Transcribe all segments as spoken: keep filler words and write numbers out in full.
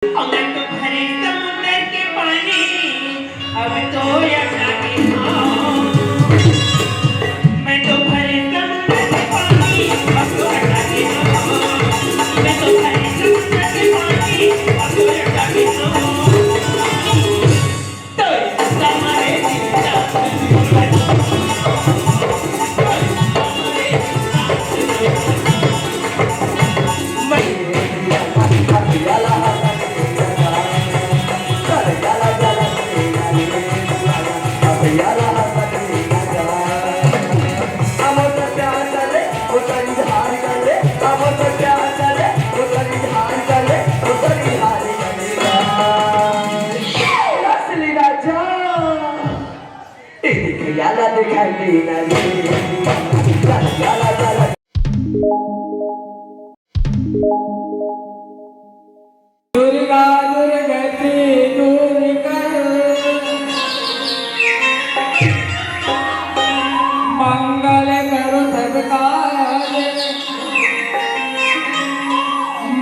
मैं तो भरे समुंदर के पानी, अब तो अटकी हूँ। मैं तो भरे समुंदर के पानी, अब तो अटकी हूँ। मैं तो भरे समुंदर के पानी, अब तो अटकी हूँ। दुर्गा दुर्गति दूर कर, मंगल करो सब काज,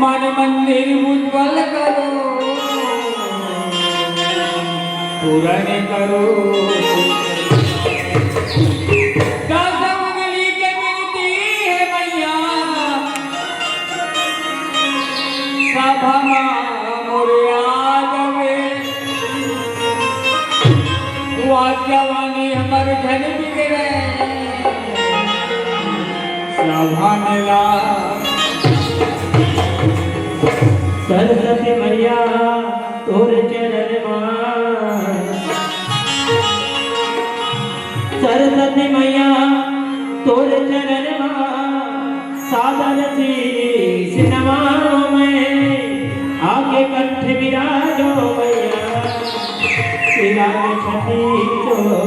मन मंदिर उज्जवल करो, पूरन करो। दस उंगली के विनती हे मैया, सभा मा मोर आ जावे, वाणी हमर झन बिगड़े, सभा में ला। सरस्वती मैया तोर चरण मा, सरस्वती मैया तोर चरण मा, सादर शीश नवाओ मैं, आके कंठ विराजो मैया, विराज छती चोरो।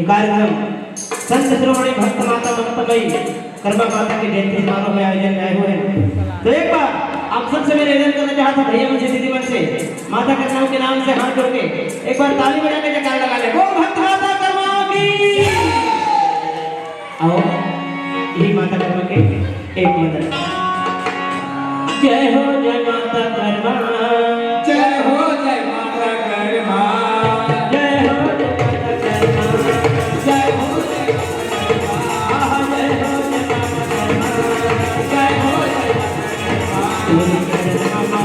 कार्यक्रम संत शिरोमणि भक्त माता ममता मई कर्मा माता के जयंती समारोह में आयोजन में आए हुए हैं। तो एक बार आप सबसे मैं निवेदन करना चाहता हूँ, भैया मन से, दीदी मन से, माता कर्मा के नाम से हाथ जोड़ के एक बार ताली बजा के जयकार लगा ले। बोल भक्त माता कर्मा की। आओ, यही माता कर्मा के एक मंत्र। जय हो जय माता कर्मा। जय हो जय माता कर्मा। जय हो जय माता कर्मा। जय हो जय माता कर्मा। आहा, जय हो जय माता कर्मा। जय हो जय माता कर्मा।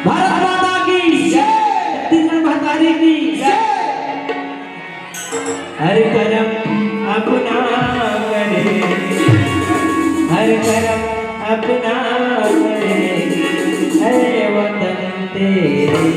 भारत माता की जय। छत्तीसगढ़ महतारी की जय। हर करम अपना करे, हर करम अपना करे, है वतन तेरे।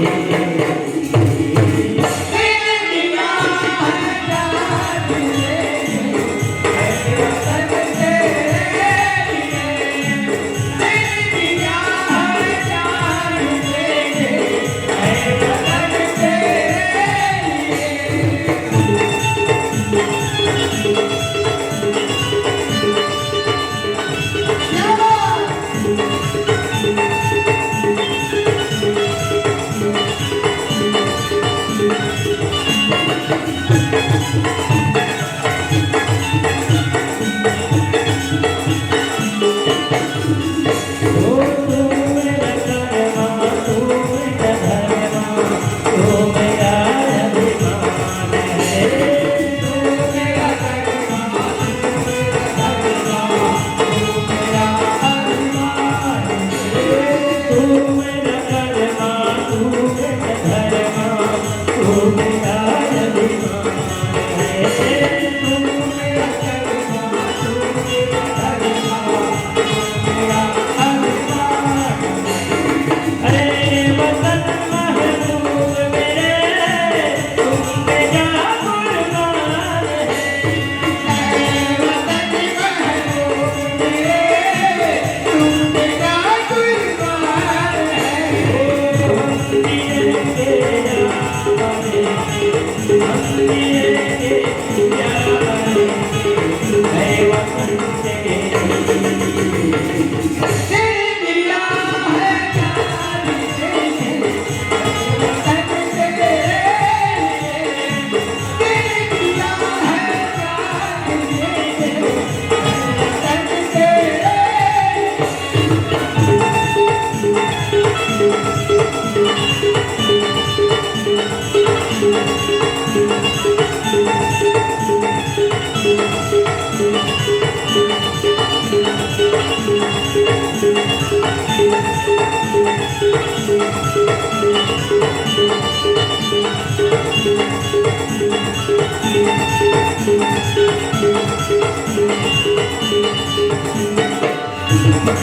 भारत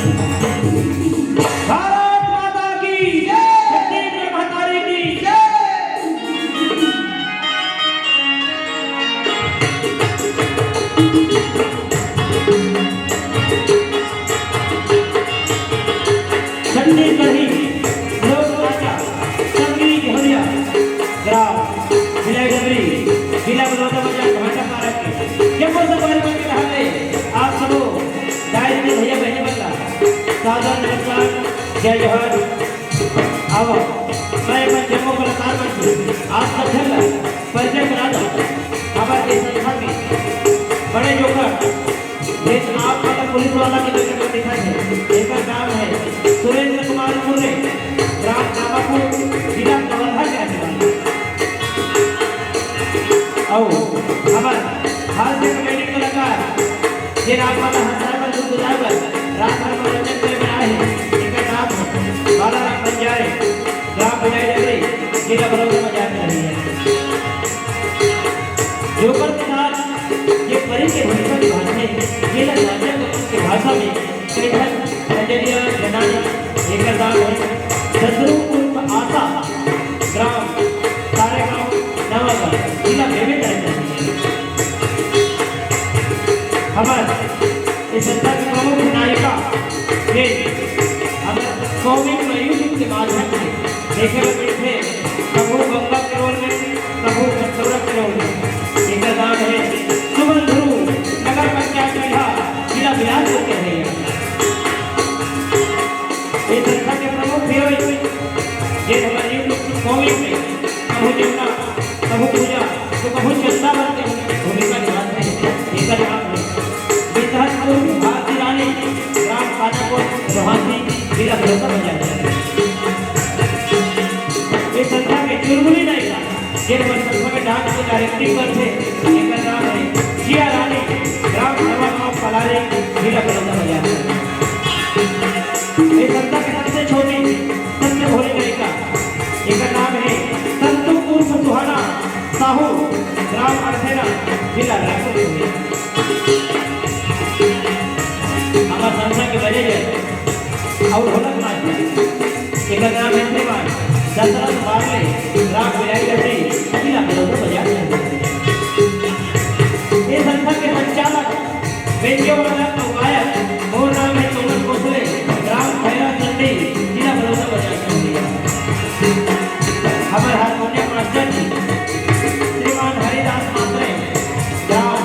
माता की जय। छत्तीसगढ़ महतारी की जय। छत्तीसगढ़ी लोक नाचा संगीत होलिया ग्राम बिलाई डबरी, जिला बलौदाबाजार, भाटापारा के जम्मो संगवारी मन के डहार ले आप सबो दाई दीदी भैया बहिनी मन ला सादर नमस्कार, जय जोहार। अब मैं अपन जम्मो कलाकार मन के आप सब झन ला परिचय करा दूं। हमर ए संस्था के बड़े जोकर, जेन आप मन ला पुलिस वाला के नजर में दिखत हे, एकर नाम हे सुरेंद्र कुमार मुर्रे, ग्राम कामापुर, जिला कवर्धा के रहने वाला। अउ हमर हास्य comedy कलाकार, जेन आप मन ला हंसाए बर, गुदगुदाए बर, रात भर मनोरंजन करे बर आए हे, एकर नाम हे बालाराम बंजारे, ग्राम बिलाई डबरी, जिला बलौदाबाजार के रहने वाला। जोकर के साथ ये परी के भूमिका निभाथे, ये ला नाचा के भाषा में कहिथन नजरिया जनानी, एकर नाम हे सदरू उर्फ आशा, ग्राम सारेगांव नवागढ़, जिला बेमेतरा। हमर इस संस्था के प्रमुख नायिका ये हमर comic में YouTube के माध्यम से देखे बर मिलथे, कभू गंगा के role में, कभू गंडौरा के role में। एकर नाम हे सुमन ध्रुव, नगर पंचायत बिल्हा, जिला बिलासपुर के हे। ये संस्था के प्रमुख भी होय, जे हमर YouTube comic में कभू जमुना, कभू पूजा, तो कभू चंदा बन के भूमिका निभाथे। एकर नाम हे बितहत उर्फ भारती रानी, ग्राम कानाकोट, रोहासी, जिला बलौदाबाजार। ये संस्था के चुलबुली नायिका, जेन मन संस्था में dance के directing करथे, एकर नाम हे जिया रानी, ग्राम नवागांव पलारी, जिला बलौदाबाजार। ये संस्था के सबसे छोटी, सबसे भोली नायिका, एकर नाम हे संतू उर्फ सुहाना साहू, ग्राम अड़सेना, जिला रायपुर। हमर संस्था के बजे जय अउ ढोलक मास्टर, एकर नाम हे श्रीमान दशरथ बारले, ग्राम बिलाई डबरी, जिला बलौदाबाजार। ये संस्था के संचालक बेंजो वादक अउ गायक, मोर नाम हे तोमर भोसले, ग्राम खैरा चंडी, जिला बलौदाबाजार। हमर हारमोनियम मास्टर जी श्रीमान हरिदास मात्रे, ग्राम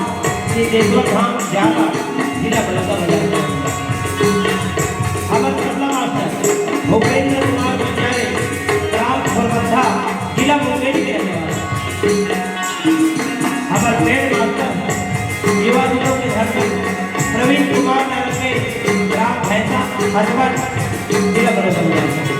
श्री देशवर धाम, जालगा, जिला बलौदाबाजार। हमर तबला मास्टर भूपेंद्र कुमार बंजारे, ग्राम खोरबंधा, जिला मुंगेली के रहने वाला। हमर band master, युवा दिलों के धड़कन, प्रवीण कुमार नारंगे, ग्राम भैंसा, हथवन, जिला बलौदाबाजार।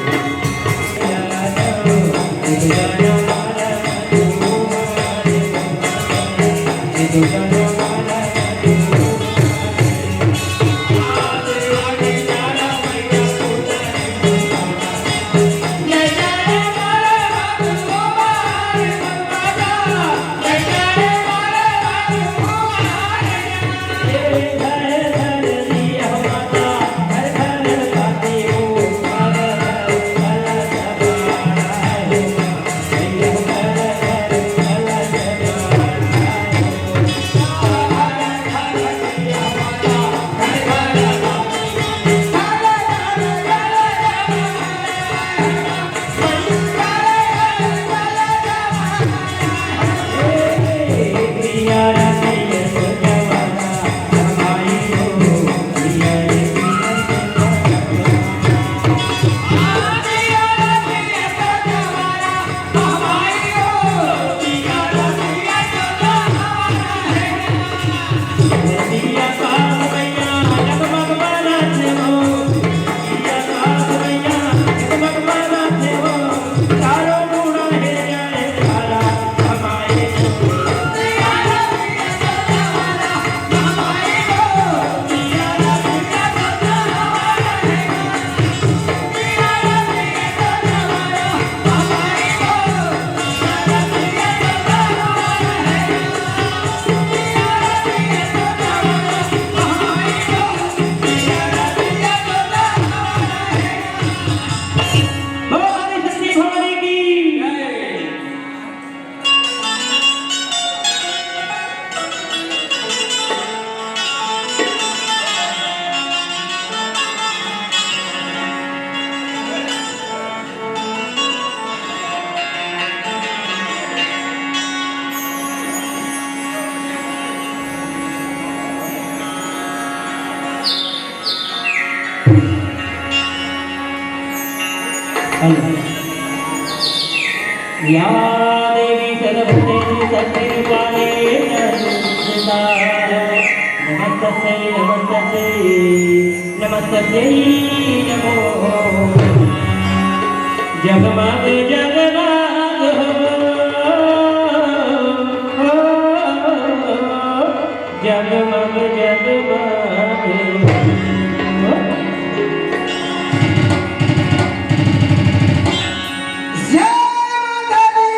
या देवी सर्वभूतेषु शक्तिरूपाणि संस्थिता। नमस्तस्यै नमस्तस्यै नमस्तस्यै नमो नमः। जगमग जगमग हो, हो, जगमग जगमग हो। जय माता दी।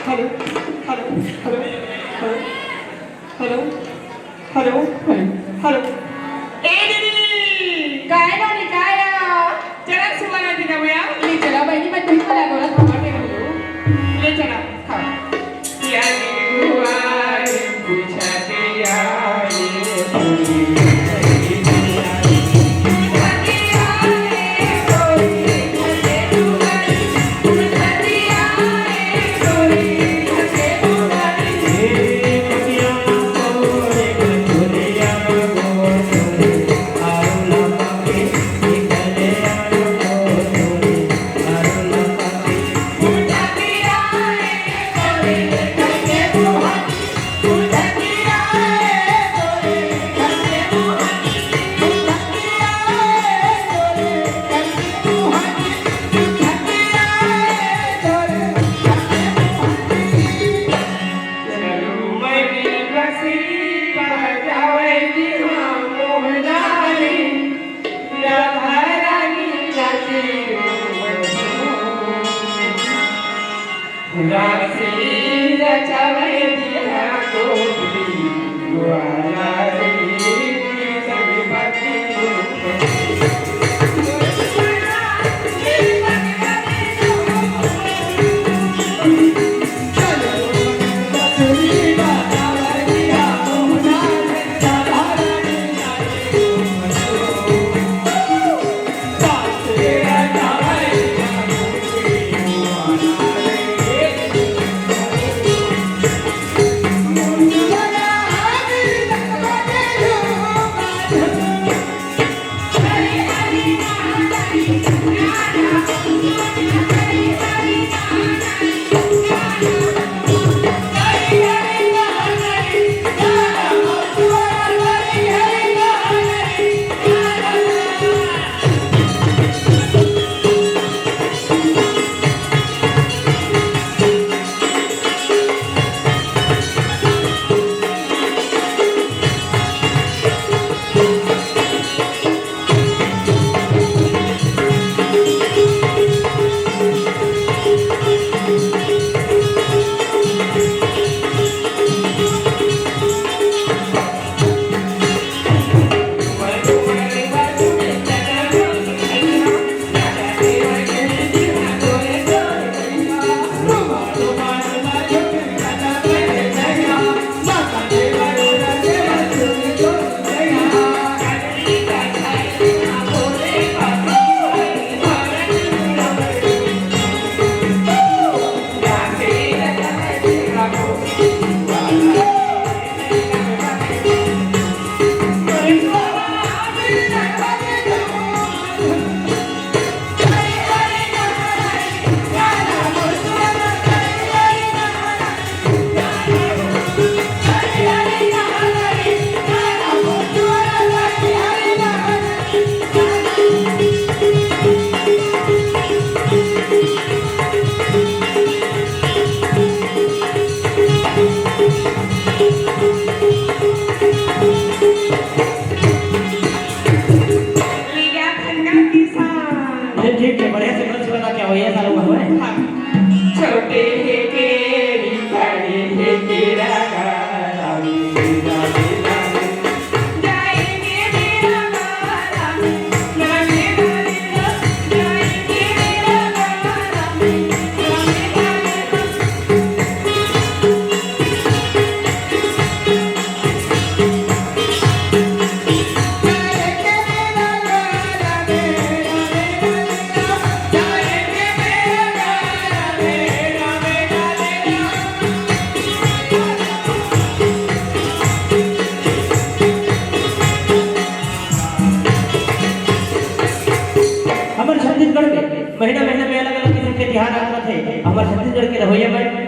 Hello, hello, hello, hello, hello, hello, hello. ए दीदी! काय रानी, काय? चला सुमन दीदी, मैं आ। ले चला बहिनी, मैं तुम्ही मला बोलत होते. ले चला. हाँ.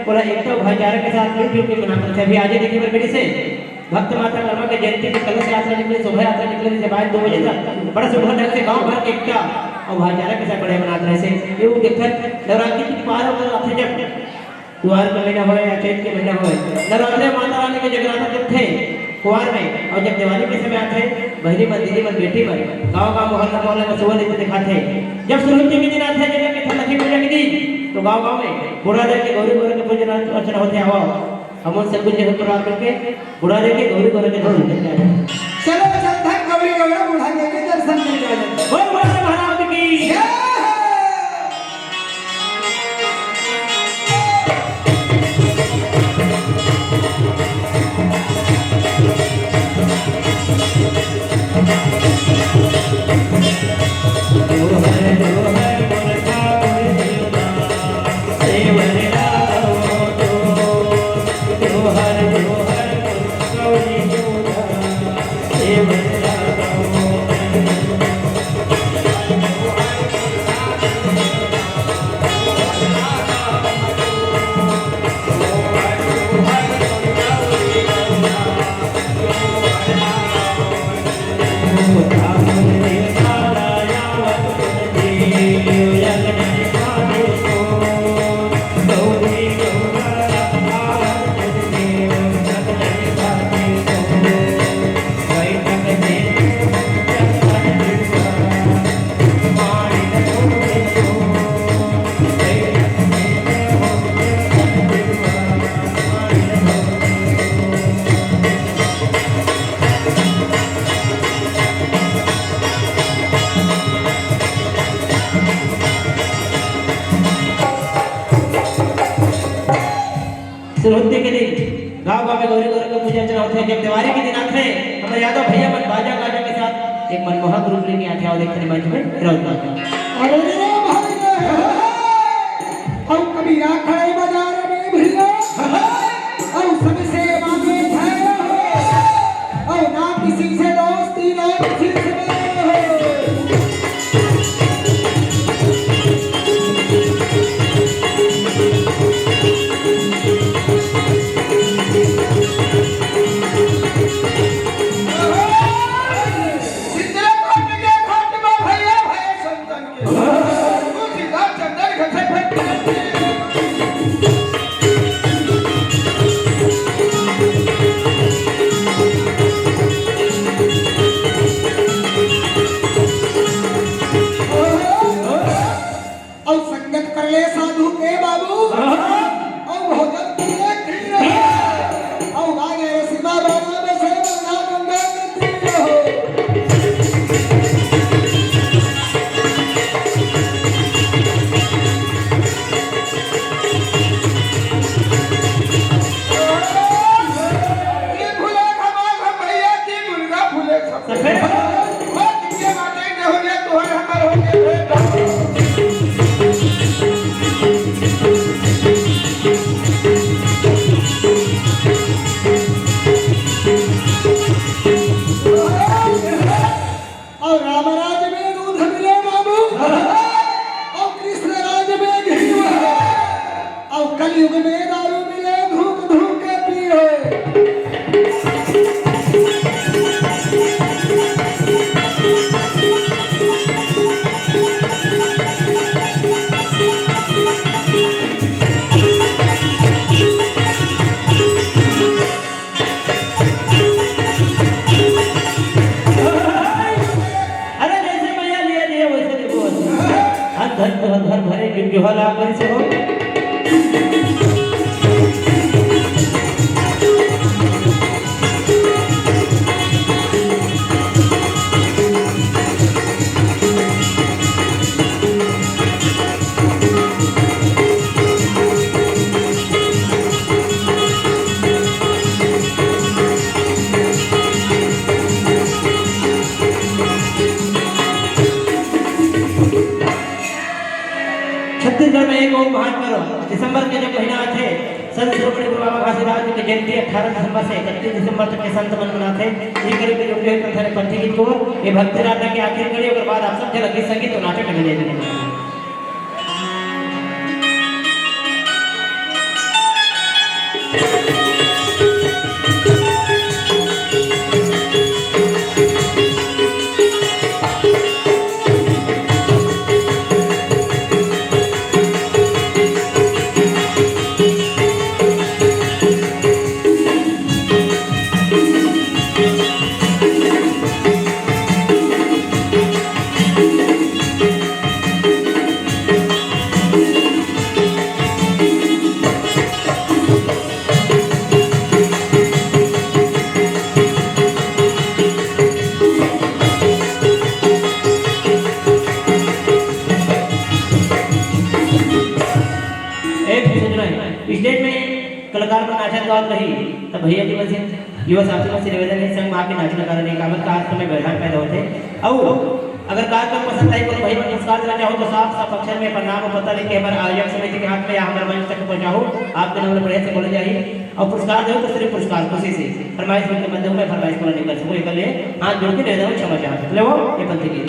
ओला एकता अउ भाईचारा के साथ मिलजुल के मनात रथे। अभी आजे देखे बर मिलिस हे, भक्त माता कर्मा के जयंती के कलश यात्रा निकले, शोभा यात्रा निकले, जब आए दो बजे तक बड़ा सुघर ढंग से गांव भर के एकता अउ भाईचारा के साथ बढ़िया मनात रहिस हे। ये वो देखत नवरात्रि के पार अगर आथे जब कुवार के महीना होय या चैत के महीना होय, नवरात्रि माता रानी के जगराता करथे कुवार में, अउ जब दिवाली के समय आथे, बहिनी मन, दीदी मन, बेटी मन गांव गांव, मोहल्ला मोहल्ला में सुबह लेते दिखाथे। जब सुरहुत्ती के दिन आथे, जब के लक्ष्मी पूजा के दिन, तो गांव गांव में बूढ़ा धर के गौरी गौरा के पूजन अर्चना होथे। आवो, हमन सब कुछ जगह परिवार करके बूढ़ा धर के गौरी गौरा के दर्शन करके आए। चलो, चलथन गौरी गौरा बूढ़ा धर के दर्शन करके आए। बोल बूढ़ा महाराज की जय। सुरहुत्ती के दिन गांव गांव में गौरी गौरा के पूजा अर्चना होथे। जब दिवाली के दिन आथे, हमर यादव भैया मन बाजा गाजा के साथ एक मनमोहक रूप लेके आथे। आओ देखते मंच में रौद बाजा। अरे रे भाई रे, अउ कबीरा खड़े बाजार में भैया, अउ सबसे मांगे भैया हो, अउ ना किसी से दोस्ती, ना किसी से बैर हो। सिंदरा घाट के घाट में भैया भय संतन के। तू सीधा चंदन घसे फेंक। अउ संगत कर ले साधु के बाबू। अउ भोजन कर ले खीर। अउ आगे रे सीमा बाबा में से गंगा गंगा के तीर हो। ये भुला धमाल हम भैया की मुर्गा फूले सब। सफेद। बात ये बातें न हो गया, तोहर हमर हो गया। अउ रामराज में दूध मिले बाबू, अउ कृष्ण राज में घी। अउ कलयुग में दारू मिले, धूप धूप के पिए। अरे जैसे भैया लिया दिया वैसे देखो। धन धन तो धन भरे गिर जो हला पर से हो। छत्तीसगढ़ में एक और महान पर्व दिसंबर के जब महीना आथे, संत शिरोमणि गुरु बाबा घासीदास जी के जयंती अठारह दिसंबर से इकतीस दिसंबर तक के संत मन मनाथे। ये करीब में जुड़े हुए पंथी गीत को, ये भक्ति आराधना की आखिरी कड़ी, ओकर बाद आप सब झन गीत संगीत और नाटक करने जाएंगे। भैया जी मन से, युवा साथी मन से निवेदन हे, संग मा के नाचे ला कारण हे, काबर का आज समय व्यवधान पैदा होथे। अउ अगर कार्यक्रम पसंद आही, कोनो भाई मन पुरस्कार देना चाहो, तो साफ साफ अक्षर में अपन नाम अउ पता लिख के हमर आयोजक समिति के हाथ में या हमर मंच तक पहुंचाओ। आपके नाम ला बढ़िया से बोले जाही अउ पुरस्कार देहू तो सिर्फ पुरस्कार खुशी से। फरमाइश मन के माध्यम में फरमाइश पूरा नहीं कर सकूं, एकर लिए हाथ जोड़ के निवेदन अउ क्षमा चाहत हूं। ले वो, ये पंथी गीत।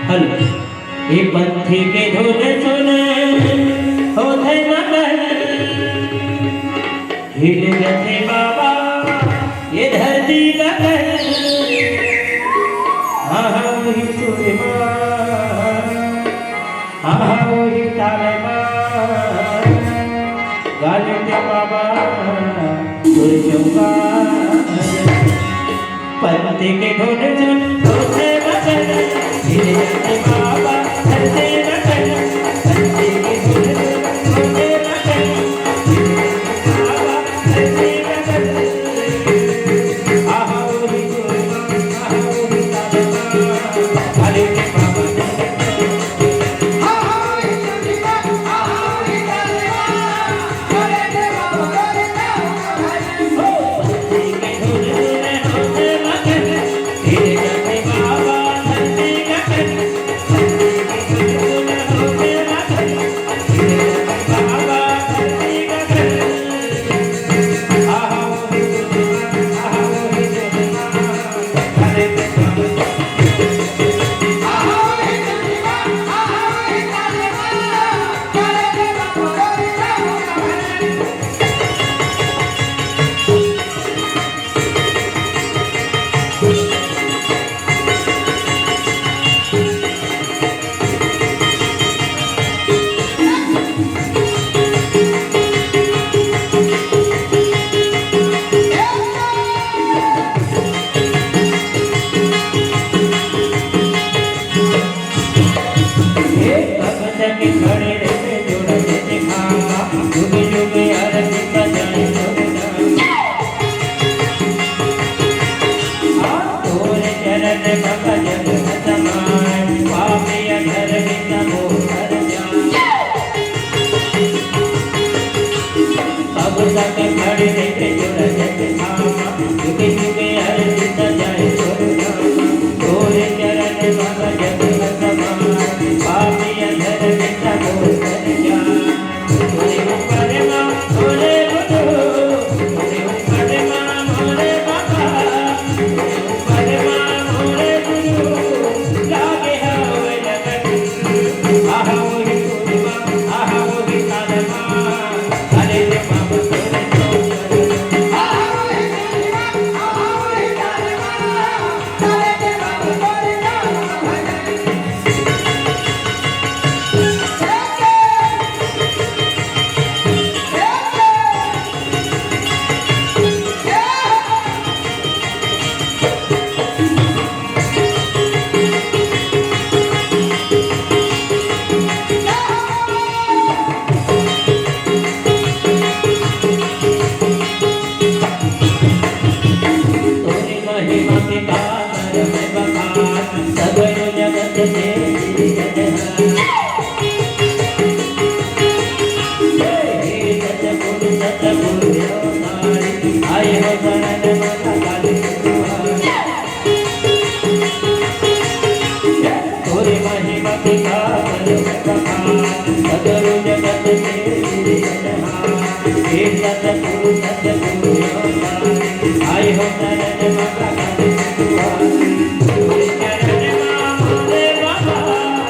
हेलो। ए पंथी के धुन सुन, होथे मगन, हिल जथे बाबा ये धरती गगन। आहा, उही सुर मा, आहा, उही ताल मा, गाले ते बाबा तोर चौका। पंथी के धुन सुन, होथे मगन, हिल जथे बाबा धरती गगन। पंथी के धुन सुन, होथे मगन, हिल जथे बाबा धरती गगन। आहा, उही सुर मा, आहा, उही ताल मा, गाले ते बाबा। सगरो जगत के सिरजनहार। हे सतगुरु, सतगुरु अवतारी, आए हो शरण मोला काली दुआरी। तोरे महिमा के पावन बखान, सगरो जगत के सिरजनहार। हे सतगुरु, सतगुरु अवतारी, आए हो शरण मोला काली दुआरी। तोरे चरण मा मोरे बाबा,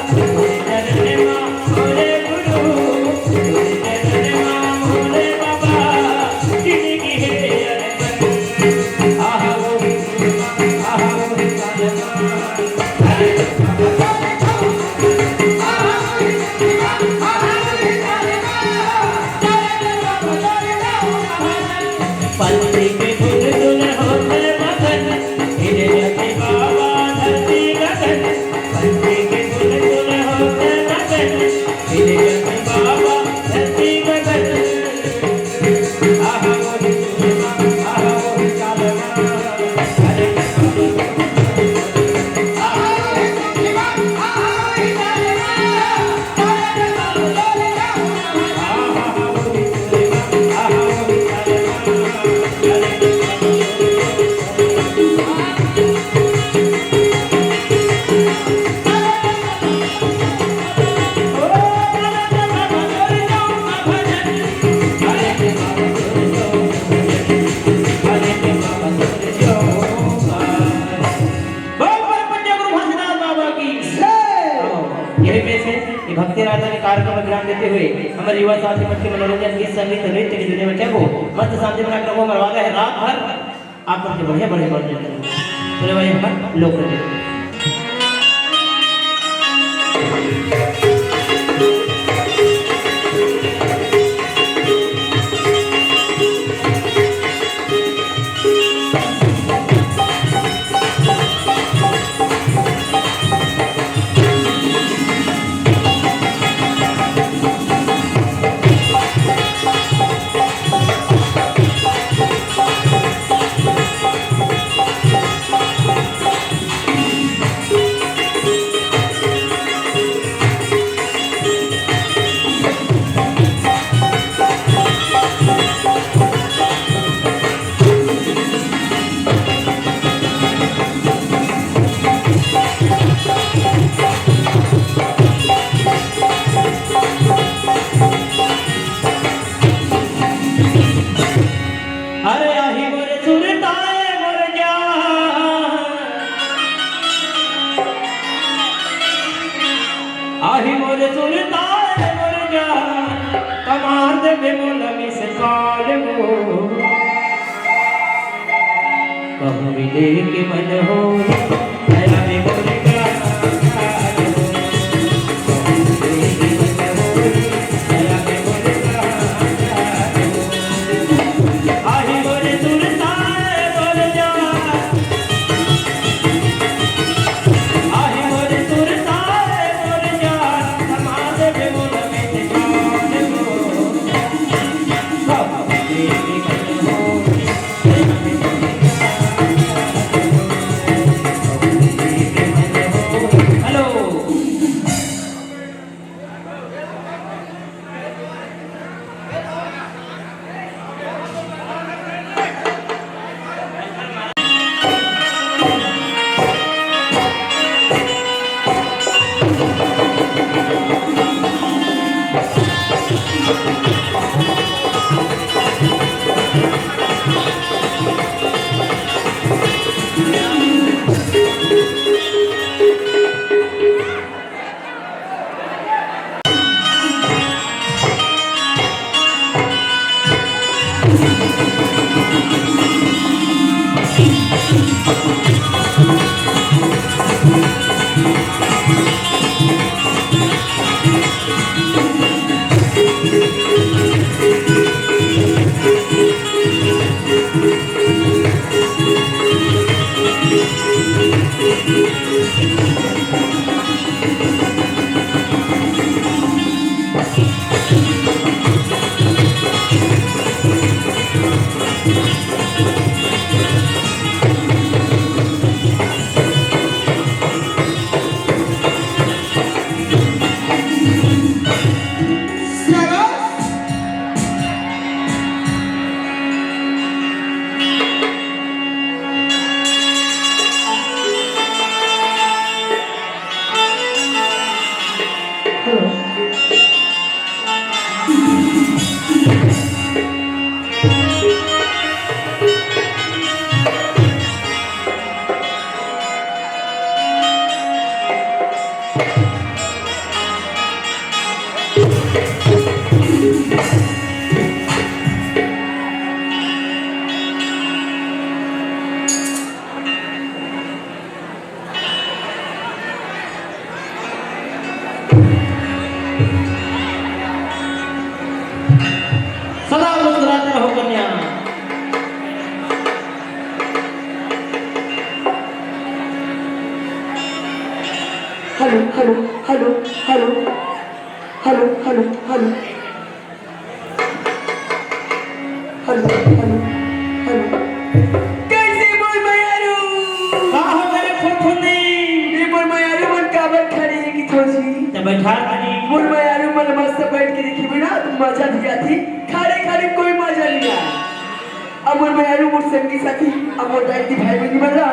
तोरे चरण मा मोरे गुरु, तोरे चरण मा मोरे बाबा, जिनगी हे अरपन। बहुत बड़े पूज्य गुरु घासीदास बाबा की। यही पे से ये भक्ति आराधना के कार्यक्रम में विराम देते हुए हमारे युवा साथी मन के मनोरंजन, गीत संगीत, नृत्य की दुनिया में क्या हो, मस्त शांति बना के रखो। हमारे वादा है रात भर आप मन के बढ़िया बढ़िया मनोरंजन करो। चलो भाई, हम लोग करते हैं। अरे आही मोर सुरताए मोर जान, आही मोर सुरताए मोर जान, कमार देबे मोला मिस कॉल हो। कहूँ मिले के मन हो, दया में मोर का hello, hello, hello, hello, hello, hello. Hello, hello, hello. कइसे मोर मयारू? का हो गे रे फुनफुनी? ए मोर मयारू मन काबर खड़े हे कि थोची? त बइठा तनी। मोर मयारू मन मस्त बइठ के देखिबे ना, त मजा भी आथे। खड़े खड़े कोई मजा नइ आय। अब मोर मयारू, मोर संगी साथी, अब मोर दाई दीदी भाई बहिनी मन ला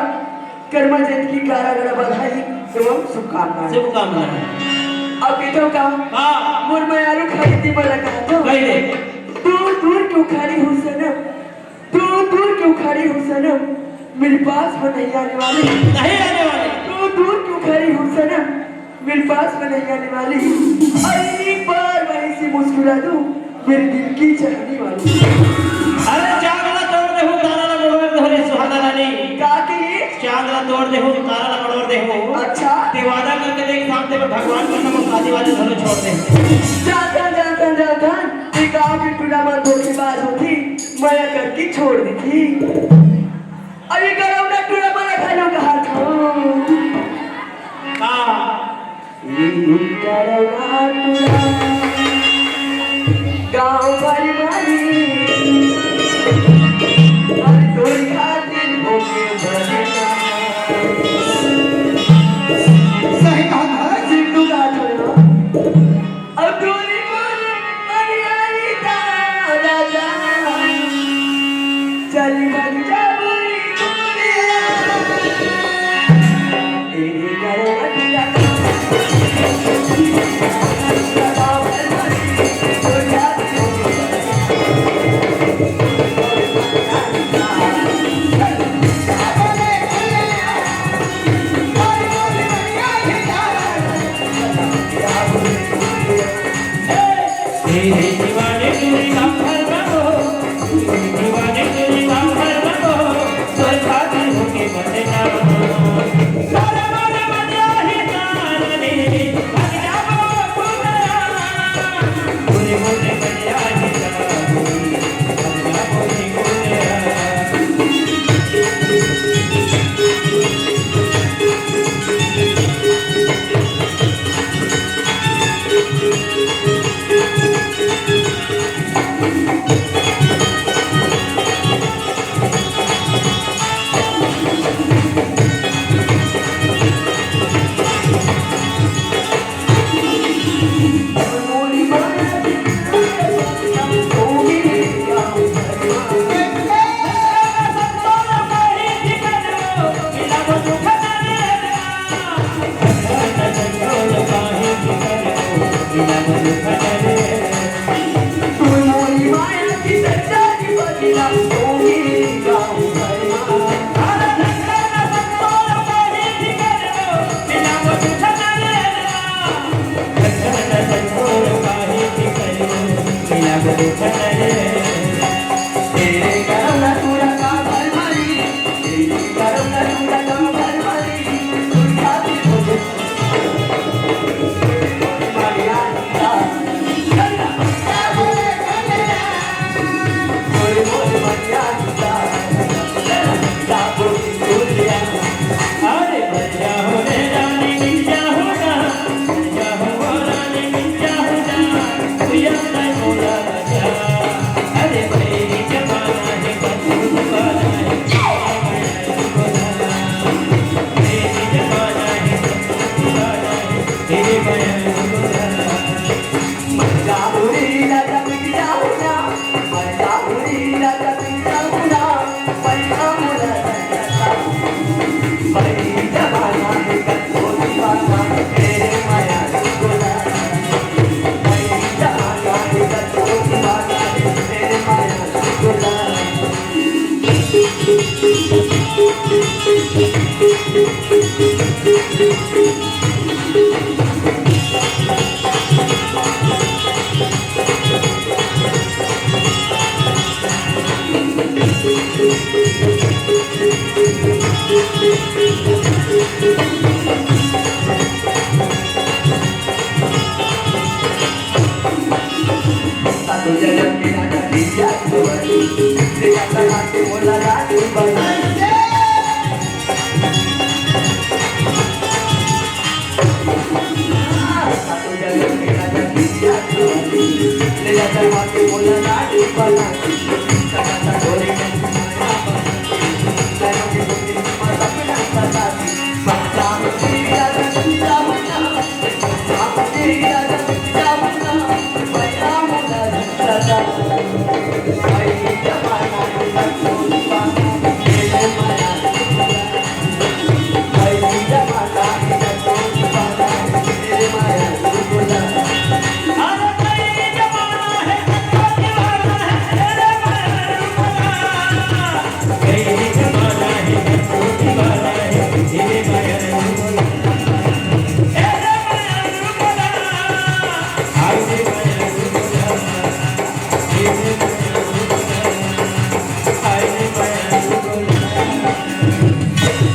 करमा जयंती की गाड़ा गाड़ा बधाई एवं शुभकामनाएं। शुभकामनाएं। अब कहिथंव का? हाँ। मोर मयारू खड़ी ती मोला कहिथे, कहि दे। दूर दूर क्यों खड़ी हो सनम, दूर दूर क्यों खड़ी हो सनम, मेरे पास वो नहीं आने वाली। नहीं आने वाली। दूर दूर क्यों खड़ी हो सनम, मेरे पास वो नहीं आने वाली। अरे एक बार वहीं से मुस्कुरा दो, मेरे दिल की चाहने वाली। अरे चांद ला तोड़ देहूं, तारा ला मरोड़ देहूं रे सुहाना रानी। का कहे? चांद ला तोड़ देहूं, तारा ला मरोड़ देहूं। अच्छा। ते वादा करके देख, सामने पर भगवान का नाम शादी वाली घरों छोड़ दे। जानथंव, जानथंव, जानथंव। ते गांव के टूरा मन धोखेबाज होथे, मया करके छोड़ देथे। अरे गरौना टूरा मन घलो कहाथंव। हाँ। गाँव भर वाली, अरे तोर खातिर होके बलिदान। सही बात है। सिद्धू का थोड़ा। अब तोरी मन, मन आई ता राजा। चली बन जा बोली बोलिया।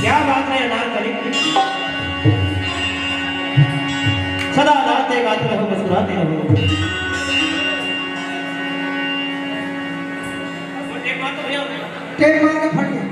क्या बात है अनारकली। सदा गाते गाते रहो, मुस्कुराते रहो। टेप मार के फट गया।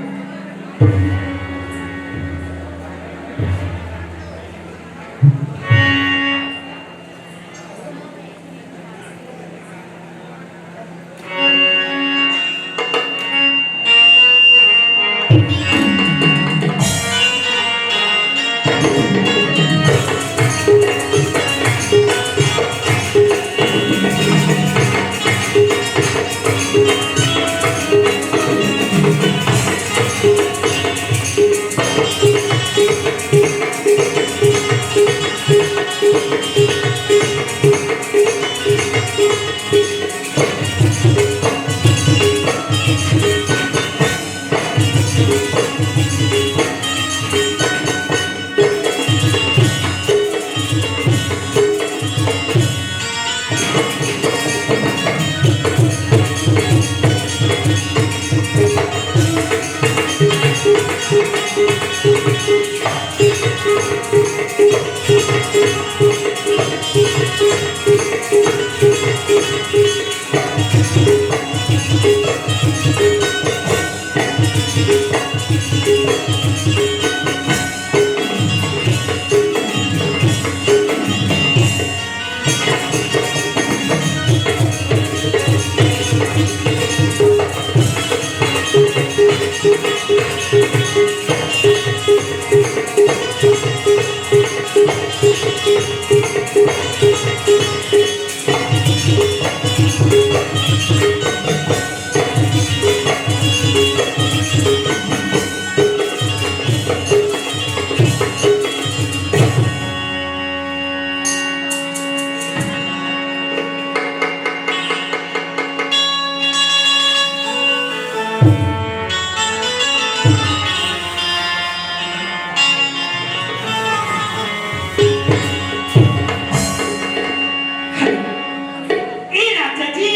ए राजा जी,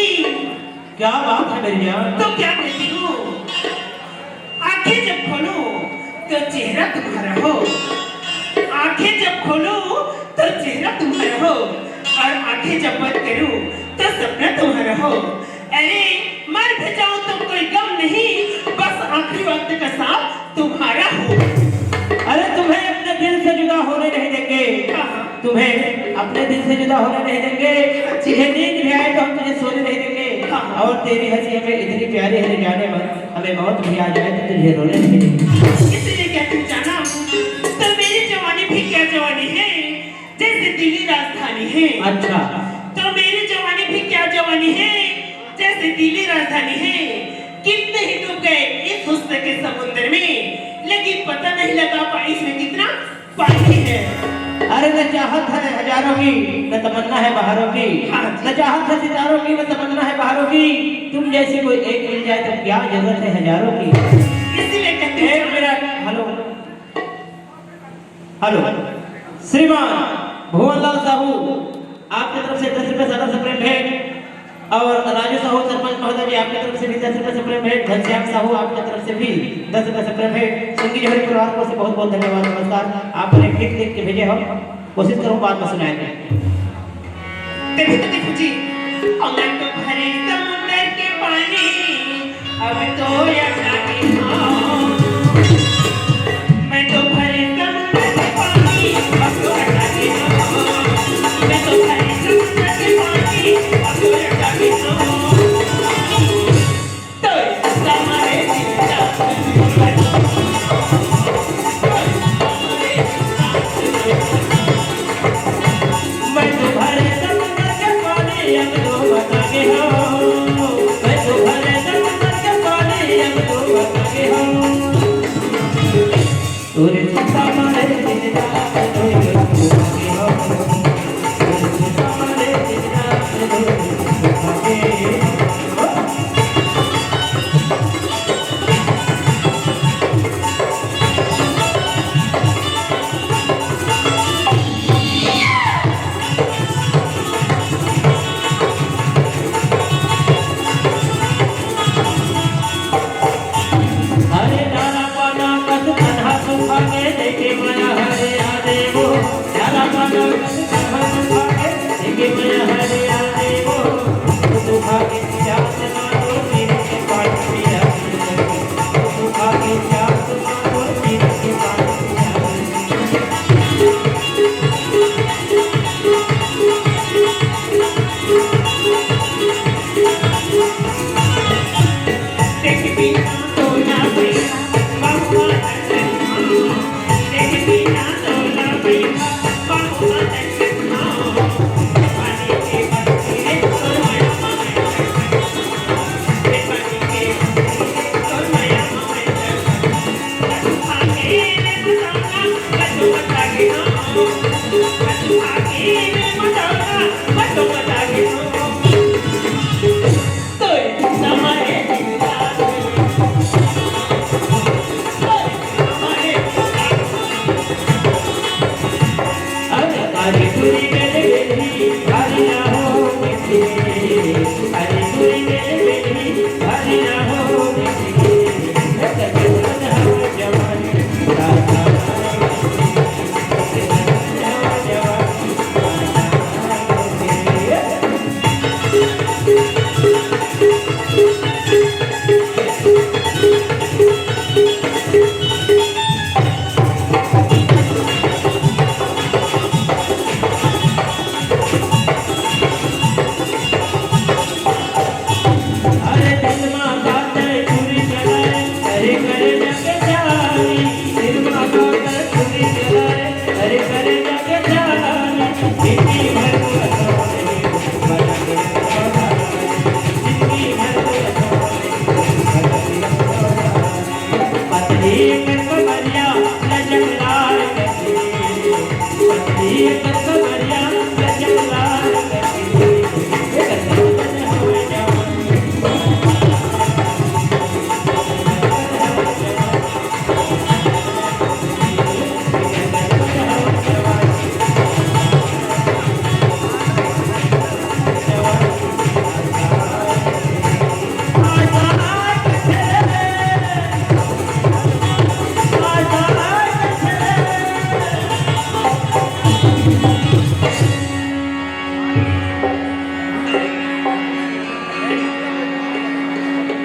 क्या बात है मेरी जान? तो क्या कहती हूँ, आंखें जब खोलूं तो चेहरा तुम्हारा हो, आंखें जब खोलूं तो चेहरा तुम्हारा हो, और आंखें जब बंद करूं तो सपना तुम्हारा हो। अरे, मर भी जाऊं तो कोई गम नहीं, बस आखिरी वक्त का सांस तुम्हारा हो। अरे, तुम्हें अपने दिल से जुदा होने नहीं देंगे। हाँ, हाँ। तुम्हें अपने दिल से जुदा होने नहीं देंगे। तुझे नींद भी आए तो हम तुझे सोने नहीं देंगे। हाँ, हाँ। और तेरी हंसी हमें इतनी प्यारी है जाने मन, हमें मौत भी आ जाए तो तुझे रोने नहीं देंगे। इसलिए क्या तुम जाना, तो मेरी जवानी भी क्या जवानी है, जैसे दिल्ली राजधानी है। अच्छा। तो मेरी जवानी भी क्या जवानी है, जैसे दिल्ली राजधानी है। कितने ही डूब गए इस हुस्न के समुद्र में, लेकिन पता नहीं लगा पा इसमें कितना पानी है। अरे, न चाहत है हजारों की, न तमन्ना है बहारों की। हाँ जी। न चाहत है सितारों की, न तमन्ना है बहारों की। तुम जैसी कोई एक मिल जाए तो क्या जरूरत है हजारों की। इसीलिए कहते हैं एक मिनट, हेलो, हेलो, श्रीमान भुवनलाल साहू, आपकी तरफ से दस रुपए सादर से प्रेम भेंट, और राजू साहू सरपंच महोदय जी, आपकी तरफ से भी दस रुपए से प्रेम भेंट, घनश्याम साहू, आपकी तरफ से भी दस रुपए से प्रेम भेंट। संगी जौहरी परिवार को से बहुत बहुत धन्यवाद, नमस्कार। आप पर एक गीत लिख के भेजे हो, कोशिश करूँ बाद में सुनाए। देखो तो देखो जी, और मैं तो भरे समुंदर के पानी, अब तो अटकी हूँ। मैं तो भरे समुंदर के पानी, अब तो अटकी हूँ। मैं तो भरे समुंदर के पानी,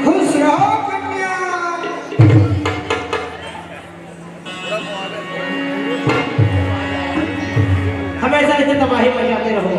खुश रहो कन्या। हमेशा ऐसे तबाही मचाते रहो।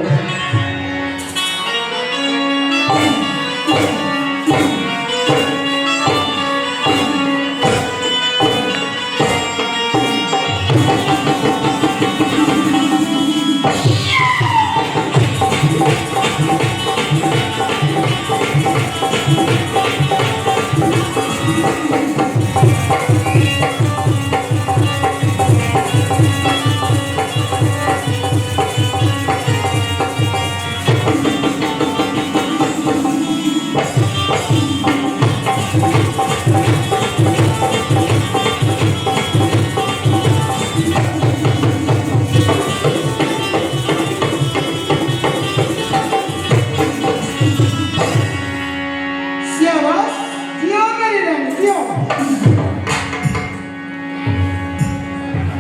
शाबाश, जियो मेरी रानी, जियो।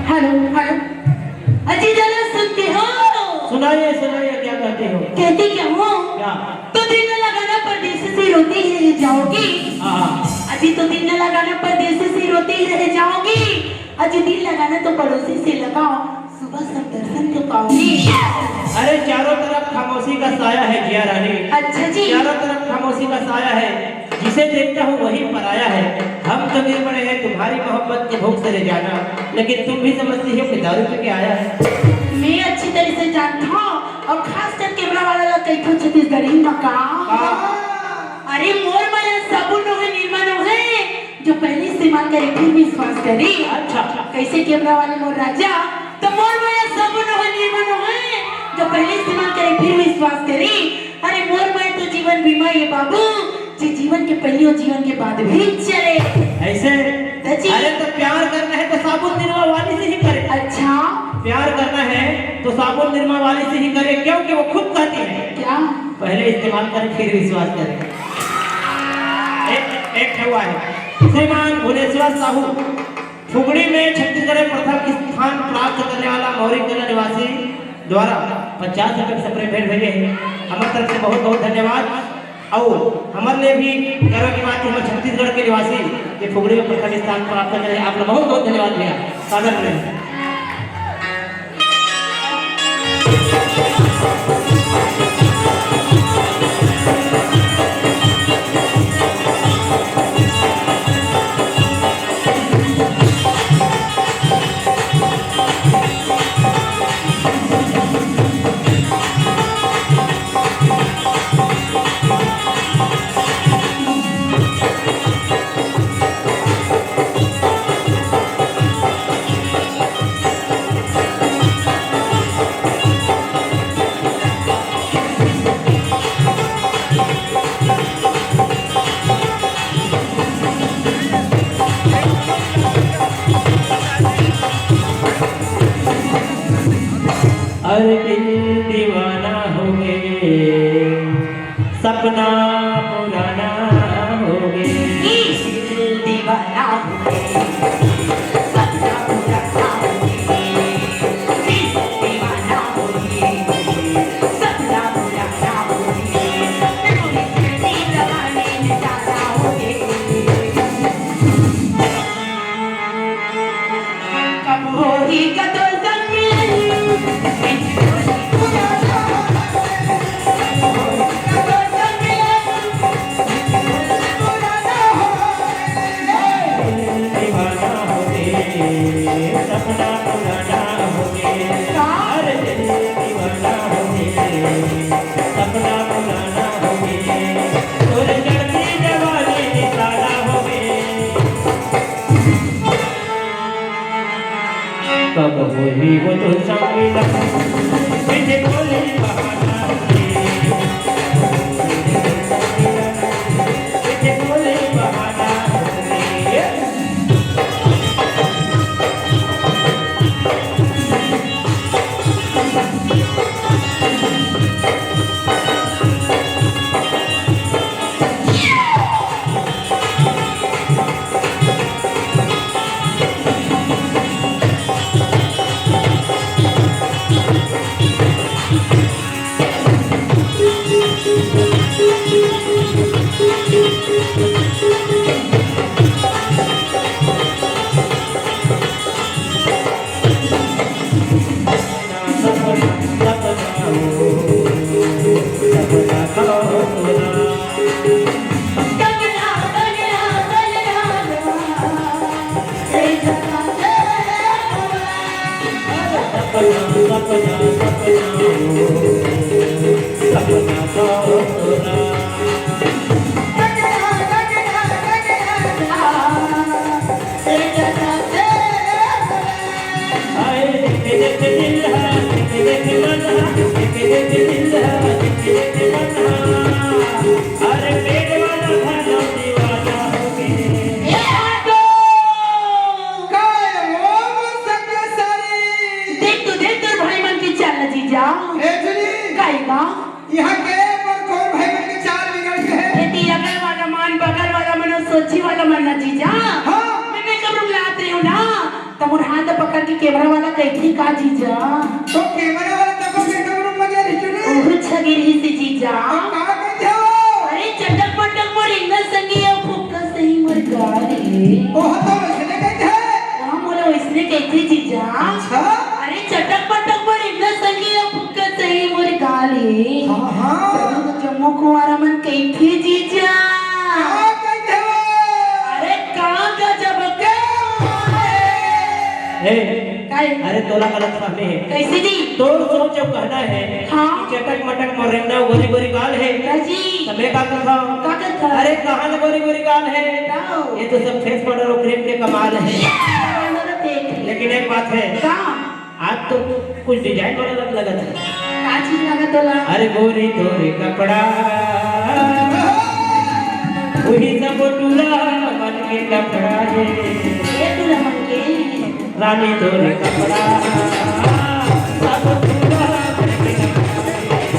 Hello, hello. अजी, जरा सुनते हो? सुनाइए, सुनाइए, क्या कहते हो? कहती क्या हूँ? क्या? तो दिल न लगाना परदेसी से रोती रह जाओगी। हाँ। अजी, तो दिल न लगाना परदेसी से रोती रह जाओगी। अजी, दिल लगाना तो पड़ोसी से लगाओ, सुबह सब दर्शन तो पाओगी। अरे, चारों तरफ खामोशी का साया है जिया रानी। अच्छा जी। चारों तरफ खामोशी का साया है। जिसे देखता हूँ वही पराया है। हम तो गिर पड़े हैं तुम्हारी मोहब्बत के भोग से रे जाना, लेकिन तुम भी समझती हो कि दारू पी के आया है। मैं अच्छी तरह से जानता हूँ और खास कर कैमरा वाला ला कहिथों छत्तीसगढ़ी में का। हाँ। अरे मोर माया साबुन नोहे निरमा नोहे, जो पहले से इस्तेमाल करे फिर विश्वास करे। अच्छा। कैसे कैमरा वाले मोर राजा, तो मोर माया सब न होय, निर्मल न होय, जो पहले इस्तेमाल करे फिर विश्वास करे। अरे मोर माया तो जीवन बीमा ये बाबू, जे जीवन के पहले और जीवन के बाद भी चले। ऐसे? तो जी। अरे तो प्यार करना है तो साबुन निरमा वाली से ही करे। अच्छा। प्यार करना है तो साबुन निरमा वाली से ही करे, क्योंकि वो खुद कहती है। क्या? पहले इस्तेमाल करें फिर विश्वास करें। एक, एक ठो हुआ है श्रीमान भुवनेश्वर साहू, फुगड़ी में छत्तीसगढ़ में प्रथम स्थान प्राप्त करने वाला मौरी कला निवासी द्वारा पचास रुपए के सप्रे भेंट भेजे हैं। हमारे तरफ से बहुत बहुत धन्यवाद। और हमारे लिए भी गर्व की बात है, हम छत्तीसगढ़ के निवासी ये फुगड़ी में प्रथम स्थान प्राप्त करे। आप लोग बहुत बहुत धन्यवाद भैया, सादर करें। अरे दिल दीवाना हो गे, सपना पुराना हो गे। दिल दीवाना हो गे, सपना पुराना हो गे। दिल दीवाना हो गे, सपना पुराना हो गे। कब होही वो तो संग मिलन, बिन बोले बहाना होही। बिन बोले बहाना होही। देख तो देख तोर भाई मन के चाल जीजा। ए जुली। काहे का? यहाँ के पर कौन भाई मन के चाल बिगड़ के है? खेती अगल वाला मन, बगल वाला मन, सोची वाला मन ना जीजा। हाँ। मैं मेकअप रूम लात रही हूँ ना, तब मोर हाथ पकड़ के कैमरा वाला कही थी का जीजा? तो कैमरा वाला तब मेकअप रूम में गया रही जुली? ओह छगिर ही से जीजा। तो का कहते हो? अरे चटक पटक मोर इंगल संगी है, फुक्का सही मोर गाल रे। ओह तो वैसने कहते हैं। हाँ, मोला वैसने कहते जीजा। अच्छा। अरे चटक पटक मोर इंगल संगी है, फुक्का सही मोर गाल रे। हाँ, हाँ। जम्मो कुंवारा मन कहते जीजा। का कहते हो? अरे का गजब के। ए, अरे तोला गलत फहमी हे। कइसे जी? तोर सोच अउ कहना हे हाँ। कि चटक मटक मोर रेंगना गोरी गोरी गाल हे। का जी? त मैं का कथंव? का कथंव? अरे कहाँ ले गोरी गोरी गाल हे? का हो? ये तो सब फेस पाउडर अउ क्रीम के कमाल हे। पाउडर देख। लेकिन एक बात हे। का? आज तो कुछ डिजाइन वाला लग, लगत हे। का चीज लगत तोला? अरे गोरी तोरे कपड़ा, उही सब टूरा मन के कपड़ा हे। ये टूरा मन के? रानी तोरे कपड़ा, सब टूरा मन के कपड़ा हे।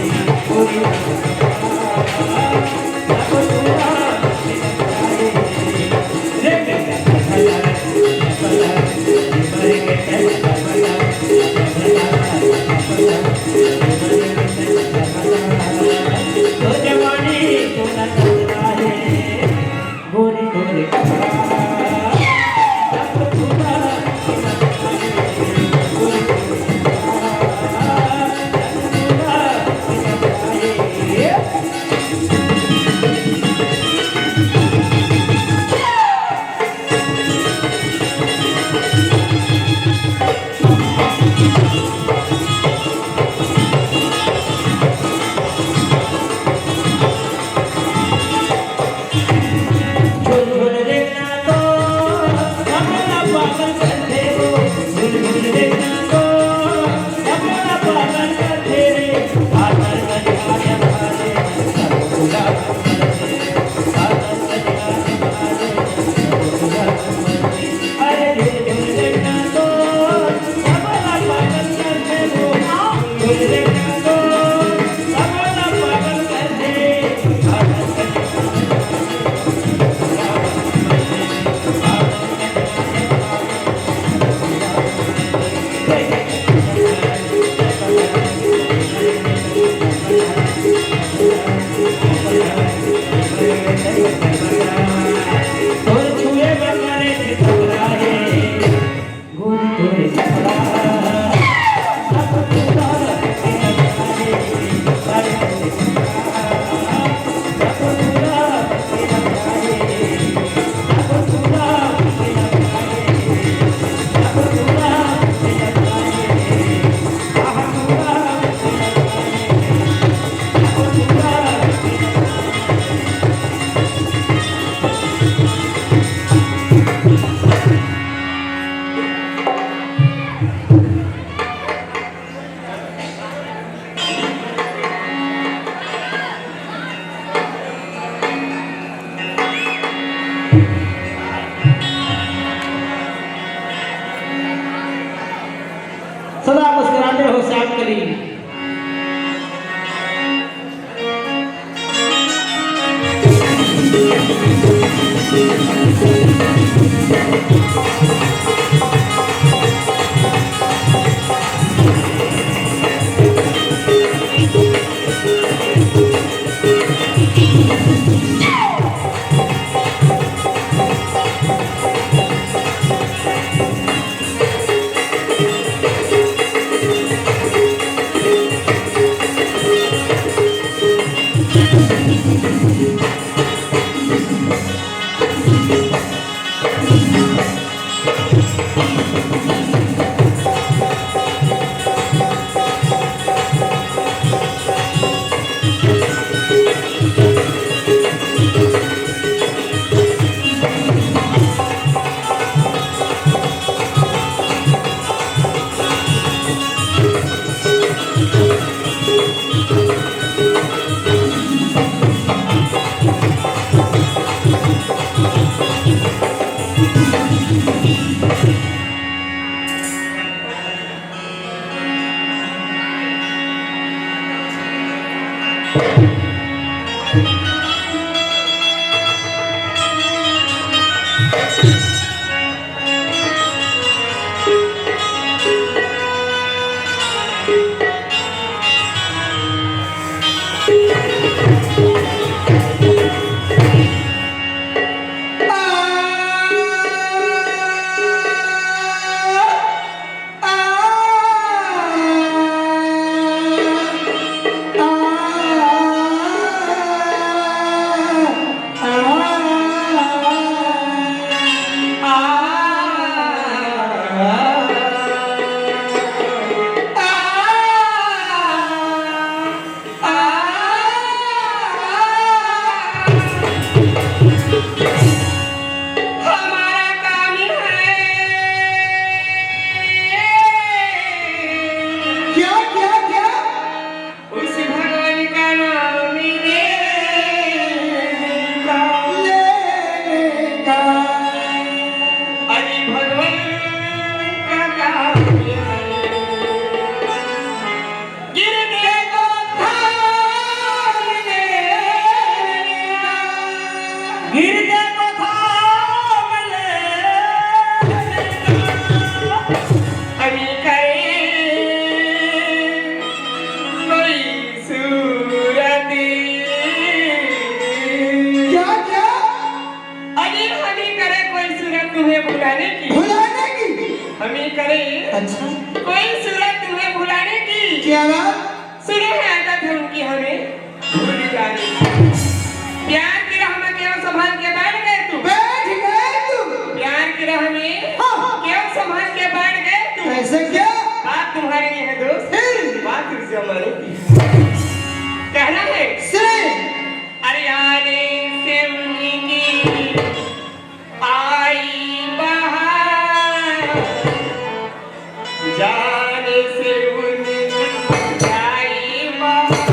गोरी सदा मुस्कुराते रहो श्याम कली। नहीं सूरत तुम्हें भुलाने की। क्या बात? सुने हैं आदत है उनकी हमें भूल जाने की। प्यार की राह में क्यों संभल के बैठ गए तुम? बैठ गए तुम। प्यार की राह में हाँ, हाँ। क्यों संभल के बैठ गए तुम? ऐसे क्या? बात तुम्हारी नहीं है दोस्त, फिर? बात इस जमाने की। कहना है सुने। अरे आने से उनकी आई बहार, जाने से उनकी आई बहार।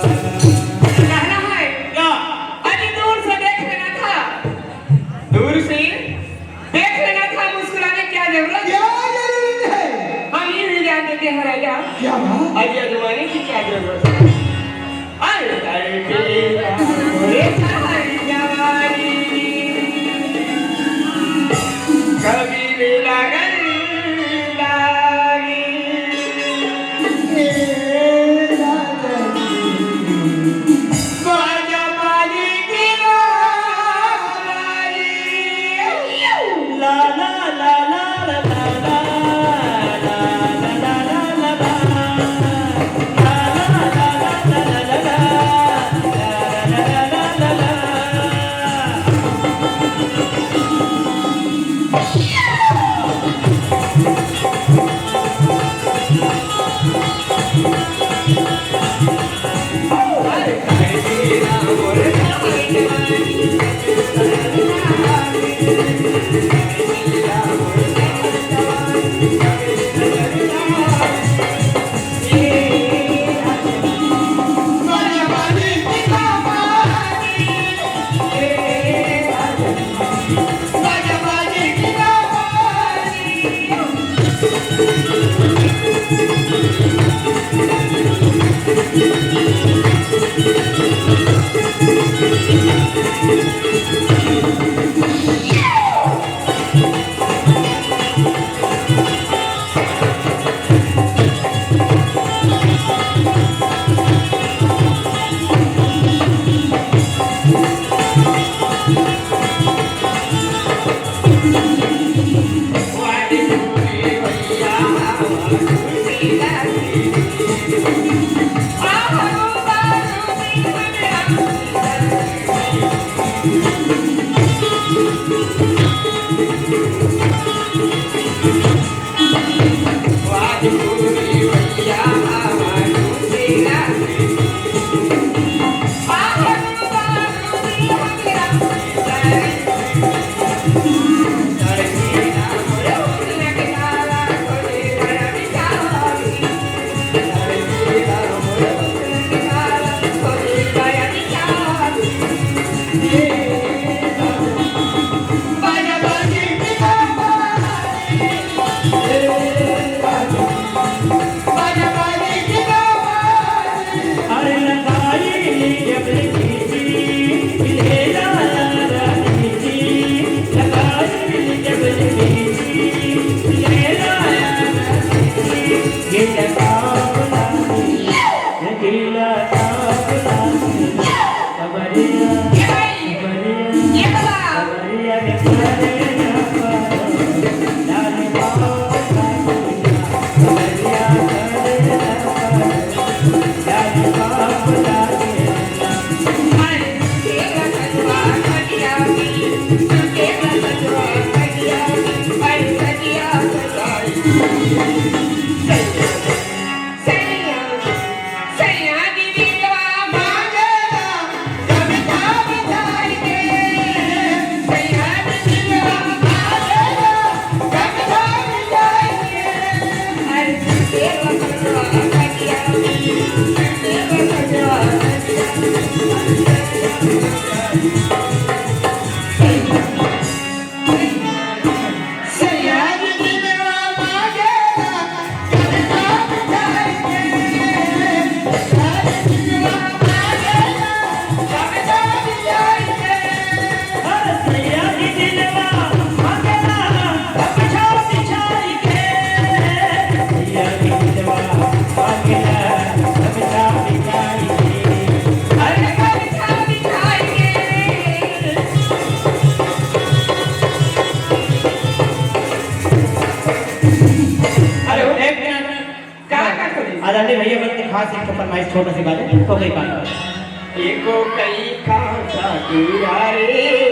कहना है, क्या? अरे दूर से देख लेना था, दूर से देख लेना था, मुस्कुराने क्या जरूरत? क्या जरूरत है? हम ये भी जानते थे हमारा क्या? क्या बात? अरे अजमाने की क्या जरूरत है? अरे, अरे, तेरा, अरे, सारी जवानी कभी भी लगन लागी। अरे, एक मिनट। का, का करे? आदरणीय भैया मन के खास एक ठो फरमाइश, छोटा सी बात है, तो कई बात। एको कई खाता दुआरे।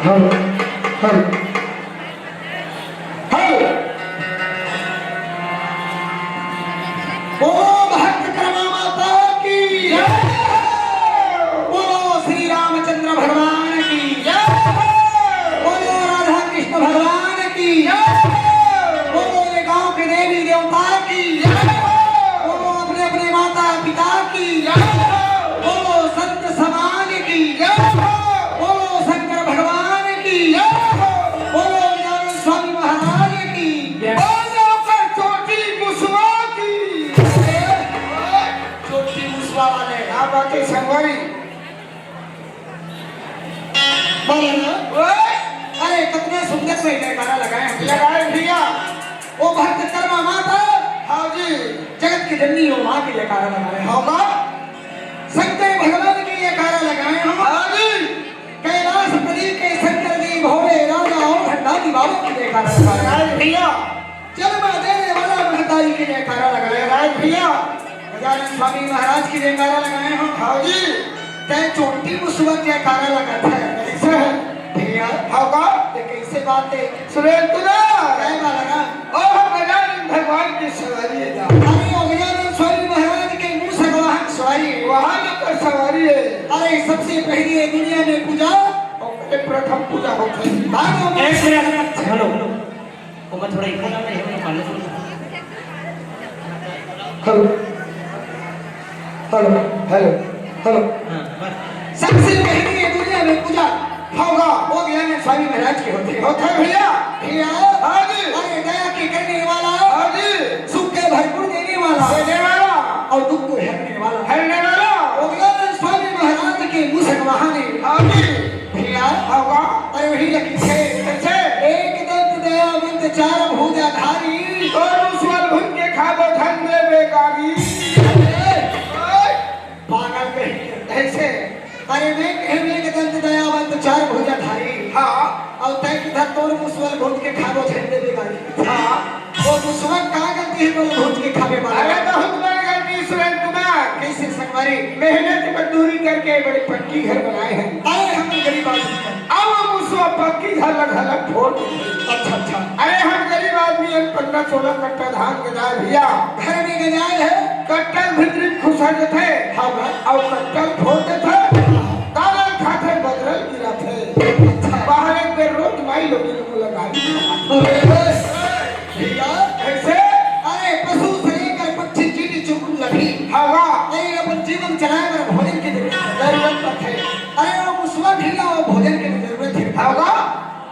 Hello, hello, hello. बोलो भक्त कर्मा माता की जय। बोलो श्री रामचंद्र भगवान की जय। बोलो राधा कृष्ण भगवान की जय। बोलो ये गांव के देवी देवता की जय। बोलो अपने अपने माता पिता की जय। बोलो संत समाज की जय। बोलो शंकर भगवान की जय। बोलो गजानन स्वामी महाराज की जय। बोलो कर चोटी मुसवा की जय। चोटी मुसवा वाले। क्या बात है संगवारी? बोलो ना। ओए! अरे, कितना सुंदर से जयकारा लगाए हम। लगाए भैया। वो भक्त कर्मा माता। हाँ जी। जगत की जननी वो माँ की जयकारा लगाए हम। हाँ माँ। शंकर भगवान की जयकारा लगाए हम। हाँ जी। कैलाशपति के शंकर जी भोले राजा और भंडारी बाबा की जयकारा लगाए। लगाए भैया। जन्म देने वाला महतारी की जयकारा लगाए। लगाए भैया। गजानन स्वामी महाराज की जयकारा लगाए हम। हाँ जी। तै चोटी मुसवा जयकारा लगात है। कैसे है? भैया। हाँ का? ये कैसे बात है? सुरेंद्र। जय बालाराम। ओ हम गजानन भगवान की सवारी है जा। अरे ओ गजानन स्वामी महाराज के मूसक वाहन सवारी है। वाहन पर सवारी है। अरे सबसे पहली ये दुनिया में पूजा। ओकरे प्रथम पूजा होता है। भागो। एक मिनट। हेलो। ओमा थोड़ा इको लग रहा है, ओमा पाले से। Hello, hello, hello, hello. हाँ, बस। सबसे पहली ये दुनिया में पूजा होगा, वो गजानन स्वामी महाराज की होती है। होता है भैया। भैया। हाँ जी। अरे दया के करने वाला। हाँ जी। सुख के भरपूर देने वाला। देने वाला। और दुख को हरने वाला। हरने वाला। वो गजानन स्वामी महाराज के मूसक वाहन है। हाँ जी। भैया। हाँ, वाह। अरे वही लगी थे। कैसे? एक दंत दयावंत चार भुजाधारी। दोनों स्वल भुज के खाबो धन दे बेकारी। ए, ओए! पागल कहीं के। कैसे? अरे मैं कहे एक दंत दयावंत चार भुजाधारी। हाँ। और तय की धर तोर मुसवल भुज के खाबो झंडे बेकारी। हाँ। वो मुसवा का गलती है, बोल भुज के खाबे वाला। अरे बहुत बड़ी गलती सुरेंद्र कुमार। कैसे संगवारी? मेहनत मजदूरी करके बड़ी पक्की घर बनाए हैं। अरे हम गरीब आदमी हैं। अब हम उसको पक्की घर लगा लग फोड़ देते हैं। अच्छा, अच्छा। अरे हम गरीब आदमी हैं, पन्द्रह सोलह कट्टा धान गजाए भैया। घर में गजाए है। कट्टा भीतरी खुसर देते। हाँ, हाँ। और कट्टा फोड़ देते। हाँ। काला खाते बदरल गिरा थे। अच्छा। बाहर एक बेर रोज माई लोग इनको लगा दी। अरे, भैया, कैसे? अरे, पशु से लेकर पक्षी चींटी चुरमुन लभी। हाँ, वाह। अरे, अपन जीवन चलाए बर भोजन के जरूरत है। जरूरत है। अरे, वो मुसवा ढीला, वो भोजन के जरूरत है। हाँ, वाह।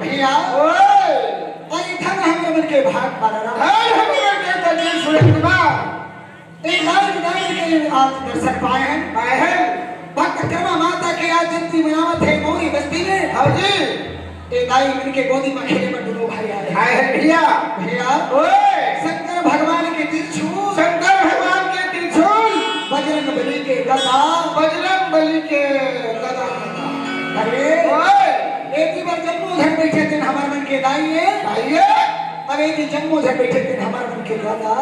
भैया, ओए। अरे, धन हमर मन के भाग पालना। धन हमर मन के तकलीफ सुने के बाद। एक लाल विधान के आज दर्शक पाए हैं। पाए हैं। भक्त कर्मा माता के आज जयंती मनावत है मौरी बस्ती में। हाँ जी। ए दाई, इनके गोदी में खेले में दोनों भाई आए हैं। आए हैं भैया। भैया। ओए। शंकर भगवान के त्रिशूल। शंकर भगवान के त्रिशूल। बजरंग बली के गदा। बजरंग बली के गदा। अरे। ओए। एक ही बार जम्मो झन बैठे थे हमारे मन के दाई है। दाई है। अरे जी, जम्मो झन बैठे तेन हमर मन के दादा।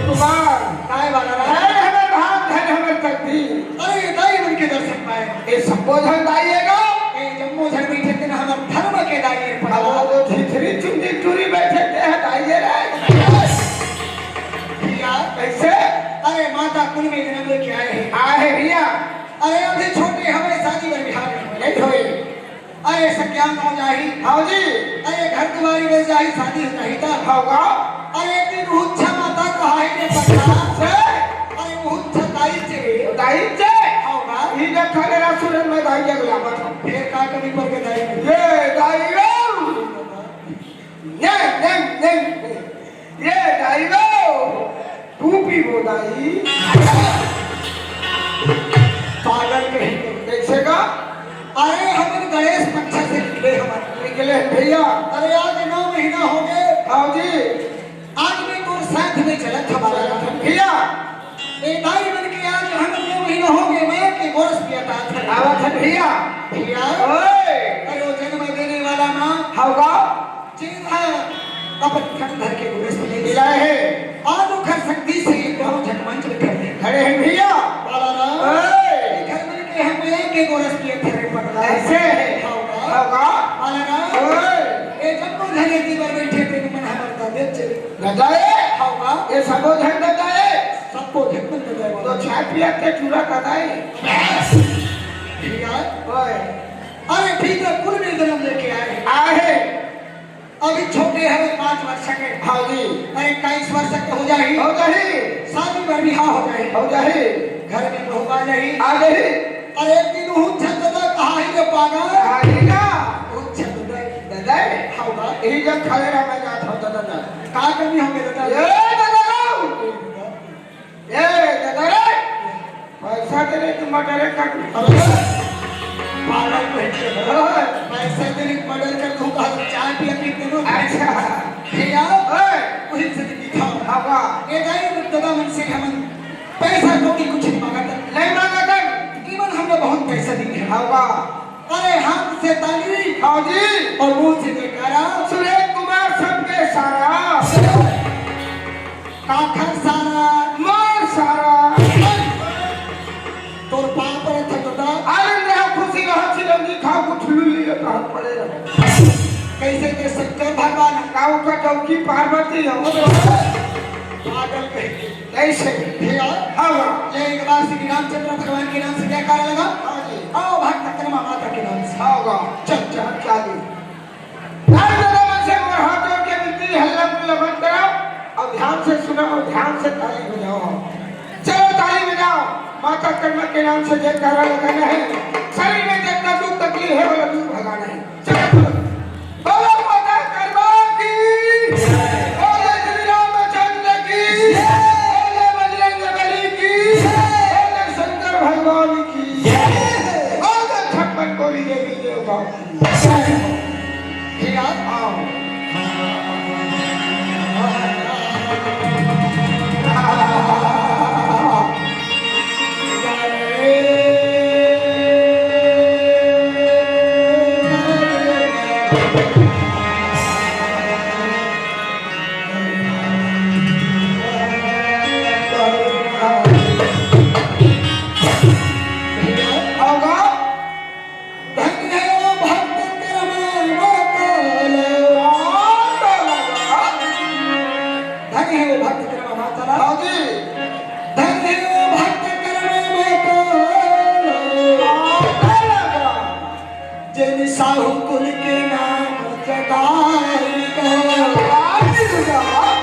कुमार। काय वाला रहा? धन हमर भाग, धन हमर तकदीर। अरे, दाई मन के दर्शन पाए। ए, जम्मो झन दाई हे गा? ए, जम्मो झन बैठे तेन हमर धर्म के दाई हे पड़ा। अब वो जो भितरी चुंदी टूरी बैठे ते हे दाई हे रे। भैया। कैसे? अरे, माता कुल में जन्म लेके आए हैं। आए हैं भैया। अरे, अभी छोटे हमें शादी बर बिहार में नहीं होए। अरे सकियान हो जाही। हाँ जी। अरे घर दुआरी में जाही, शादी हो जाही तब। होगा। अरे दिन उच्छा माता कहा है के पता। से? अरे उच्छा दाई से। दाई से? होगा। ही जब खगरा सुरन में दाई के बुलावत हूँ। फेर का कमी पर के दाई में? ये दाई रो। नहीं, नहीं, नहीं, नहीं। ये दाई रो। तू पीबो दाई। पागल कहीं के। कैसे का? अरे हमन गणेश पक्ष से निकले हमन। निकले हैं भैया। अरे आज नौ महीना हो गए। हाँ जी। आज मैं तोर साथ में चलत हमारा। भैया। ए दाई मन के आज हम नौ महीना हो गए, मैं के गोरस पिया तात है। आवत है भैया। भैया। ओए। अरे वो जन्म देने वाला माँ। हौगा। चेला अपन थन धर के गोरस पिया। पिलाए है। आज ओखर शक्ति से दोनों झट मंच में खड़े हैं। खड़े हैं भैया। बाला राम। ओए। ए घर मन के हम मैं के गोरस पिया थे रे पगला। ऐसे है। हौगा। हौगा। बाला राम। ओए। ए जम्मो झने दीवार बैठे थे मन हमार दादे चले। दादा ए। हौगा। ए सबो झन दादा ए। सबको झटकन दे दे। तो चाय पिया के चूड़ा का दाई। भैया। ओए। अरे ठीक है, कुल में जन्म लेके आए हैं। आए हैं। अभी छोटे हवे पाँच वर्ष के। हाँ जी। अरे इक्कीस वर्ष के हो जाही। हो जाही। शादी बर बिहाव हो जाही। हो जाही। घर में बहू आ जाही। आ जाही। अरे एक दिन हूँ छत दादा कहा ही रे पागल। कहा ही ना। हूँ छत दादा। दादा। हाँ बा। यही जब खड़े रह मैं जात हूँ दादा। का कमी हो गई दादा? ए दादा। ए, दादा रे, पैसा दे रे, तू मर्डर कर। अरे, पागल बन के। ओए। पैसा दे रे, मर्डर कर दूंगा, चाय पिया के दे दो। अच्छा। भैया, ओए। वही से दिखाओ। हाँ, वाह। ए दाई, दादा मन से हमन पैसा को भी कुछ नहीं मांगा था। नहीं मांगा था। केवल हमने बहुत पैसा दी है। हाँ, वाह। अरे हाथ से ताली। हाँ जी। और मुंह से जयकारा। सुरेश कुमार सबके सारा। काखर सारा। मार सारा। तोर पाप रे थकता। आनंद रहा, खुशी रहा, चिरंजी खाओ, कुछ लू लिए कहाँ पड़े रहो। कैसे के शंकर भगवान। गाँव का चौकी पार्वती हो। पागल कहीं के। कैसे? भैया। हाँ, हाँ। ले एक बार श्री रामचंद्र भगवान के नाम से जयकारा लगा। हाँ जी। आओ भक्त कर्मा माता के नाम से। हाँ, हाँ। चल, चल। चल, चालू। हर जगह में से मोर हाथ जोड़ के विनती है, हल्ला गुल्ला बंद कराओ और ध्यान से सुनाओ, ध्यान से ताली बजाओ। चलो ताली बजाओ, माता कर्मा के नाम से जयकारा लगाना है। शरीर में जितना दुख तकलीफ है, वो दूर भगाना है। चलो, चलो। बोलो माता कर्मा की, बोलो श्री रामचंद्र की, बोलो बजरंग बली की, बोलो शंकर भगवान की, बोलो छप्पन कोरी देवी देवता की। धन्य हे वो भक्त कर्मा माता ला। धन्य हे वो भक्त कर्मा माता ला। हाँ जी। धन्य हे वो भक्त कर्मा माता ला। जेन साहू कुल के नाम जगाई गए। हाँ जी, हाँ।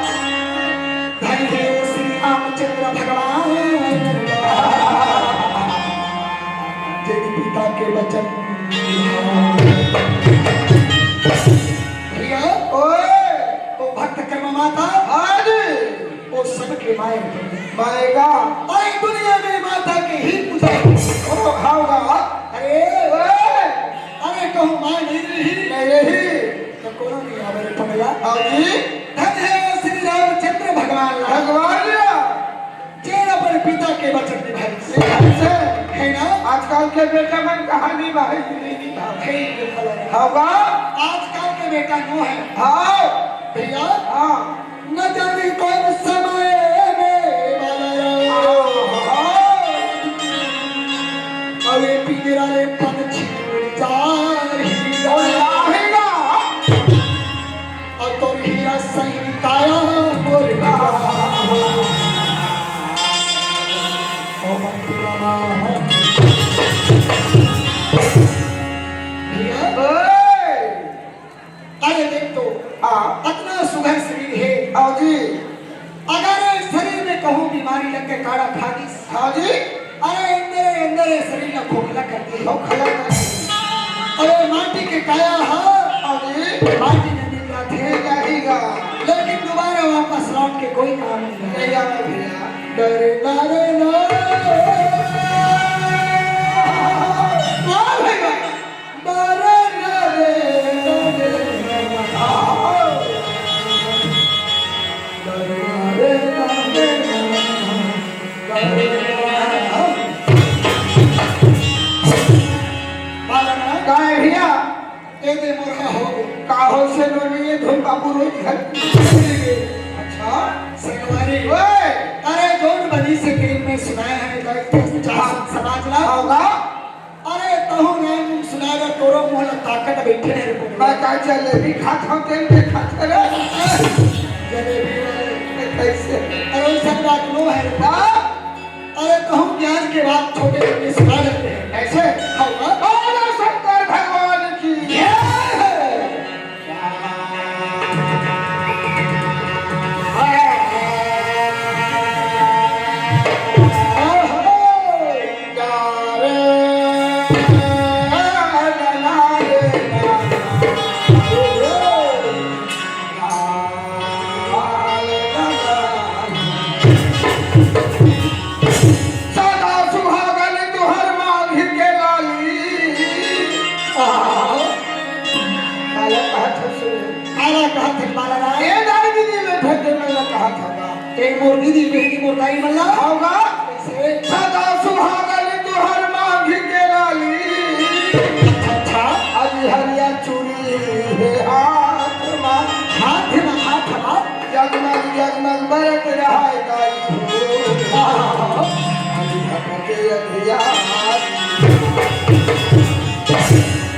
धन्य हे श्री रामचंद्र भगवान। जेन पिता के वचन। भैया, ओए। वो भक्त कर्मा माता। हाँ जी। वो सबके माए। माएगा। और दुनिया में माता के ही पूजा। ओ, हाँ, हाँ। अरे, ओए। अरे, कहूँ माँ नहीं रही। नहीं रही। तो कोनो नहीं आवे रे पगला। हाँ जी। धन है श्री रामचंद्र भगवान ला। भगवान ला। जेन अपन पिता के वचन निभाई। ये ढंग से। है ना? आजकल के बेटा मन कहाँ निभाई, नहीं निभाई। है, ये भला है। हाँ बा। आजकल के बेटा नो है। हाँ। भैया। हाँ। न जाने कौन समय में वाला है। हाँ। अरे पिंजरा ले पंछी उड़ जा रही। उड़ जा रही। और तोर हीरा सही काया मोर। ओ भक्ति रामा। भैया, ओए। अरे देख तो, हाँ। अतना सुघर शरीर है। आओ जी। बाजी नदी का थे जाएगा, लेकिन दोबारा वापस लौट के कोई काम नहीं है। नहीं आवे भैया। डरे ना रे ना। वाह भैया। डरे ना रे ना रे ना। डरे ना रे ना रे ना। डरे ना। बालक ना। काय भैया? ए दे मोर हा हो गे। का हो से नोनी ये धुन बाबू रोज घर। अच्छा, संगवारी। ओए! अरे, जोन बनी से प्रेम में सुनाए हैं, तो एक तो चार हाँ। समाज ला। होगा? अरे, तहु नाम सुनाए ला, तोरो मुँह ला ताकत बैठे हैं रे। मैं का जलेबी खात हूँ, तेल में खात हूँ रे। जलेबी वाले। कैसे? अरे, वैसा बात नो है रे। हाँ? अरे, कहूँ ज्ञान के बात छोटे छोटे सुना देते हैं। ऐसे? हाँ, हाँ। बोलो शंकर भगवान की जय। सदा सुहागन तुहर मांग के लाली। आहा। काला कहत हस रे। काला कहत हस बाला राय। ए दाई दीदी में फेंके मन ला कहत हस। ए मोर दीदी, बहिनी, मोर दाई मन ला। होगा। कैसे? सदा सुहागन तुहर मांग के लाली। अच्छा, अच्छा। हरी हरिया चूड़ी हे हाथ मा। हाथ मा, हाथ मा। जगमग जगमग बरत रहय दाई हो। आहा। अभी हमके अंधियार।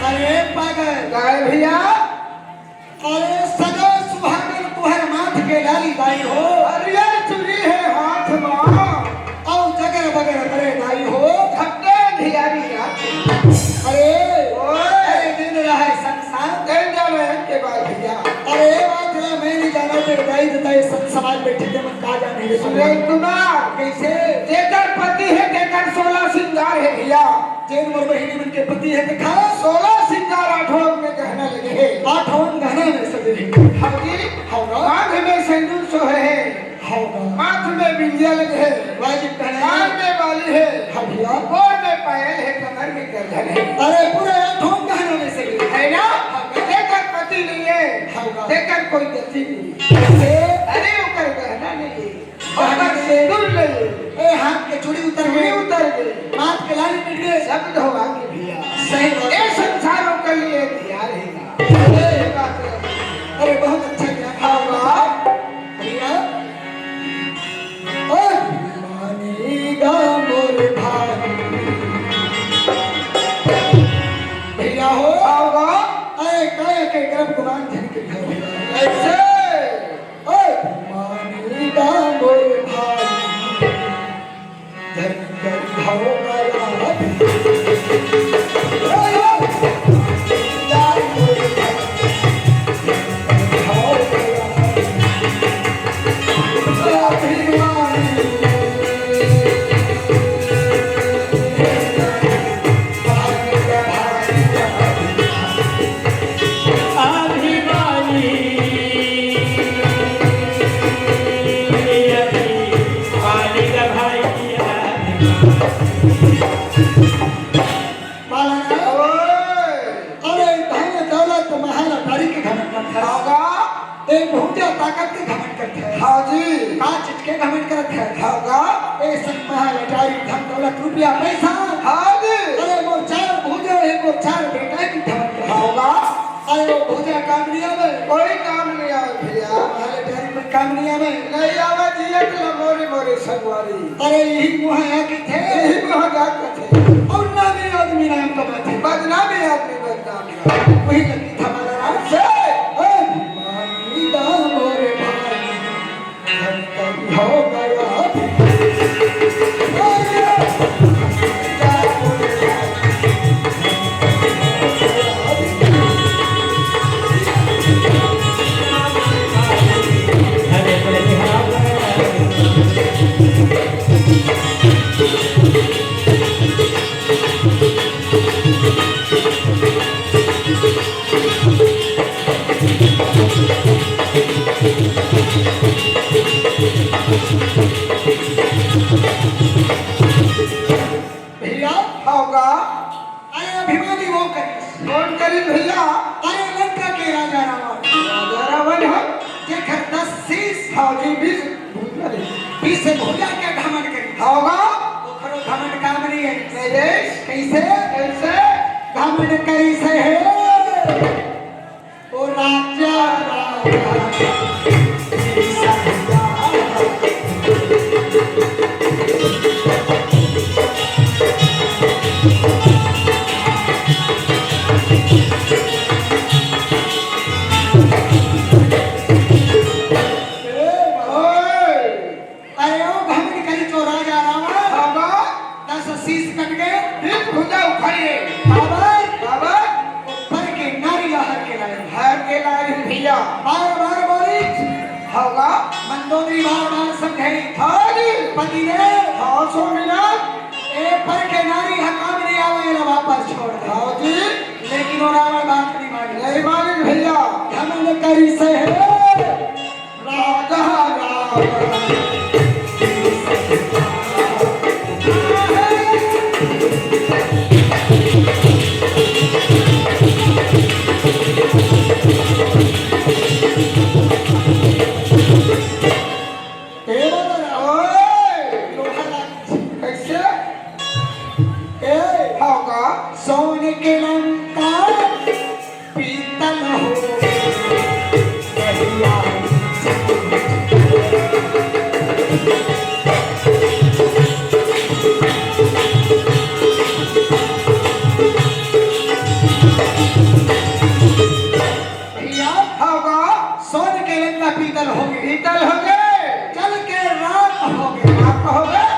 अरे पागल। काय भैया? अरे सदा सुहागन तुहर माथ के लाली दाई हो। हरियर चूड़ी हे हाथ मा। अउ जगर बगर बरे दाई हो। घट्टे अंधियारी रात। अरे, ओए। अरे दिन रहय संसार। दिन जाने के बाद भैया। अरे बात ला मैं नहीं जाना, तेरे दाई ददाई संत समाज बैठे थे, मन का जाने रे सुन। अरे तुम्हार कैसे? जेकर पति हे, तेकर सोलह सिंगार हे भैया। जेन मोर बहिनी मन के पति हे, देखा। सोलह सिंगार आठों अंग में गहना लगे हे। आठों अंग गहना में सजे हे। हाँ जी। हाँ ना? कान में सेंदूर सोहे हे। हाँ ना? माथ में बिंदिया लगे हे। वाजिब कहना हे। कान में बाली हे। हाँ भैया। गोड़ में पायल हे, कमर में करधन हे। अरे पूरे आठों अंग गहना में सजे हे। है ना? हाँ ना? जेकर पति नहीं हे, हाँ ना? तेकर कोई गति नहीं। कैसे? अरे ओकर गहना नहीं हे। ओकर सेंदूर ले ले। ए, हाथ के चूड़ी उतर चूड़ी गए। उतर गए। माथ के लाली मिट गए। सब धोवा के भैया। सही बात। ए संसार ओकर लिए तैयार हे ना। सही बात हे। अरे, बहुत अच्छा ज्ञान। हाँ, वाह। भैया। ओ, मानी गा मोर भाई। भैया हो। हाँ, वाह। अरे, काय के गर्भ गुमान धन के घर। ऐसे। ओए, मानी गा मोर भाई, जन जन हो गया। अरे धन दौलत महल अटारी के घमंड करत हे। हाँ गा। ए भूजा ताकत के घमंड करत हे। हाँ जी। का चीज के घमंड करत हे? हाँ गा। ए संत महल अटारी, धन दौलत, रुपया पैसा। हाँ जी। अरे मोर चार भूजा हे, मोर चार बेटा के घमंड करत हे। हाँ गा। अरे वो भूजा काम नहीं आवे। कोई काम नहीं आवे भैया। महल अटारी में काम नहीं आवे। नहीं आवे, जियत ला मोरे मोरे संगवारी। अरे यही मुँह आके थे। यही मुँह आके थे। और नामी आदमी नाम कमाथे। बदनामी आदमी बदनाम। वही लगी था हमारा राज। से। ए, मानी दा मोरे भाई, धन कम हो गया। कौन करी भैया? अरे लंका के राजा रावण। राजा रावण ह? जेकर दस शीश। हाँ जी, बीस। बीस भुजा के घमंड करी। होगा? ओकरो घमंड काम नहीं है। नहीं रे। कैसे? कैसे? घमंड करी से है। ओ राजा, राजा। ए, ओए। अरे ओ घमंड करी तो राजा रावण। बाबा। दस शीश कट गए। बीस भुजा उखड़ गए। बाबा। बाबा। ऊपर के नारी ला हर के लाई। हर के लाई भैया। बार बार बोली। होगा। मंदोदरी बार बार समझाई। हाँ जी। पति ने। हाँ स्वामीनाथ। ए पर के नारी ह काम नहीं आवे, एला वापस छोड़ दे। हाँ जी। लेकिन वो रावण बात नहीं मानी। नहीं मानी भैया। घमंड करी से है। राजा रावण। ए बाबा, ओए, लोहा लाग। कैसे? ए, होगा। सोने के लंका पीतल हो। भैया। भैया। होगा। सोन के लंका पीतल हो गए। पीतल हो गए। जल के राख हो गए। राख हो गए।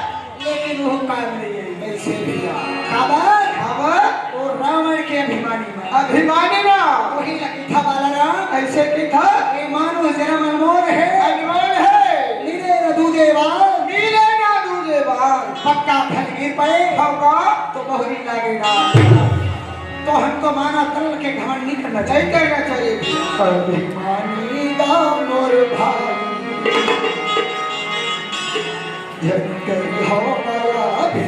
लेकिन वो काम नहीं है। कैसे भैया? काबर? काबर? वो रावण के अभिमानी में। अभिमानी में। वही लगी था बालाराम। ऐसे की था? ये मानुष जन्म अनमोल है। अनमोल है। मिले न दूजे बार। मिले ना दूजे बार। पक्का फल गिर पड़े। होगा। तो बहुरी लागे ना। तो हमको माना तल के घमंड नहीं करना चाहिए। नहीं करना चाहिए। अभिमानी दा मोर भाई। झंडे हो गया भी।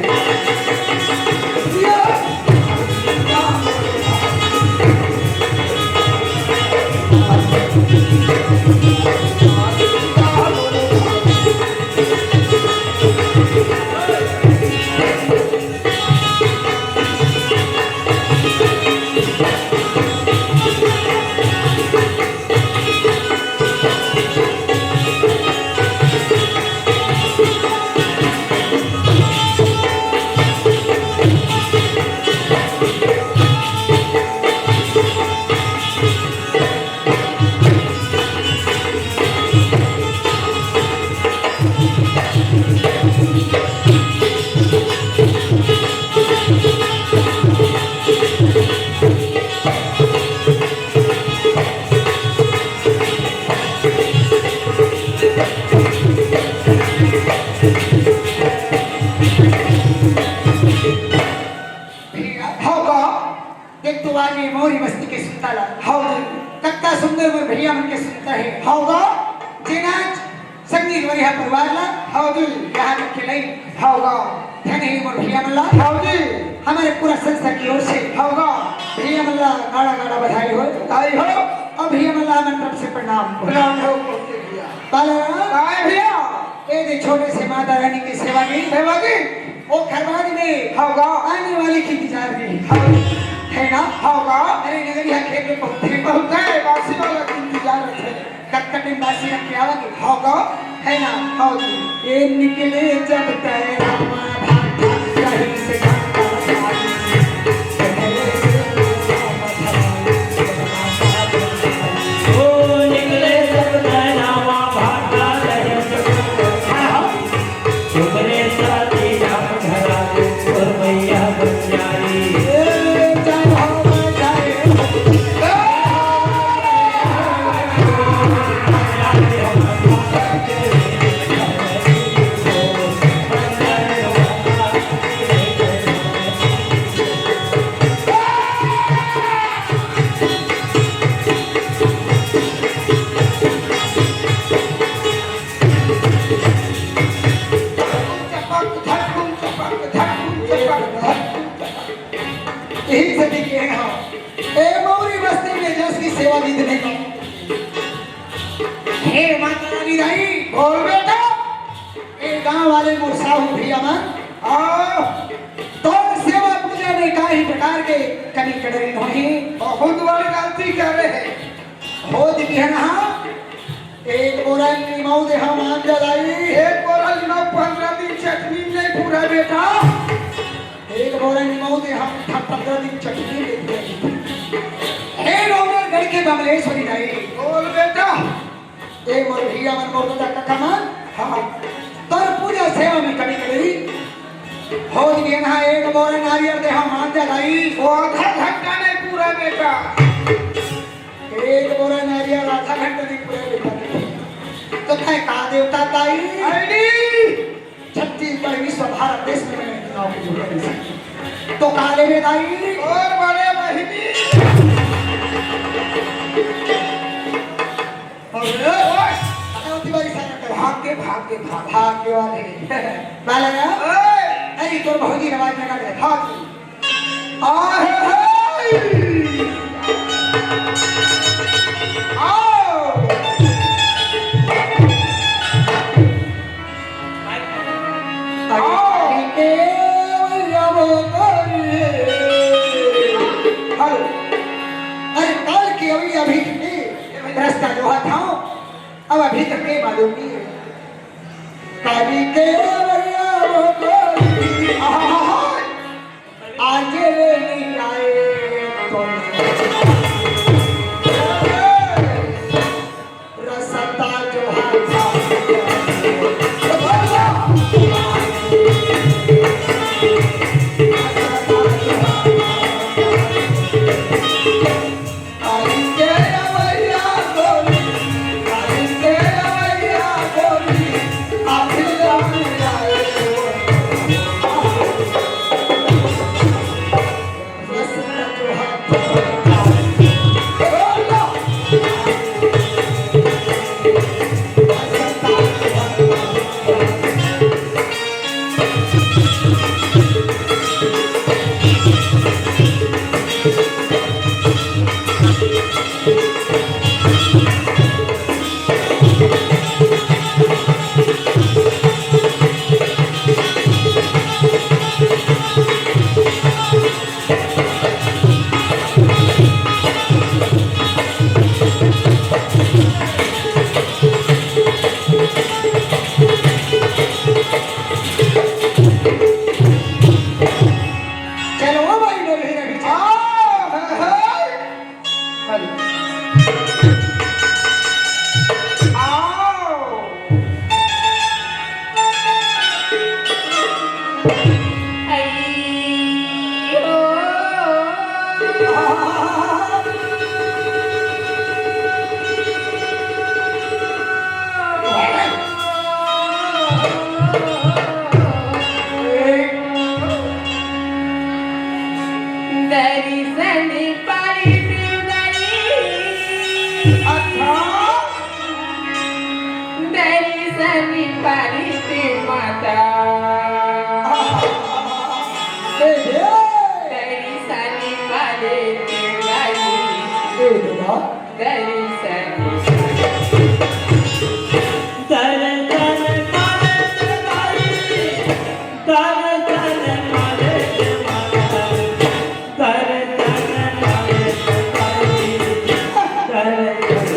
भैया, हाँ बा। देख तो आज ये मोरी मस्ती के सुनता ला। हाँ जी। कत्ता सुंदर मोर भैया मन के सुनता है। हाँ बा। जेना संगीत बढ़िया परिवार ला। हाँ जी। यहाँ तक के लई। हाँ बा। धन ही मोर भैया मन ला। हाँ जी। हमारे पूरा संस्था की ओर से। हाँ बा। भैया मन ला गाड़ा गाड़ा बधाई हो। बधाई हो। और भैया मन ला हमर तरफ से प्रणाम हो। प्रणाम हो। बाला। काय भैया? ए दे छोटे से माता रानी की सेवा की। सेवा की। ओ खरवान में। हाँ बा। आने वाली की इंतजार में। हाँ। है ना? हाँ बा। अरे नगरिया खेत में पहुंचे। पहुंचे, बासी वाला की इंतजार रखे। कटकटी बासी रख के आवागे। हाँ बा। है ना? हाँ जी। ये निकले जब तैरा माँ भाटा, कहीं से घंटा बजा। विधि नहीं। हे माता रानी दाई, बोल बेटा। ए गांव वाले मोर साहू भैया मन, आओ। तोर सेवा पूजा में काही प्रकार के कमी कड़री होही। बहुत बड़ गलती करे हे। होत बिहनहा एक बोरा निमऊ देहा मांजा दाई। एक बोरा निमऊ पंद्रह दिन चटनी नहीं पूरा बेटा। एक बोरा निमऊ देहा पंद्रह दिन चटनी नहीं पूरा। हे डोंगरगढ़ के बमलेश्वरी दाई। बोल बेटा। ए मोर भैया मन, मोर दादा काका मन, हाँ, तोर पूजा सेवा में कमी कड़री होत बिहनहा एक बोरा नारियल देहा मांजा दाई। वो आधा घंटा नहीं पूरा बेटा। एक बोरा नारियल आधा घंटा नहीं पूरा बेटा। तो तैं का देवता दाई? अरे! छत्तीसगढ़ विश्व भारत देश में मैंने चुनाव की जरूरत नहीं। तो का लेबे दाई? और बड़े बहिनी। अरे, ओए, अरे, ओती बारी सारा कर। भाग के, भाग के, भाग। भाग के वाले। बाला ना? ओए। अरे, तोर भौजी आवाज में का दे? भाग। आहे, आहे। आओ। आओ। हेलो। अरे, काल के अभी, अभी के रास्ता जो है था, अब अभी तक के मालूम नहीं है। काली के भैया वो कोई। आहा। आगे रे नहीं आए तो रसता जो है। चलो भाई, लोग हैं अभी। आ, है, है। हेलो। आओ। दर्शन पालित दाई। अच्छा। दर्शन पालित माता। ए हे। दर्शन पालित दाई। ए बेटा। दर्शन। दर्शन पालित दाई। दर्शन पालित माता। दर्शन पालित दाई। दर्शन।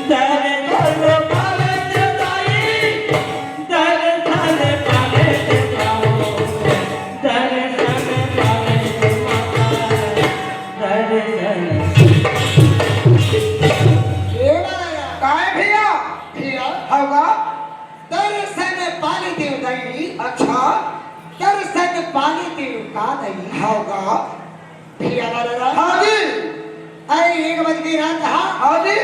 दर्शन पालित दाई। दर्शन पालित माता। दर्शन पालित दाई। काय भैया? भैया। हव गा? दर्शन पालित दाई। अच्छा। दर्शन पालित का दाई? हव गा? भैया बाला ला। हाँ जी। अरे एक बज के रात हा। हाँ जी।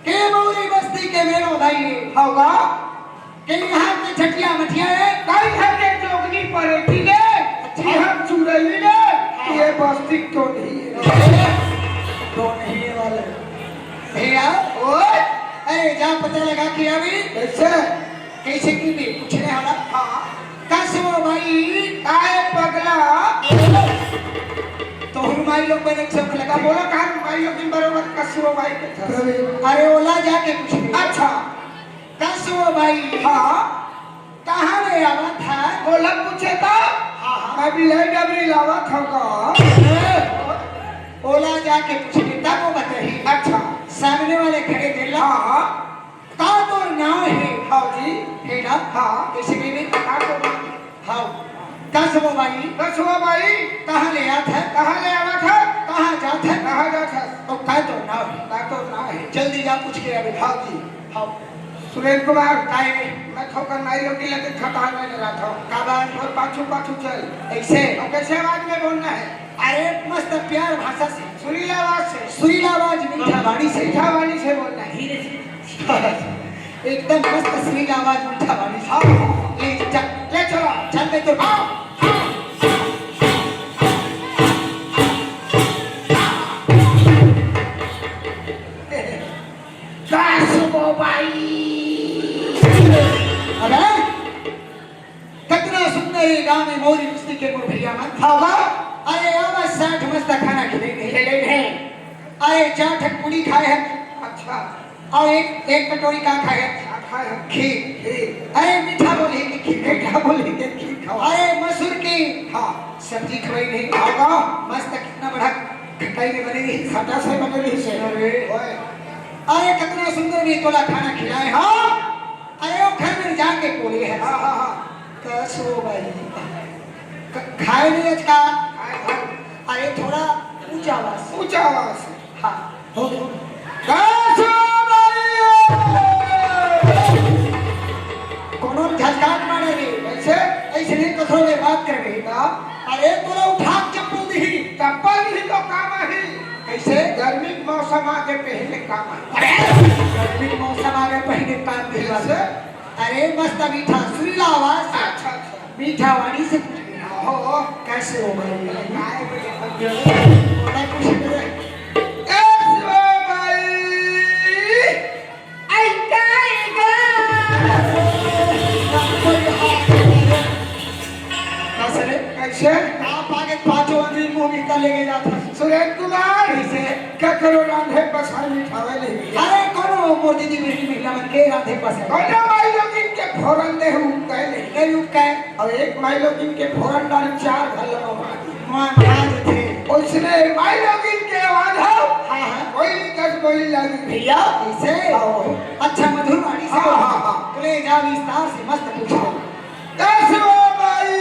के मौरी बस्ती के मेलो दाई। हव गा? के यहाँ के छठिया मठिया है। कई घर के जोगनी परेती ले। अच्छा। कि हम चुड़ैली ले। हाँ। ये बस्ती क्यों नहीं है? भैया, ओए, अरे जा पता लगा के आवे। कैसे? कैसे की भी पूछने वाला। हाँ। कस वो भाई? काय पगला? तोहर माई लोग बने चौक लगा। बोला कहाँ माई लोग दिन बरोबर कस वो भाई के था। अरे ओला जाके पूछ ले। अच्छा। कस वो भाई? हाँ। कहाँ ले आवा था? ओला पूछे तो? हाँ, हाँ। मैं बिलाई डबरी लावा था का? ओला जाके पूछ ले, तब वो बताही। अच्छा। सामने वाले खड़े थे ला। हाँ, हाँ। का तोर नाव है? हाँ जी। है ना? हाँ। कैसे कहने? का तोर नाव? हाँ। कस वो भाई? कस वो भाई? कहाँ ले आत है? कहाँ ले आवा था? कहाँ जात है? कहाँ जात है? और का तोर नाव है? का तोर नाव है? जल्दी जा पूछ के आवे। हाँ जी। हाँ। सुरेंद्र कुमार, काय? मैं थोकर नाई लोग की लगे खटाल में डरा था। का बात? और पाछू पाछू चल। ऐसे? और कैसे आवाज में बोलना है? अरे मस्त प्यार भाषा से। सुरीला आवाज से। सुरीला आवाज, मीठा वाणी से। मीठा वाणी से बोलना है। धीरे से। एकदम मस्त सुरीला आवाज, मीठा वाणी से। हाँ। ले चल। ले चलो। चल मैं तो। हाँ। दस गो बाई। अरे, कितना सुंदर ये गांव में मौज मस्ती के मोर भैया मन। हाँ, हाँ। अरे, आवा साठ मस्त खाना खिले नहीं। खिले नहीं। अरे, चार ठक पूरी खाए हैं। अच्छा। और एक, एक कटोरी का खाए हैं? क्या खाए हैं? खीर। खीर। अरे, मीठा बोली कि खीर। मीठा बोली कि खीर खाओ। अरे, मसूर की हाँ। सब्जी खवाई नहीं। हाँ, हाँ। मस्त कितना बड़ा खटाई में बने रही। खटा से बने रही से। अरे। ओए। अरे, कितना सुंदर भी तोला खाना खिलाए। हाँ। अरे, वो घर में जाके बोले है। हाँ, हाँ, हाँ। कस वो भाई? क-, खाए नहीं आज का? खाए, खाए। अरे, थोड़ा ऊंचा आवाज से। ऊंचा आवाज से। हाँ। हो, हो। कस वो भाई? कोनो झटका मारे रे। कैसे? ऐसे नहीं कखरो में बात कर रही। हाँ। अरे, तोला उठा के चप्पल दी। चप्पल नहीं तो काम आही। कैसे? गर्मी के मौसम आगे पहले काम आही। अरे, गर्मी के मौसम आगे पहले काम दी। कैसे? अरे मस्त मीठा सुरीला आवाज। अच्छा, अच्छा। मीठा वाणी से पूछ लिया। हो। कैसे हो भाई? काय बोले? बोला कुछ नहीं। कैसे हो भाई? आई काय गा? कैसे रे? कैसे? आप आगे पाछो आदमी मुंह में लेके जाता। सुरेंद्र कुमार। कैसे? ककरो रांधे पसार मिठावे नहीं। अरे कोनो मोर दीदी बेटी महिला मन के रांधे पसार। कोनो माई लोगिन के फोरन देहू कहे नहीं। नहीं रुक कहे। और एक माई लोगिन के फोरन डाल चार घर लगा मार दी। मार, मार देथे। उसने माई लोगिन के आवाज हो। हाँ, हाँ। कोई कस बोली लागी। भैया, कैसे? आओ। अच्छा मधुर वाणी से हाँ, बोलो। हाँ, हाँ। बोले जा विस्तार से मस्त पूछो। कस वो माई?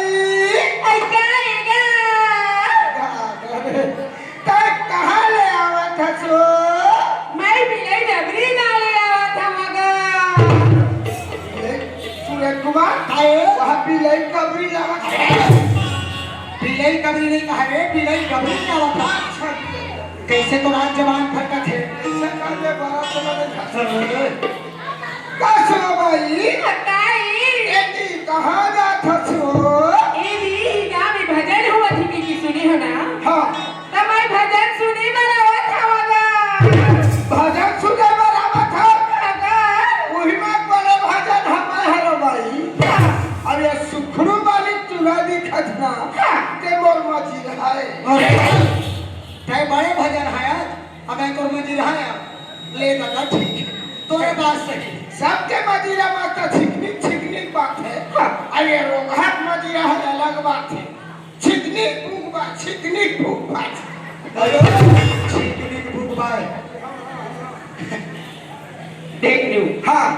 आई का गा? गा, गा रे। तै कहाँ ले आवत हस वो? मैं बिलाई डबरी ना ले आवत हँव गा। बिलाई, सूरज कुमार, काय? वहाँ बिलाई डबरी लावत हस। बिलाई डबरी नहीं कहा रे, बिलाई डबरी लावत हँव। अच्छा, बिलाई डबरी। कैसे तो राज जवान फटकत हे। कैसे कर ले बड़ा चला नहीं था। सर। कस वो माई? बताई। एती कहाँ जात हस वो? ए दी, गाँव में भजन होवत हे कि सुने हो ना? हाँ। त मैं भजन सुने बर आवत हँव गा। भजन सुने बर आवत हस? हाँ गा। उही में बड़े भजन हमार हरो माई। हाँ। अब ये सुखरू वाली चूल्हा दिखत ना, हाँ। ते मोर मजीर हे। अरे, तै बड़े भजन हे आज। अब मैं तोर मजीर हे यार। ले दादा, ठीक हे। तोरे बात सही। सबके मजीरा में तो छिकनी, छिकनी बात हे। हाँ। अरे रोगहट मजीरा हे, अलग बात हे। छिकनी फूकबा, छिकनी फूकबा। अरे, छिकनी फूकबा। देख लियो। हाँ।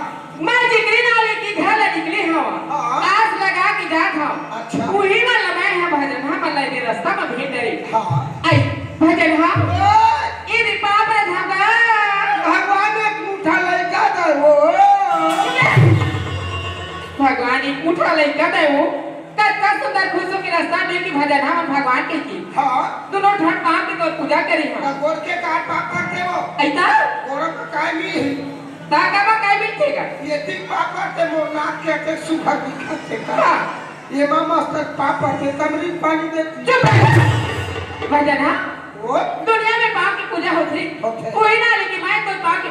मैं जिकरी नाली के घर ले निकले हँव। हाँ। आस लगा के जात हँव। अच्छा। उही मन ल मैं ह भजन ह मन लगे रास्ता म भेंट डरे। हाँ। आई, भजन ह। ओए। ए रे पाप रे धागा। भगवान एक मुठा लइका दे वो। भगवान एक मुठा लइका दे वो। कतका सुंदर खुश होके रास्ता में कि भजन हमन भगवान कहिके। हाँ। दुनों ठन पाँव के तोर पूजा करे हन। त गोड़ के का पाप करथे वो? अइता? गोड़ के काय मिलही? ता का बा काय मिलथे गा? ये तीन पाप करथे मोर नाक के, के सुभर दिखथे का? हाँ। ये माँ मस्तक पाप करथे, तमरी पानी देती। चुप रह। भजन, हाँ? वो? दुनिया में पाँव के पूजा होथे। होथे। कोई ना, लेकिन मैं तो पाँव के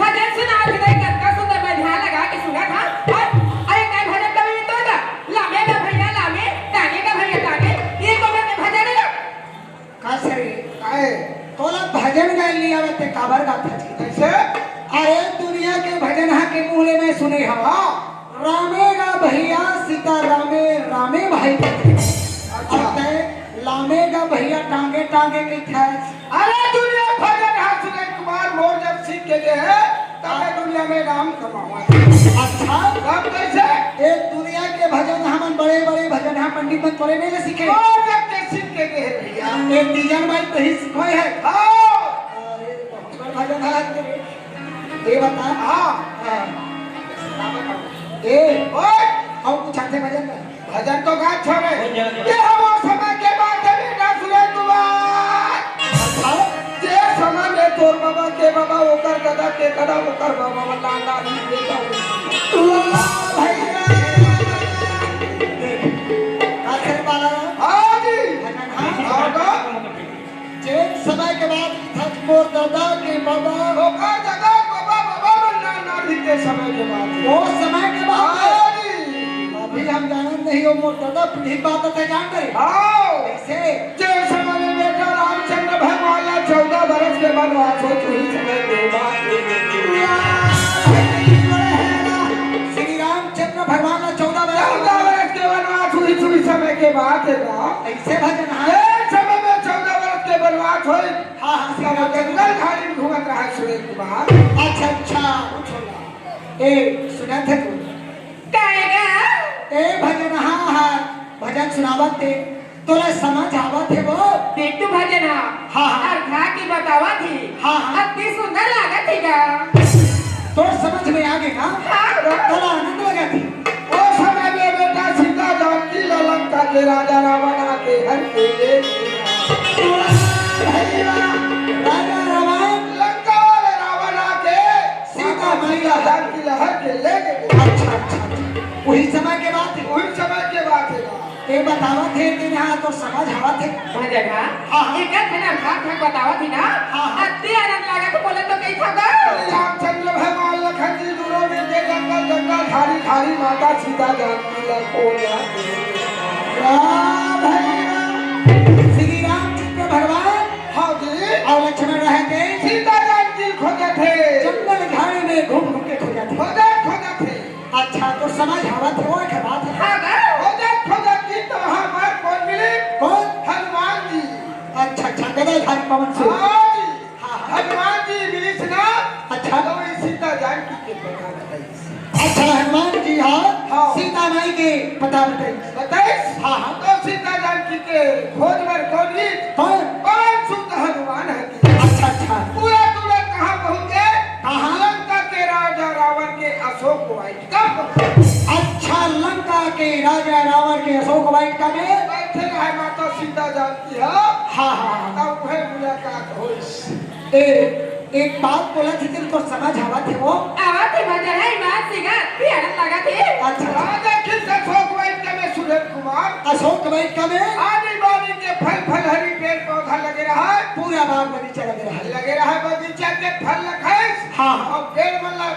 भजन सुनावत हे, कतका सुंदर मैं ध्यान लगा के सुनत हंव। अउ, अरे, काय भजन कवि तो गा, लामे गा भैया लामे, ताने गा भैया ताने, ये कोनो के भजन हे? का सरे? काहे? तोला भजन गाय लिया ते काबर गाथा जी? कैसे? अरे, दुनिया के भजन हा के मुंह ले मैं सुने हंव। हाँ। रामे गा भैया सीता रामे, रामे भाई। अच्छा। अउ तैं लामे गा भैया टांगे टांगे कहिथे। अरे दुनिया भजन हा सुरेश कुमार मोर जब सीख के गे हे, तबे दुनिया में नाम कमावा। अच्छा। तब कैसे? ए दुनिया के भजन हमन बड़े बड़े भजन हा पंडित मन तोरे मेर ले सीखे। मोर जब के सीख के गे हे भैया। ए तीजन भाई तो ही सिखाए हे। हाँ। अरे बहुत बड़ भजन हा। ये बता। हाँ। हाँ। ए, ओए! अउ कुछ आथे भजन में? भजन तो गा छोड़े। ये हम वो समय के बात हे बेटा सुरेश कुमार। अच्छा। जे समय में तोर बाबा के बाबा, ओकर ददा के ददा, ओकर बाबा वाला नानी बेटा। वाह भैया। देख, आखिर वाला। हाँ जी। भजन, हाँ। हाँ, गा। जे समय के बात लिखत मोर ददा के बाबा। ओकर ददा के बाबा, बाबा मन नान नान रहिते समय के बात। ओ समय के बात। हाँ जी। अभी हम जानत नहीं हो मोर ददा पीढ़ी बात ते जान करे। हाँ। कैसे? जे समय में बेटा रामचंद्र भगवान ला चौदह बरस के बनवास होय, उही समय के बात। श्री रामचंद्र भगवान ला चौदह बरस चौदह बरस के बनवास होय, उही समय के बात हे ना। कैसे भजन? हाँ। जे समय में चौदह बरस के बनवास होय, हाँ, हाँ, श्री रामचंद्र। जंगल झाड़ी में घूमत रहा सुरेश कुमार। अच्छा, अच्छा। ए, सुनत हे तू? काहे गा? ए, भजन, हाँ, हाँ, भजन सुनावत हे, तोला समझ आवत हे वो? बिट्टू भजन हा। हाँ, हाँ। अउ गा के बतावत हे। हाँ, हाँ। अति सुंदर लागत हे गा। तोर समझ में आ गे ना? हाँ। तोला आनंद लगत हे। ओ समय में बेटा सीता जानकी ला लंका के राजा रावण आके हर के ले गे। वाह भैया, राजा रावण। लंका वाले रावण आके सीता माई ला जानकी ला हर के ले गे। अच्छा, अच्छा, अच्छा। उही समय के बात हे। उही समय के बात हे। ये बतावत हे कि यहाँ तो समझ आवत हे। भजन हा? हाँ, हाँ। एक घंटा भाग भाग बतावत हे ना। हाँ, हाँ। अति आनंद लागत हे, बोले तो कही था गा। रामचंद्र भगवान लखन जी दूनों मिलके जंगल, जंगल, झाड़ी, झाड़ी, माता सीता जानकी ला खोजा। वाह भैया। श्री रामचंद्र भगवान हाँ जी। अउ लक्ष्मण रहे थे। सीता जानकी खोजत हे। जंगल झाड़ी में घूम घूम के खोजत हे। खोजत, खोजत हे। अच्छा, तो समझ आवत हे, वो एक बात हे। हाँ, हाँ। खोजत, खोजत जी तो वहाँ पर कौन मिले? कौन? हनुमान जी। अच्छा, अच्छा, गदा धारी। पवन सूर्य। हाँ जी। हाँ, हाँ। हनुमान जी मिलिस ना, अच्छा। तो ये सीता जानकी के पता बताइस। अच्छा, हनुमान जी, हाँ, हाँ। सीता माई के पता बताइस। बताइस? हाँ, हाँ। तो सीता जानकी के खोज बर कौन गिस? हाँ। पवन सुत हनुमान ह गिस। अच्छा, अच्छा। पूरा तुरंत कहाँ पहुँच गे? कहाँ? लंका के राजा रावण के अशोक वाटिका। अच्छा, लंका के राजा रावण के अशोक वाटिका में बैठे रहे माता सीता जानकी ह। हाँ, हाँ, हाँ। तब उहे मुलाकात होइस। ए, एक बात बोलत हे, तेला तो समझ आवत हे वो? आवत हे, मजा हे, बात से गा, प्यारा लागत हे। अच्छा, अच्छा। राजा खिस अशोक वाटिका में सुरेंद्र कुमार। अशोक वाटिका में? आनी बानी के फल फलहरी पेड़ पौधा लगे रहा है। पूरा बाग बगीचा लगे रहा है। लगे रहा है, बगीचा के फल ल खाइस। हाँ, हाँ। अउ पेड़ मन ला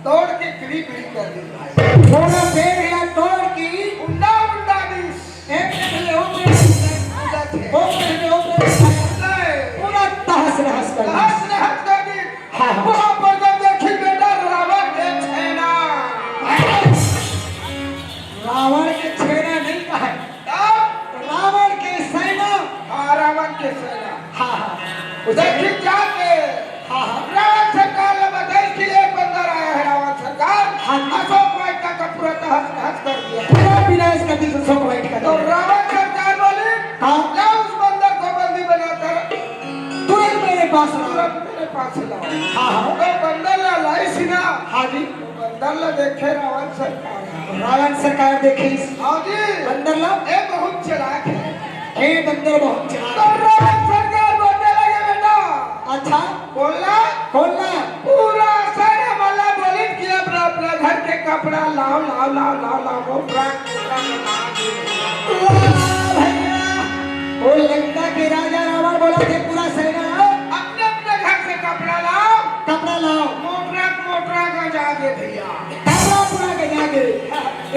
तोड़ के किरी बिरी कर दिस भाई। पूरा पेड़ ला तोड़ के उंडा उंडा दिस। एक तरफ ले ओ पेड़, ओ तरफ ले ओ पेड़। पूरा तहस नहस कर दिस। तहस नहस कर दिस। हाँ, हाँ। वहाँ पर जब देखी बेटा रावण के छेना। रावण के छेना नहीं कहे। तब? रावण के सेना। हाँ, रावण के सेना। हाँ, हाँ। उसे देखी जाके हाँ, हाँ। रावण सरकार ल बताइस कि एक बंदर आया है, रावण सरकार। हाँ। अशोक वाटिका का पूरा तहस नहस कर दिया। पूरा विनाश कर दिस अशोक वाटिका। तो रावण सरकार बोली, हाँ। लाओ उस बंदर को बंदी बनाकर तुरंत मेरे पास लाओ। तुरंत मेरे पास लाओ। हाँ, हाँ। तो बंदर ला लाइस ना। हाँ जी। बंदर ला देखे रावण सरकार। रावण सरकार देखिस। हाँ जी। बंदर ला? ए बहुत चालाक है। ए बंदर बहुत चालाक तो है। रावण सरकार बोलने लगे, बेटा। अच्छा। बोलना। बोलना। पूरा सेना मन ला बोलिन कि अपना, अपना घर के कपड़ा लाओ, लाओ, लाओ, लाओ, लाओ, मोटरा, मोटरा, मोटरा। वाह भैया। वो लंका के राजा रावण बोलत हे पूरा सेना। अपने, अपने घर से कपड़ा लाओ। कपड़ा लाओ। मोटरा, मोटरा गंजा गे भैया। कपड़ा पूरा गंजा गे।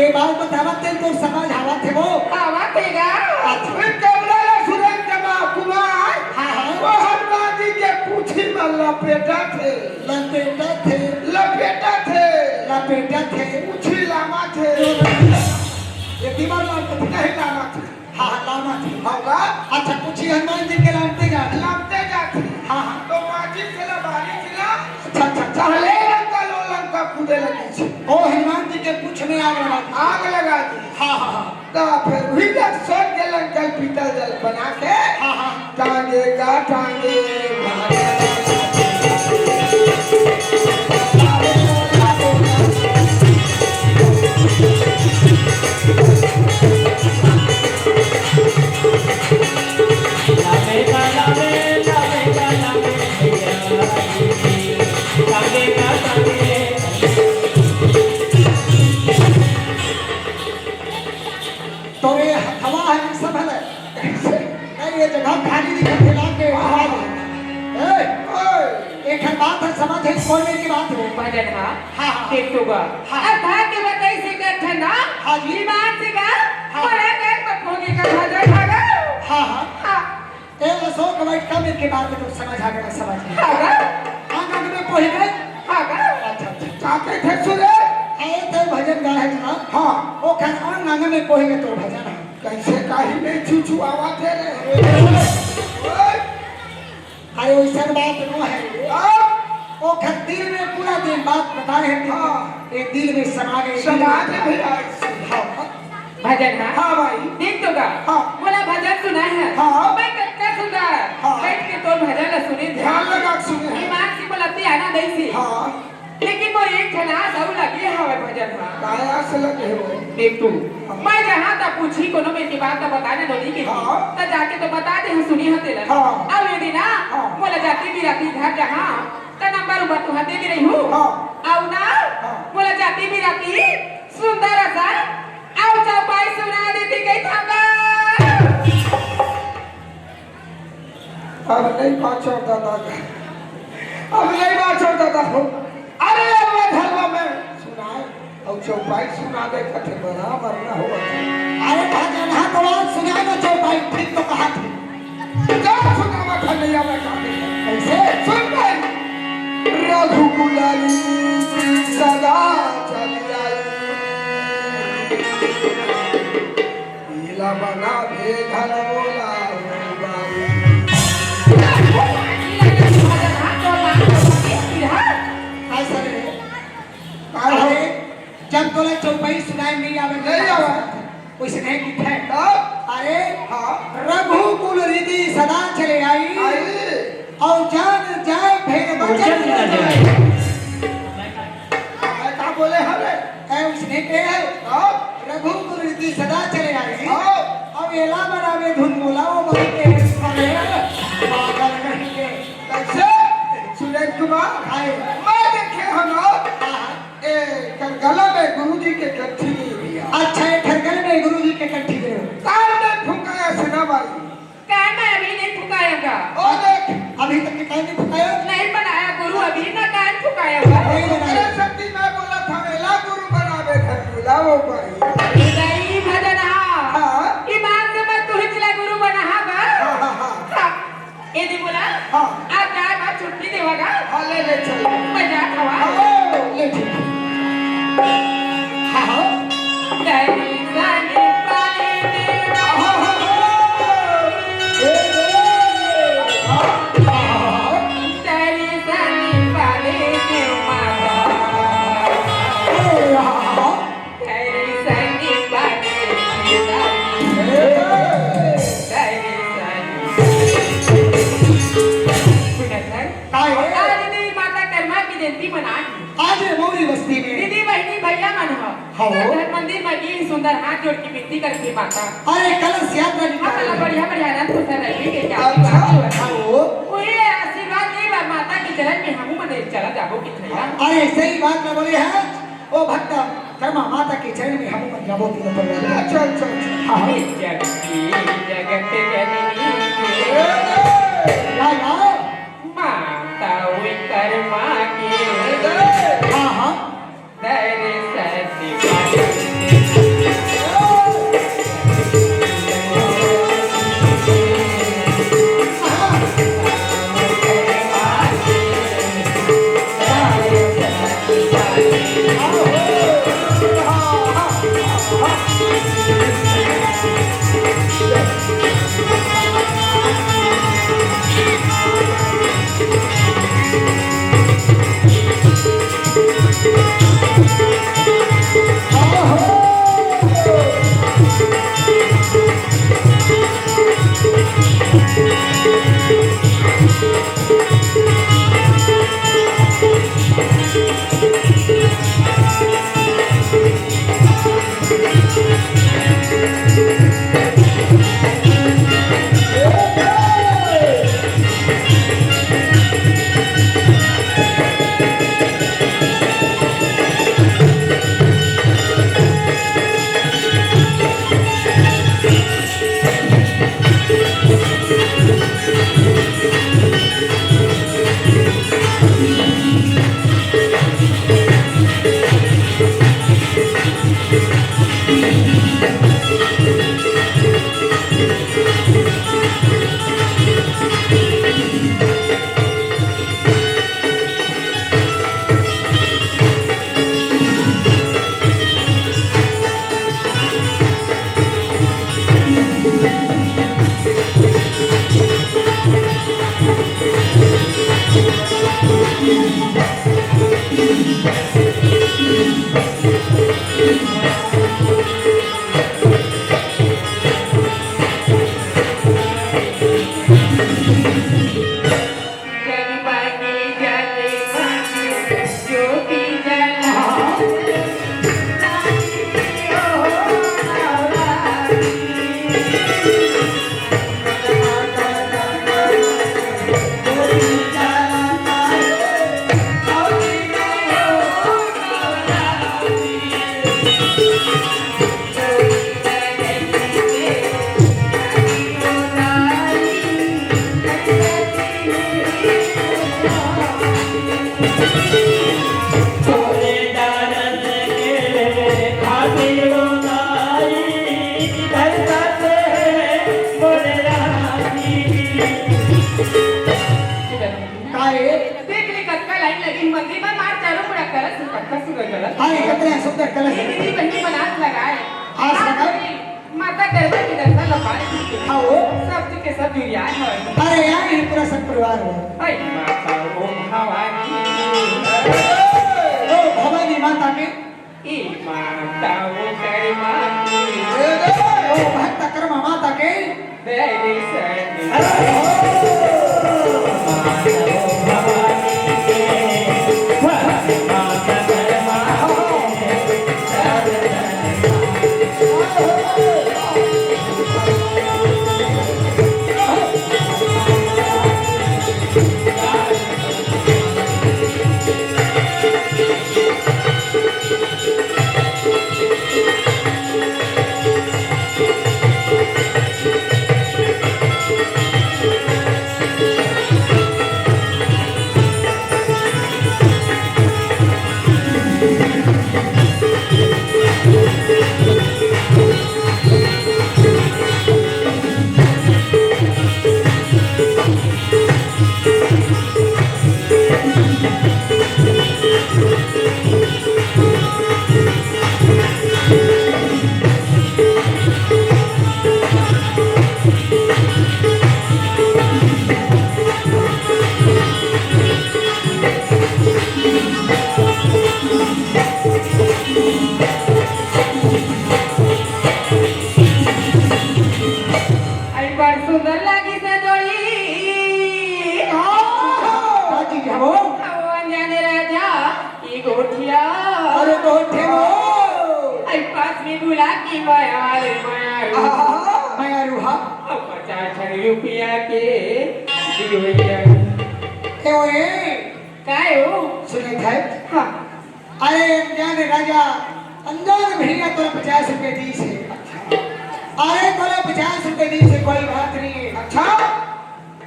ये बात बतावत हे तो समझ आवत हे वो? आवत हे गा। अच्छा। फिर कपड़ा ला सुरेंद्र के बाप कुमार। हाँ, हाँ। वो हनुमान जी के पूछी में लपेटत हे। लपेटत हे। लपेटत हे। लपेटत हे। पूछी लामत हे। ये दीवार लामत हे। नहीं लामत हे। हाँ, हाँ, लामत हे। होगा? अच्छा, पूछी हनुमान जी के लामते जात हे। लामते जात हे। हाँ, हाँ। तो माचिस से ला, बारी से ला। अच्छा, अच्छा, अच्छा। चले लंका लो लंका कूदे लगिस। ओ हनुमान जी के पूछ में आग लगा दी। आग लगा दी। हाँ, हाँ, हाँ। तो फिर वही जब सोच के लंका पीतल जल बना के हाँ, हाँ। टांगे का टांगे। तोरे हथवा हे, सब हे। नहीं, ये जगह खाली दिखत हे, लाके ए, ओए। एक बात हे, समझ हे, कोई नहीं की बात हे। भजन हा। हाँ, हाँ। देख तो गा। हाँ। अब भाग के बताई से कर ठंडा। हाँ जी। ईमान से गा। हाँ। बड़ा कर पठोगे का भजन हा गा। हाँ, हाँ। हाँ। ए, अशोक वाटिका में के बात तो समझ आ गया, समझ गया। हाँ गा। आंगन में पहुंच गए। हाँ गा। अच्छा, अच्छा। का कहे थे सुरे? ए, ते भजन गा हे ना? हाँ। ओ खन आंगन में पहुंच गए तो भजन हे। कैसे काही में छुछुआवा थे रे? ओए! अरे, वैसन बात नो हे। अब? ओ खन दिल में पूरा दिन बात बताए हे। हाँ। ये दिल में समा गए। समा गए भैया। हाँ। भजन हा? हाँ भाई। देख तो गा। हाँ। मोला भजन सुनाए हे। हाँ। मैं कतका सुंदर। हाँ। बैठ के तोर भजन ला सुने थे। ध्यान लगा के सुने हे। ईमान से मोला ते आना नहीं सी। हाँ। लेकिन मोर एक ठन आस अउ लगे हवय भजन हा। काय आस लगे हो? देख तू, हाँ। मैं जहाँ तक पूछी कोनो बेटी बात तो बताने नोनी के। हाँ। त जाके तो बता दे, सुनी हा तेला। हाँ। अउ यदि ना, हाँ। मोला जाति बिराती घर जहाँ, त नंबर उबर तुहर दे दे रही हूँ। हाँ। अउ ना, हाँ। मोला जाति बिराती सुंदर असन अउ चौपाई सुना देती कही था। अब नहीं बाँचव दादा, अब नहीं बाँचव दादा हो। अरे अब धर्म में सुनाए अउ चौपाई सुना दे कथे बराबर न हो। अरे भजन हा तो आज सुना दे चौपाई, ठीक तो कहा थे। जब सुनावा खलैया में कहा दे। कैसे? सुन भाई। रघुकुल सदा चल जाई। पीला बना दे धन बोला बाई। चौपाई सुनाए नहीं आवे। नहीं आवे। उसने की है। तब? अरे, हाँ। रघुकुल रीति सदा चले आई। आई। और जान जाए फिर वचन वचन न न जाए। जाए। मैं का बोले हवे? ए, उसने के है। हाँ। रघुकुल रीति सदा चले आई। हाँ। अब एला बनावे धुन बोला, वो बोल के, अरे, पागल कहीं के। कैसे? सुरेश कुमार? हाय। मैं देखे हम लोग। हाँ, हाँ। ए, कर गला में गुरुजी के कंठी नहीं भैया। अच्छा, ए, कर गला में गुरुजी के कंठी दे। तार में फुकाया सेना भाई। कान में अभी नहीं फुकाया का? ओ देख। अभी तक के कान नहीं फुकाया? नहीं बनाया गुरु, अभी ना कान फुकाया का। नहीं बनाया। अरे शक्ति मैं बोला था, मेला गुरु बनावे था, बुलाओ भाई। नहीं भजन, हाँ। हाँ। ईमान से मत तू ही जिला गुरु बना, हाँ बा? हाँ, हाँ, हाँ। हाँ। ए दे बोला, हाँ। आज जाए बाद छुट्टी देवा का? हाँ, ले, ले, चल। मजाक हवा। हाँ, ले, ठीक। हाँ, हाँ। दर्शन पाए देवा। हाँ, हाँ, हाँ। ए, ए, हाँ, हाँ, हाँ। दर्शन पाए देवा। ए, हाँ, हाँ, हाँ। काय हो? आज दीदी माता कर्मा के जयंती मनाही। आज मोरी बस्ती में। दीदी बहिनी भैया मन ह। हाँ। सब घर मंदिर में गिन सुंदर हाथ जोड़ के विनती करथे माता। अरे कलश यात्रा निकाल। बढ़िया बढ़िया रंग कुशल रही के क्या? अच्छा। हाँ। वही आशीर्वाद दी बर माता के चरण में हमू मन चला जाबो कि भैया। अरे सही बात ना बोले हैं। ओ भक्त, कर्मा माता के चरण में हम मन जाबो तीनों परिवार। अच्छा, अच्छा, अच्छा। हाँ। जग की जगत जननी के। या, या। माता हुई कर्मा के। हाँ, हाँ। दर्शन पाए। काय? देख ले, कतका लाइन लगे हे मंदिर में, मार चारों मुड़ा कलश, कतका सुंदर कलश। हाँ, ये कतका सुंदर कलश हे। दीदी बहिनी मन आस लगाए। आस लगाए। माता गरबा के दर्शन ला पाए। हाँ, वो। सब के सब जुड़िया है। अरे यार, ये पूरा सब परिवार हो। अरे माता ओम भवानी। ओ भवानी माता के माता ओकर माता। ओ भक्त कर्मा माता के। अरे हो। अरे बड़ सुंदर लागिस जोड़ी। का चीज हवो? अउ अनजाने राजा की गोठिया। अरे गोठिया हो। अरे पास में बुला के मयारू, मयारू। आहा, मयारू हा। अउ पचास रुपया के दिवैया। ए ओए। काय हो? सुनत है? हाँ। अरे अनजान राजा, अनजान भैया तोला पचास रुपया दीस हे। अरे तोला पचास रुपया दीस हे, कोई बात नहीं है। अच्छा।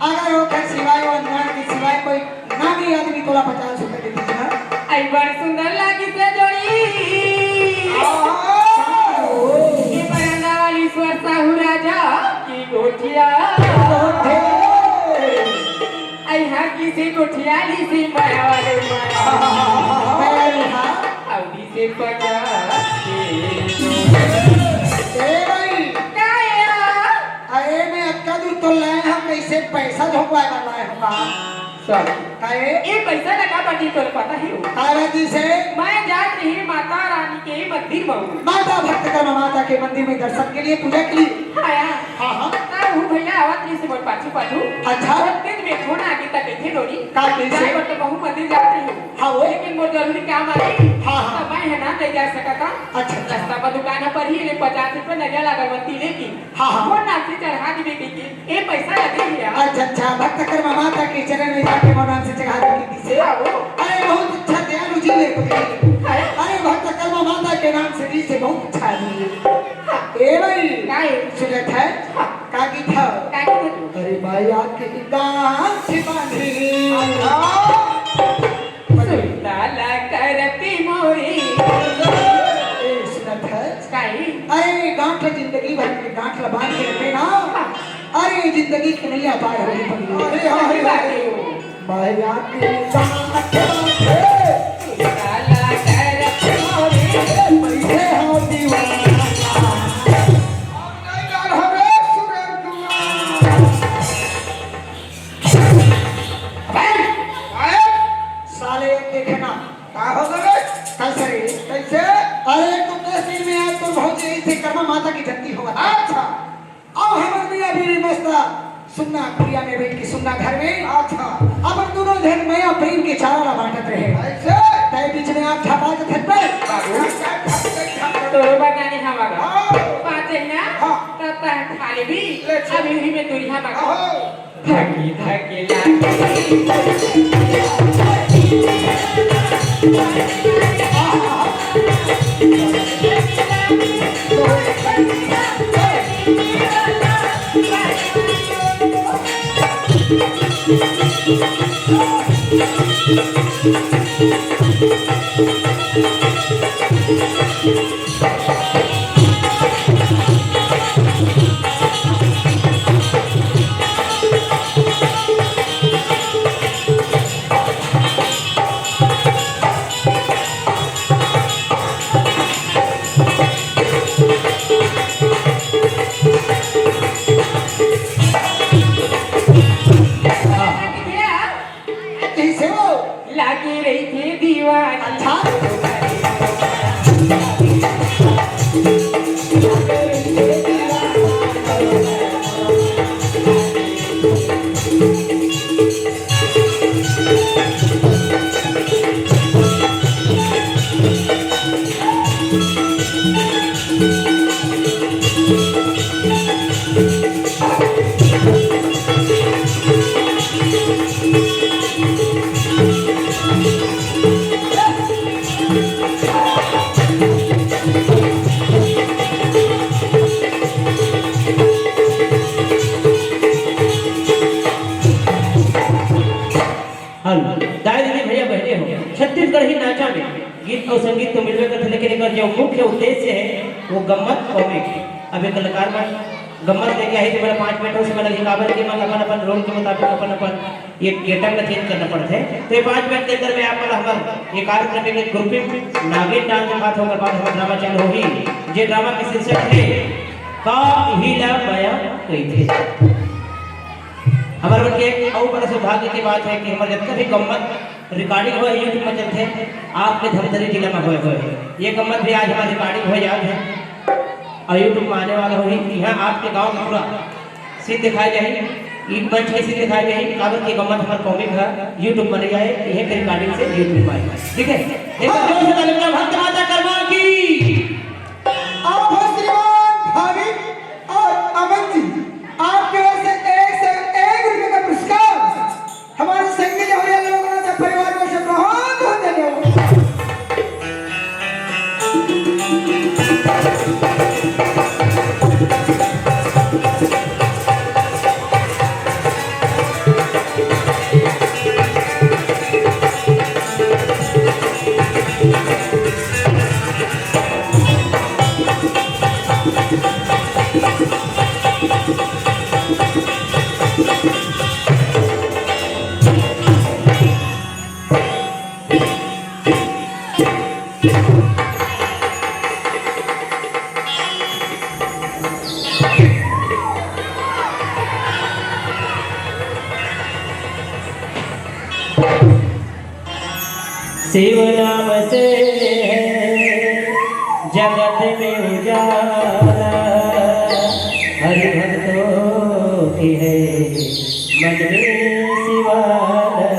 अगर ओकर सिवाय, वो अनजान के सिवाय कोई नामी आदमी तोला पचास रुपया दे दीस ना। आई बड़ सुंदर लागिस जोड़ी। आहा। ये बरंदा वाली स्वर साहू राजा की गोठिया। गोठे। आई हाँ किसी गोठिया ली सी माया वाले माया। माया ली हाँ। अभी से पचास के। ए भाई। का यार? अरे मैं अतका दूर तो लाए हँव, कइसे पैसा झोंकवाए बर लाए हँव का? सॉरी। काहे? ए पैसा लगा बाटी तोला पता हे हो। काहे जी से? मैं जात रही माता रानी के मंदिर में। माता भक्त कर्मा माता के मंदिर में दर्शन के लिए, पूजा के लिए। हाँ यार। हाँ, हाँ। का हूँ भैया आवत रही से मोर पाछू पाछू। अच्छा। बहुत दिन में फोन आ गई तक इथे डोरी। का कैसे? जाए बर तो बहुत मंदिर जात रही हूँ। हाँ वो। लेकिन मोर जरूरी काम आ गई। हाँ, हाँ। तो मैं है ना नहीं जा सकता। अच्छा, अच्छा। रास्ता पर दुकान पर ही ले पचास रुपये नजर अगरबत्ती लेके। हाँ, हाँ। मोर नाम से चढ़ा देबे कहिके, ए पैसा लगे हे यार। अच्छा, अच्छा, भक्त कर्मा माता के चरण में जाके मोर नाम से चढ़ा देबे कहिके। हाँ, वो। अरे, बहुत अच्छा दयालु जी हे। अरे। अरे, भक्त कर्मा माता के नाम से दी से बहुत अच्छा आदमी हे। हाँ। ए भाई, का हे? सुनत है? हाँ। का गीत है? का गीत है? अरे भाई, आपके गांठ बांधी। हाँ। सुरता ला करती मोरी। ए, सुनत है? काई? अरे, गांठ जिंदगी भर के गांठ ला बांध के रखे ना। हाँ। अरे, जिंदगी के नैया पार होही पगली। अरे, हाँ, सही बात है। माया के गांठ बांधे। सुरता ला करती मोरी। बैठे हो दीवाना। अब नहीं डर हवे सुरेंद्र। अबे! अरे! साले, एक देखे ना। का हो गए? कैसे रे? कैसे? अरे, तुम दस दिन में आज तो बहुत यही थे, कर्मा माता की जल्दी हो। अच्छा। अब हमर मियाँ बीवी मस्त सुन्ना कुरिया में बैठ के सुन्ना घर में। अच्छा। अपन दोनों जन मया प्रेम के चारा ला बांटत रहे। ऐसे? तय बीच में आप झपा के छत पर। बाबू। तोरो बनाने हमारा। हाँ। बात है ना? हाँ। तब तक खा ले भी। ले चल। अभी भी मैं दूरिया में। हाँ। धकी धकी लागी। कैसे हो? लागे रहिथे दीवाना। अच्छा। गीत अउ संगीत तो मिलबे करथे, लेकिन एकर जो मुख्य उद्देश्य हे, वो गम्मत कॉमिक। अब एक कलाकार मन गम्मत लेके आही, तो मेरा पाँच मिनट हो समय लगही, काबर कि मन अपन अपन रोल के मुताबिक अपन अपन ये गेटअप ला चेंज करना पड़थे। तो ये पाँच मिनट के अंदर में आप मन हमर ये कार्यक्रम के ग्रुपिंग नागिन डांस दिखात हो, ओकर बाद हमर ड्रामा चालू होही, जे ड्रामा के शीर्षक हे का इही ला मया कहिथे। हमर मन के एक अउ बड़ा सौभाग्य के बात हे कि हमर जतका भी गम्मत रिकॉर्डिंग होय, YouTube में चलथे, आपके धमतरी जिला में होय होय। ये गम्मत भी आज हमारी रिकॉर्डिंग हो जात हे और YouTube में आने वाला होही। यहाँ आपके गांव का पूरा सीन दिखाए जाही, ई मंच के सीन दिखाए जाही, काबर की गम्मत हमार कॉमिक है, YouTube में नहीं आए, ये फिर रिकॉर्डिंग से YouTube में आए। ठीक है, एक बार जोर से ताली बजाओ, भक्त माता कर्मा की। आप हो श्रीमान भाविक और अमन जी, आपके ओर से एक से एक रुपए का पुरस्कार। हमारे संगी जौहरिया लोगों का परिवार को से बहुत बहुत धन्यवाद। शिव नाम से है जगत में उजाला, हरि भक्तों की है मन में शिवाला।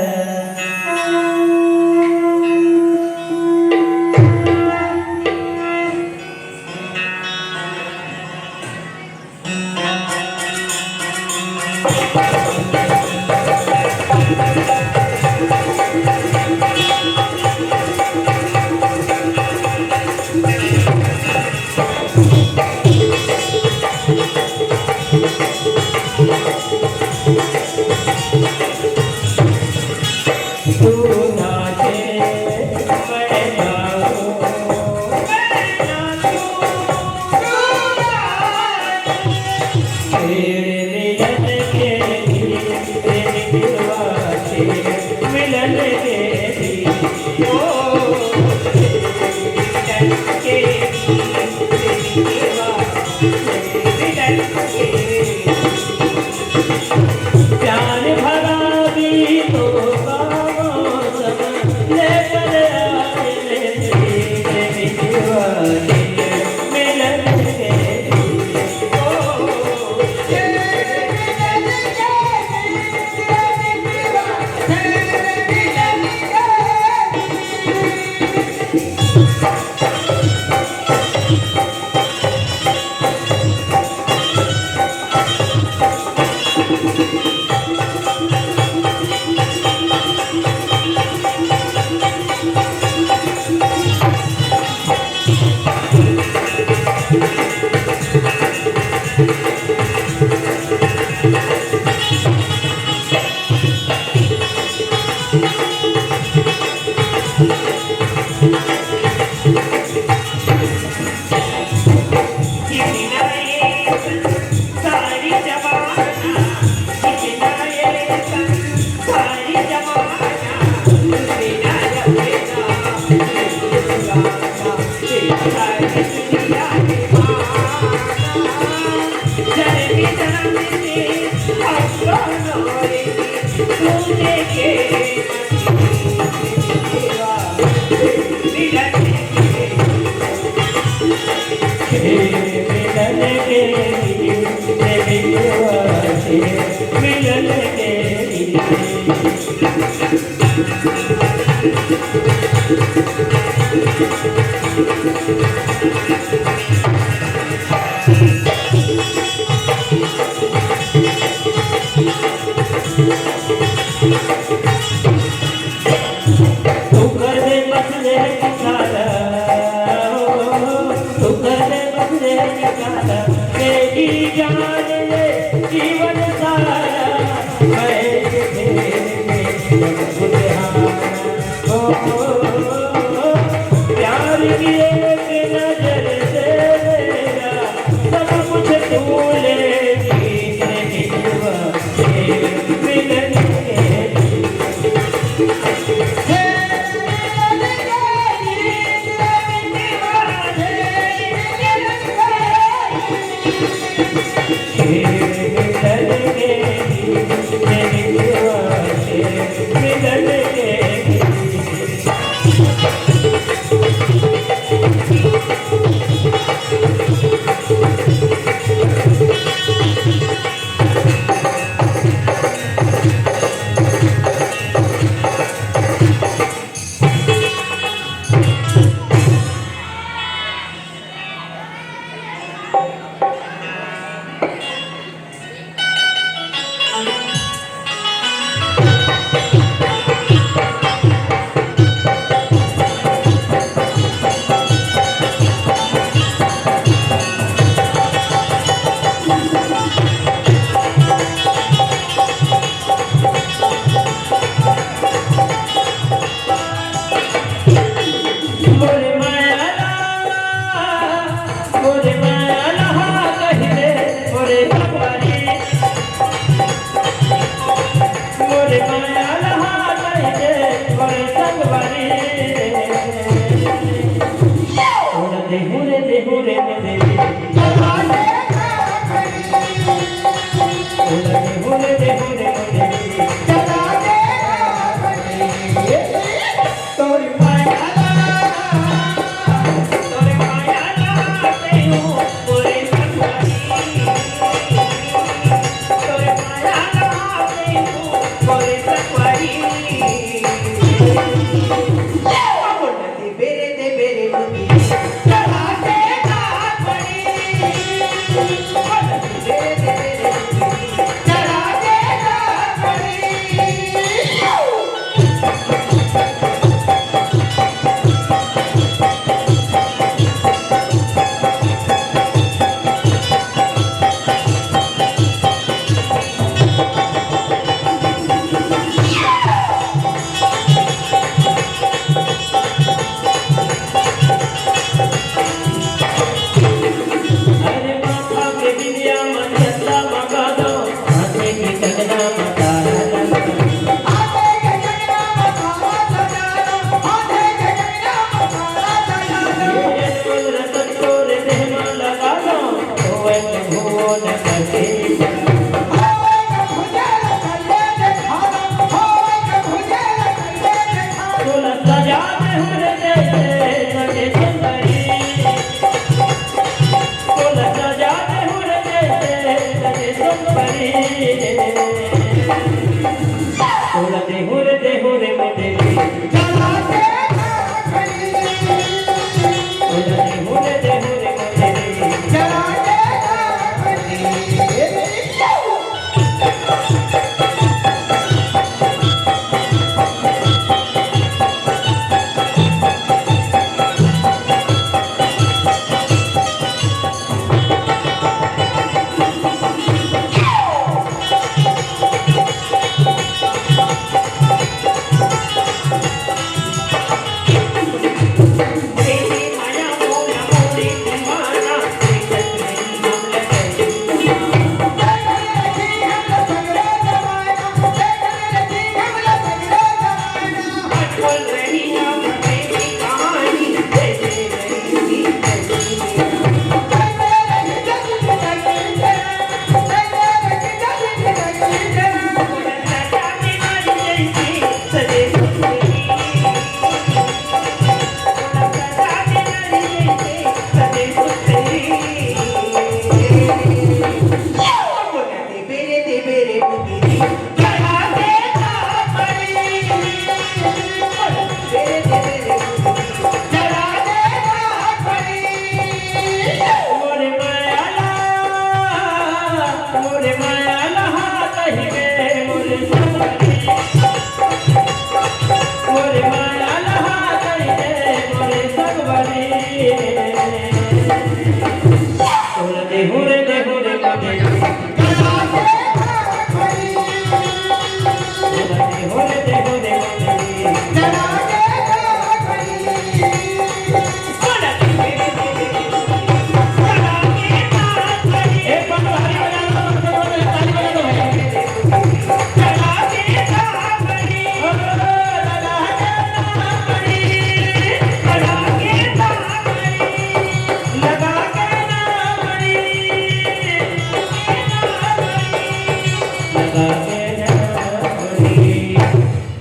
मोरे माया ला, मोरे माया ला कहि दे, मोरे भगवानी।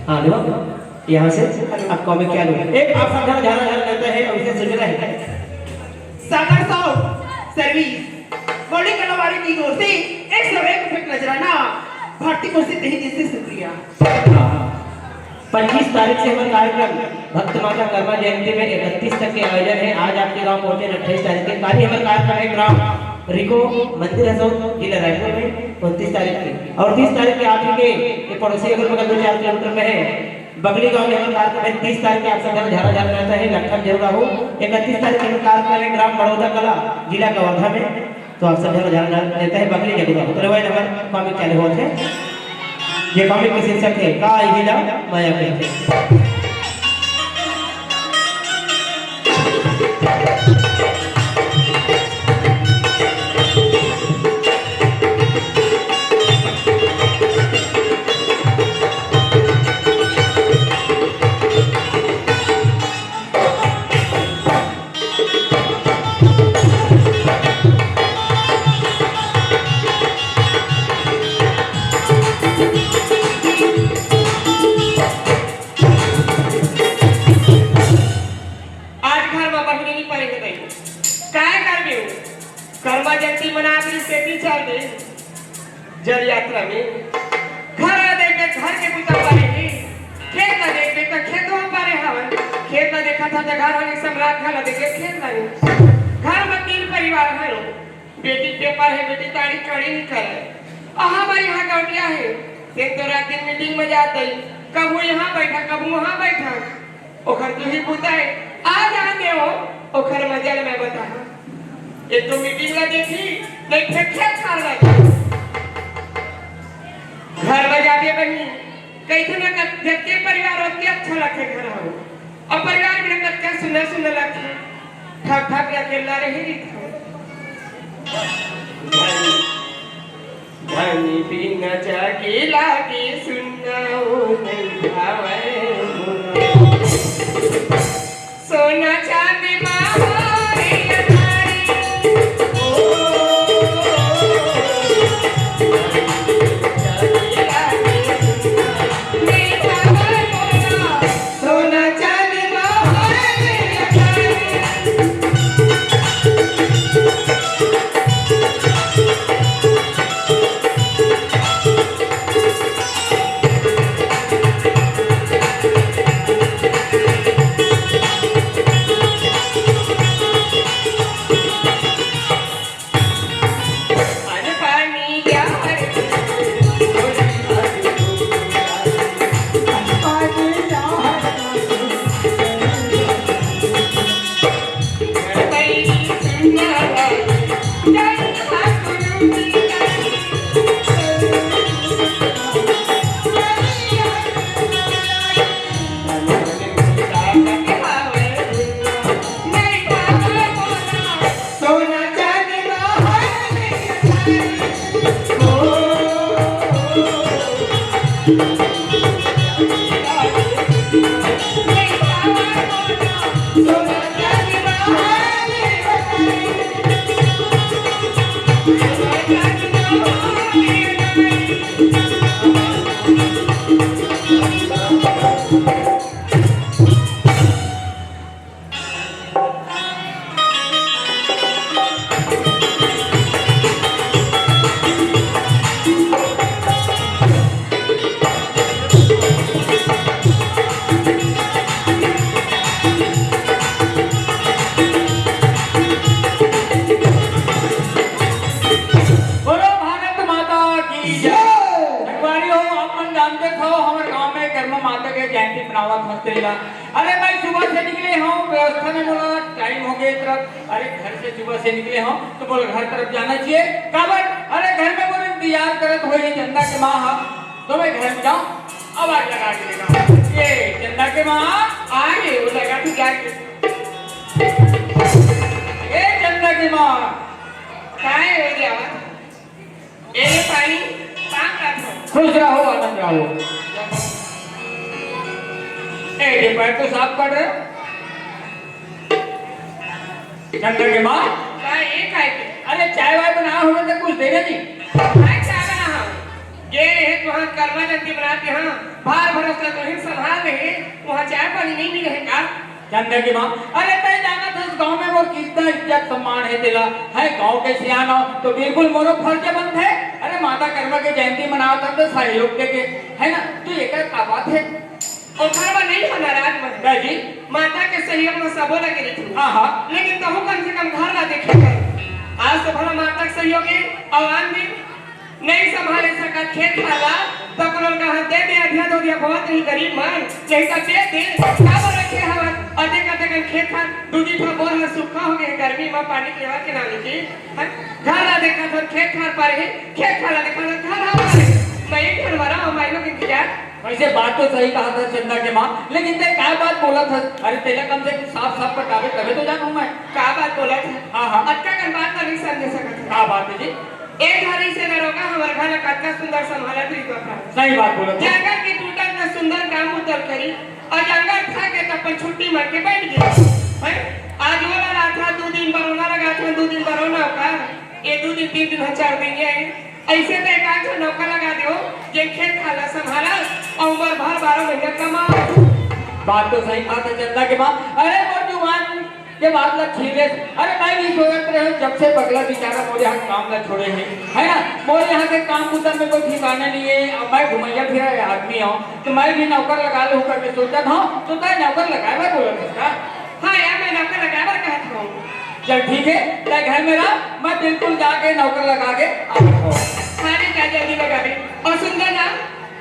हाँ, देखो, यहाँ से अब कॉमिक चालू है। एक आप सब ध्यान, ध्यान, ध्यान देते हैं, और इसे सुन रहे हैं। सागर साउंड सर्विस, मौलिक कलावारी की ओर से एक सौ एक रुपये का नजराना, भारतीय कोण से तहे दिल से शुक्रिया। हाँ। पच्चीस तारीख से हमारा कार्यक्रम भक्त माता कर्मा जयंती में इकतीस तक के आयोजन है। आज आपके गांव पहुंचे अट्ठाईस तारीख के। काली हमारा कार्यक्रम है ग्राम रिको मंदिर हसौद, जिला रायपुर में उनतीस तारीख के। और तीस तारीख के आप ही के ये पड़ोसी अगल बगल दो चार किलोमीटर में है बगली गांव में हमारा कार्यक्रम है। तीस तारीख के आप सब जगह झारा झारा रहता है, लखन जरूर आओ। इकतीस तारीख के कार्यक्रम है ग्राम बड़ौदा कला, जिला कवर्धा में। तो आप सब जगह झारा झारा रहता है, बगली जरूर आओ। तो रवाई नंबर कॉमिक चालू होते हैं। ये कॉमिक का शीर्षक है का हिला माया के। आज घर म बहिनी नी परे हे दई। काय करबे? कर्मा जयंती मना के सेती चल दे। जल यात्रा में घर ला देख के घर के बुता परे हे, खेत ला देख के त खेतवा परे हवय, खेत ला देखत हव त घर वाले सम्राट घर ला देख के खेत ला नहीं। घर में तीन परिवार हवे, बेटी पेपर हे, बेटी ताड़ी कड़ी नहीं करे। अहा हमारी यहाँ गौटिया हे, ते तो रात दिन मीटिंग में जात ही, कभू यहाँ बैठा, कभू वहाँ बैठा। ओखर तुही बुता हे, आ जान दे वो, ओखर मजा ल मैं बताहा। एक तो मीटिंग ला देखी, नहीं फेर खेत खार ला देखी। घर में जाके बनी, कइसे न कत-, जतके परिवार ओतके अच्छा लगथे घर हो। अब परिवार में कतका सुंदर सुंदर लगथे। ठक ठक अकेला रही रहिथे। धनी बिना जागे लागे सुन्ना ओ नइ भावय मोला। सोना चांदी मा हो रे अटारी। ओ, धनी बिना जागे लागे सुन्ना ओ नइ भावय मोला। सोना चांदी मा हो रे अटारी। बोलो भारत माता की जय। जय। संगवारी हो, आप मन जानते हो, हमर गांव में कर्मा माता के जयंती मनावत हस तेला। अरे, मैं सुबह से निकले हूँ, व्यवस्था में बोला, टाइम हो गया तरफ। अरे, घर से सुबह से निकले हूँ, तो बोला, घर तरफ जाना चाहिए। काबर? अरे, घर में बोले, इंतजार करत होही चंदा के माँ हा, तो मैं घर में जाऊँ, आवाज लगा के देखा। ये चंदा के माँ, आ गए, वो लगा तू जाके। ए चंदा के माँ। काय हो गया? ए ले पानी, पान खात हो। खुश रहो, आनंद रहो। ए, ये पैर तो साफ कर रहे हो। चंदा के माँ। काय, ये काय के? अरे, चाय वाय बना हो तो कुछ देना जी। काय चाय बना हो? गे रहे तुहां करमा जयंती मनात, यहां भार भरोसा तुहिन संभाल रहे, वहां चाय पानी नहीं मिले है का? चंदा के माँ, अरे तय जानत हस गांव में मोर कितना इज्जत सम्मान है तेला, है गांव के सियान हो तो बिल्कुल मोरो फर्ज बनथे। अरे माता करमा के जयंती मनावत हन तो सहयोग दे के, है ना? तो एकर का बात है? ओखर बर नहीं हो नाराज मैं। का जी? माता के सहयोग में सबो लगे रहिथे। हाँ, हाँ। लेकिन तहु कम से कम घर ला देखे कर। आज तो भला माता के सहयोग है, और आन दिन नहीं संभाले सकत खेत खार ला, त कोनो ल कहा दे दे, अधिया दो दिया बहुत नहीं गरीब मन, नहीं त दे दे, काबर रखे हवन? अतेक अतेक खेत खार, दू दी ठो बोर ह सुक्खा हो गए, गर्मी म पानी के लेवा के नाम की, हैं? घर ला देखत हन, खेत खार पर है, खेत खार ला देखत हन, घर हा पर है। मैं एक घर मरा हूँ, माई लोग इंतजार। वैसे बात तो सही कहा था चंदा के माँ, लेकिन ते का बात बोला था? अरे तेला कम से कम साफ साफ बतावे तबे तो जानू मैं। का बात बोला था? हाँ, हाँ। अतका कन बात ला नहीं समझे सकत है। का बात है जी? एक घरी से दरोगा हमर घर ला कतका सुंदर संभालत रहिस बाप रे। सही बात बोलत हे। जंगल के टूटत त सुंदर काम उतर करी, अउ जंगल थक गे त अपन छुट्टी मार के बैठ गे। हैं? आज ओला रात हा दू दिन बर ओला लगा दू दिन बर ओला का, ये दू दिन, तीन दिन, चार दिन ये, अइसे त एक आध ठन नौकर लगा देव, जे खेत खार ला संभाला अउ उमर भर बारह महीना कमा। बात तो सही कहा था चंदा के माँ। अरे मोर जुबान के बात ला छीन लेस। अरे मैं भी सोचत रहे हूँ, जब से पगला बेचारा मोरे यहाँ काम ला छोड़े है, है ना? मोरे यहाँ के काम कुतम में कोई ठिकाना नहीं है। अब मैं घुमैया फिरा आदमी हूँ, तो मैं भी नौकर लगा लूँ करके सोचत हूँ। तो तय नौकर लगाए बर बोलत हस का? हाँ यार, मैं नौकर लगाए बर कहत हूँ। चल ठीक है, तय घर में रह, मैं बिल्कुल जाके नौकर लगा के आवत हूँ। हाँ रे, जा जल्दी लगा दे। और सुन ना,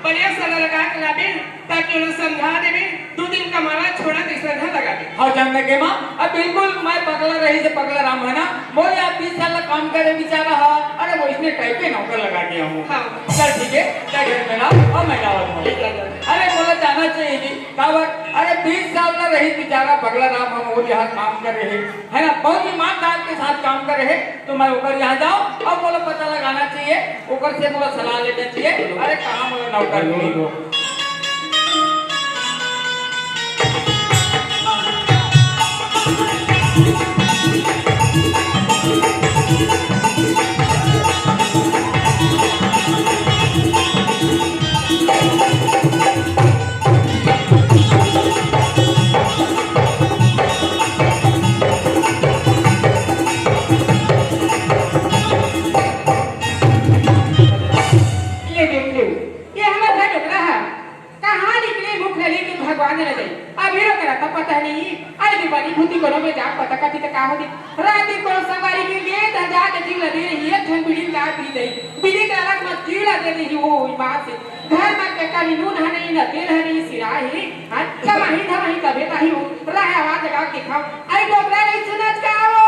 बढ़िया सलाह लगा के लाबे, ताकि ओला समझा देबे, दू दिन कमाना छोड़ा, तीसरा घर लगा दे। हाँ, चंदा के माँ, अब बिल्कुल मैं पगला रही से पगला राम है ना, मोर यहाँ बीस साल ला काम करे बेचारा हा, अरे वो इसने टाइप के नौकर लगा दिया हूँ। हाँ। चल ठीक है, तय घर में रह, अब मैं जावत हूँ। ठीक है, जाओ। अरे मोला जाना चाहिए जी, काबर? अरे बीस साल ला रही बेचारा पगला राम, हम मोर यहाँ काम कर रहे, है ना, बहुत ईमानदार के साथ काम कर रहे, तो मैं ओकर यहाँ जाऊँ, अब मोला पता लगाना चाहिए, ओकर से मोला सलाह लेना चाहिए। अरे कहाँ मोला नौकर मिली हो? ये देख लो, ये हमर घर डोकरा है। कहाँ निकले मुख ले लेके भगवान न जाई। अभी रो करा तो पता नहीं। अरे दीवानी भूती कोनो में जा पता कथी त का होती। रात दिन कोनो संगवारी के लिए त जा के जीव ला दे रही है, ठन बीड़ी ला पी दई। बीड़ी के अलग मत जीव ला दे रही हो ईमान से। घर में के काली नून है नहीं, ना तेल है नहीं, सिरा है। हाँ, कमाही धमाही तबे नहीं हो। रहे आवाज लगा के खाओ। अरे डोकरा नहीं सुनत का हो?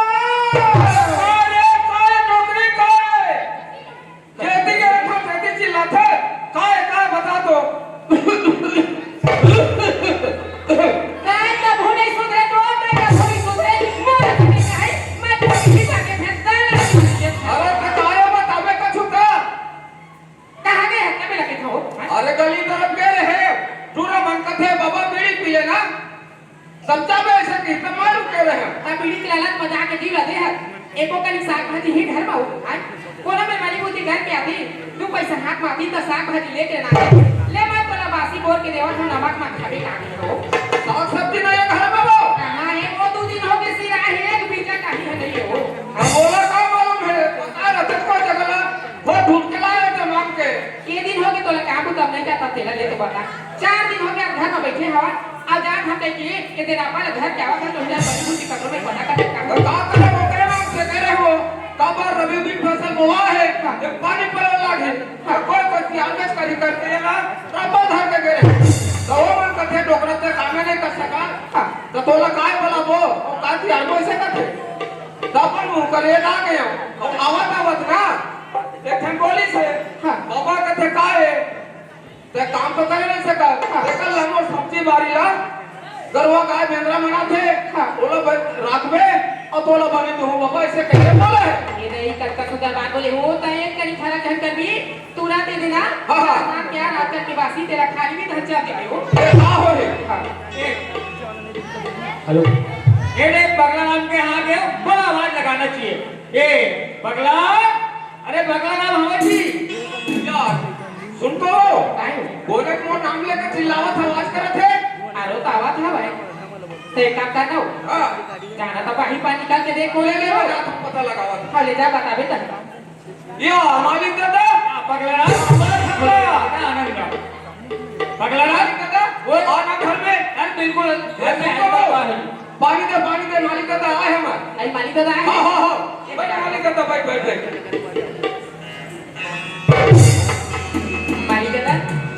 अरे कोई नौकरी करे। खेती के रखा खेती चिल्लाथे, काय, काय बता तो। काय कभू नहीं सुधरे तो, काय कभू नहीं सुधरे, मोर सुधरे काहे, मैं तो किसी का के भेज दाना नहीं सुधरे। अरे, त काय बताबे कछु का? कहाँ गए हत्या में लगे था वो? अरे, गली तरफ गए रहे, टूरा मन कथे, "बाबा, बीड़ी पिए ना।" समझा बे ऐसे कि इतना मालूम के रहे। ता बीड़ी के लालच में जाके जीव ला दे हस। एको कनी साग भाजी ही घर में हो। आय, कोनो में मनी बुद्धि घर के आती, दू पैसा हाथ में आती त साग भाजी लेके ना आती। ले मैं तोला बासी बोर के देवत हूँ, नमक में खाबे लागे हो। साग सब्जी नहीं है घर में वो। कहाँ है वो? दू दिन हो गए सिरा ही एक बीजा का ही है नहीं हो। हम बोला का मालूम है, पता रहते को जगह वो ढूंढ के लाए थे मांग के। ये दिन हो गए तोला काम तब नहीं जाता तेला ले तो बता। चार दिन हो गया घर में बैठे हवा। आ जात हम कहिके, के तेरा अपन घर के आवत है, तो इधर बड़ी बूटी कपड़ों में पता कर देता हूँ। तो का करे, ओकरे नाम से करे हो, काबर रबी बीज फसल बोआ है, ये पानी पड़े लागे, और कोई कोई सियालबेच करी करते हैं ना, रब्बा धर के करे। तो वो मन कथे, "डोकरा ते कामे नहीं कर सका, तो तोला काय बोला वो, और का सियालबो ऐसे कथे?" तो अपन मुंह करे ना गया, और आवत आवत ना, एक ठन बोली से, हाँ। "बाबा कथे का है?" ते काम तो करे नहीं सका। हाँ। ते कल हमर सब्जी बारी ला, गरवा गाय बेंदरा मना थे, हाँ। ओला ब-, राखबे, और तोला बने तो हो बाबा, ऐसे कैसे बोले है? ये नहीं, कल का सुंदर बात बोले हो, तो एक करी थारा जहन कर भी, तू रात दे देना, हाँ, हाँ। रात क्या रात के बासी तेरा खाली भी धन चाहते हो। ये का हो रे? हाँ। हेलो। ये देख, पगला राम के यहाँ गए, बड़ा आवाज लगाना चाहिए। ए, पगला, अरे पगला राम हवे जी। यार, सुन तो, काहे? बोले के मोर नाम लेके चिल्लावत हे, आवाज करत हे। अरे तो आवाज हे भाई। तो एक काम करना हो। हाँ। जाना तो बाही पानी का के देख बोले ले हो। पता लगावत। हाँ, ले जा बताबे तब। या, मालिक दादा। हाँ, पगला राम। पगला राम। पगला राम। मालिक दादा, वो आना घर में। अरे बिल्कुल, घर में बिल्कुल। आया हुआ है। पानी दे, पानी दे, मालिक दादा आए हमारे। अरे मालिक दादा आए। हाँ, हाँ, हाँ। बैठ मालिक दादा, बैठ, बैठ, बैठ। मालिक दादा,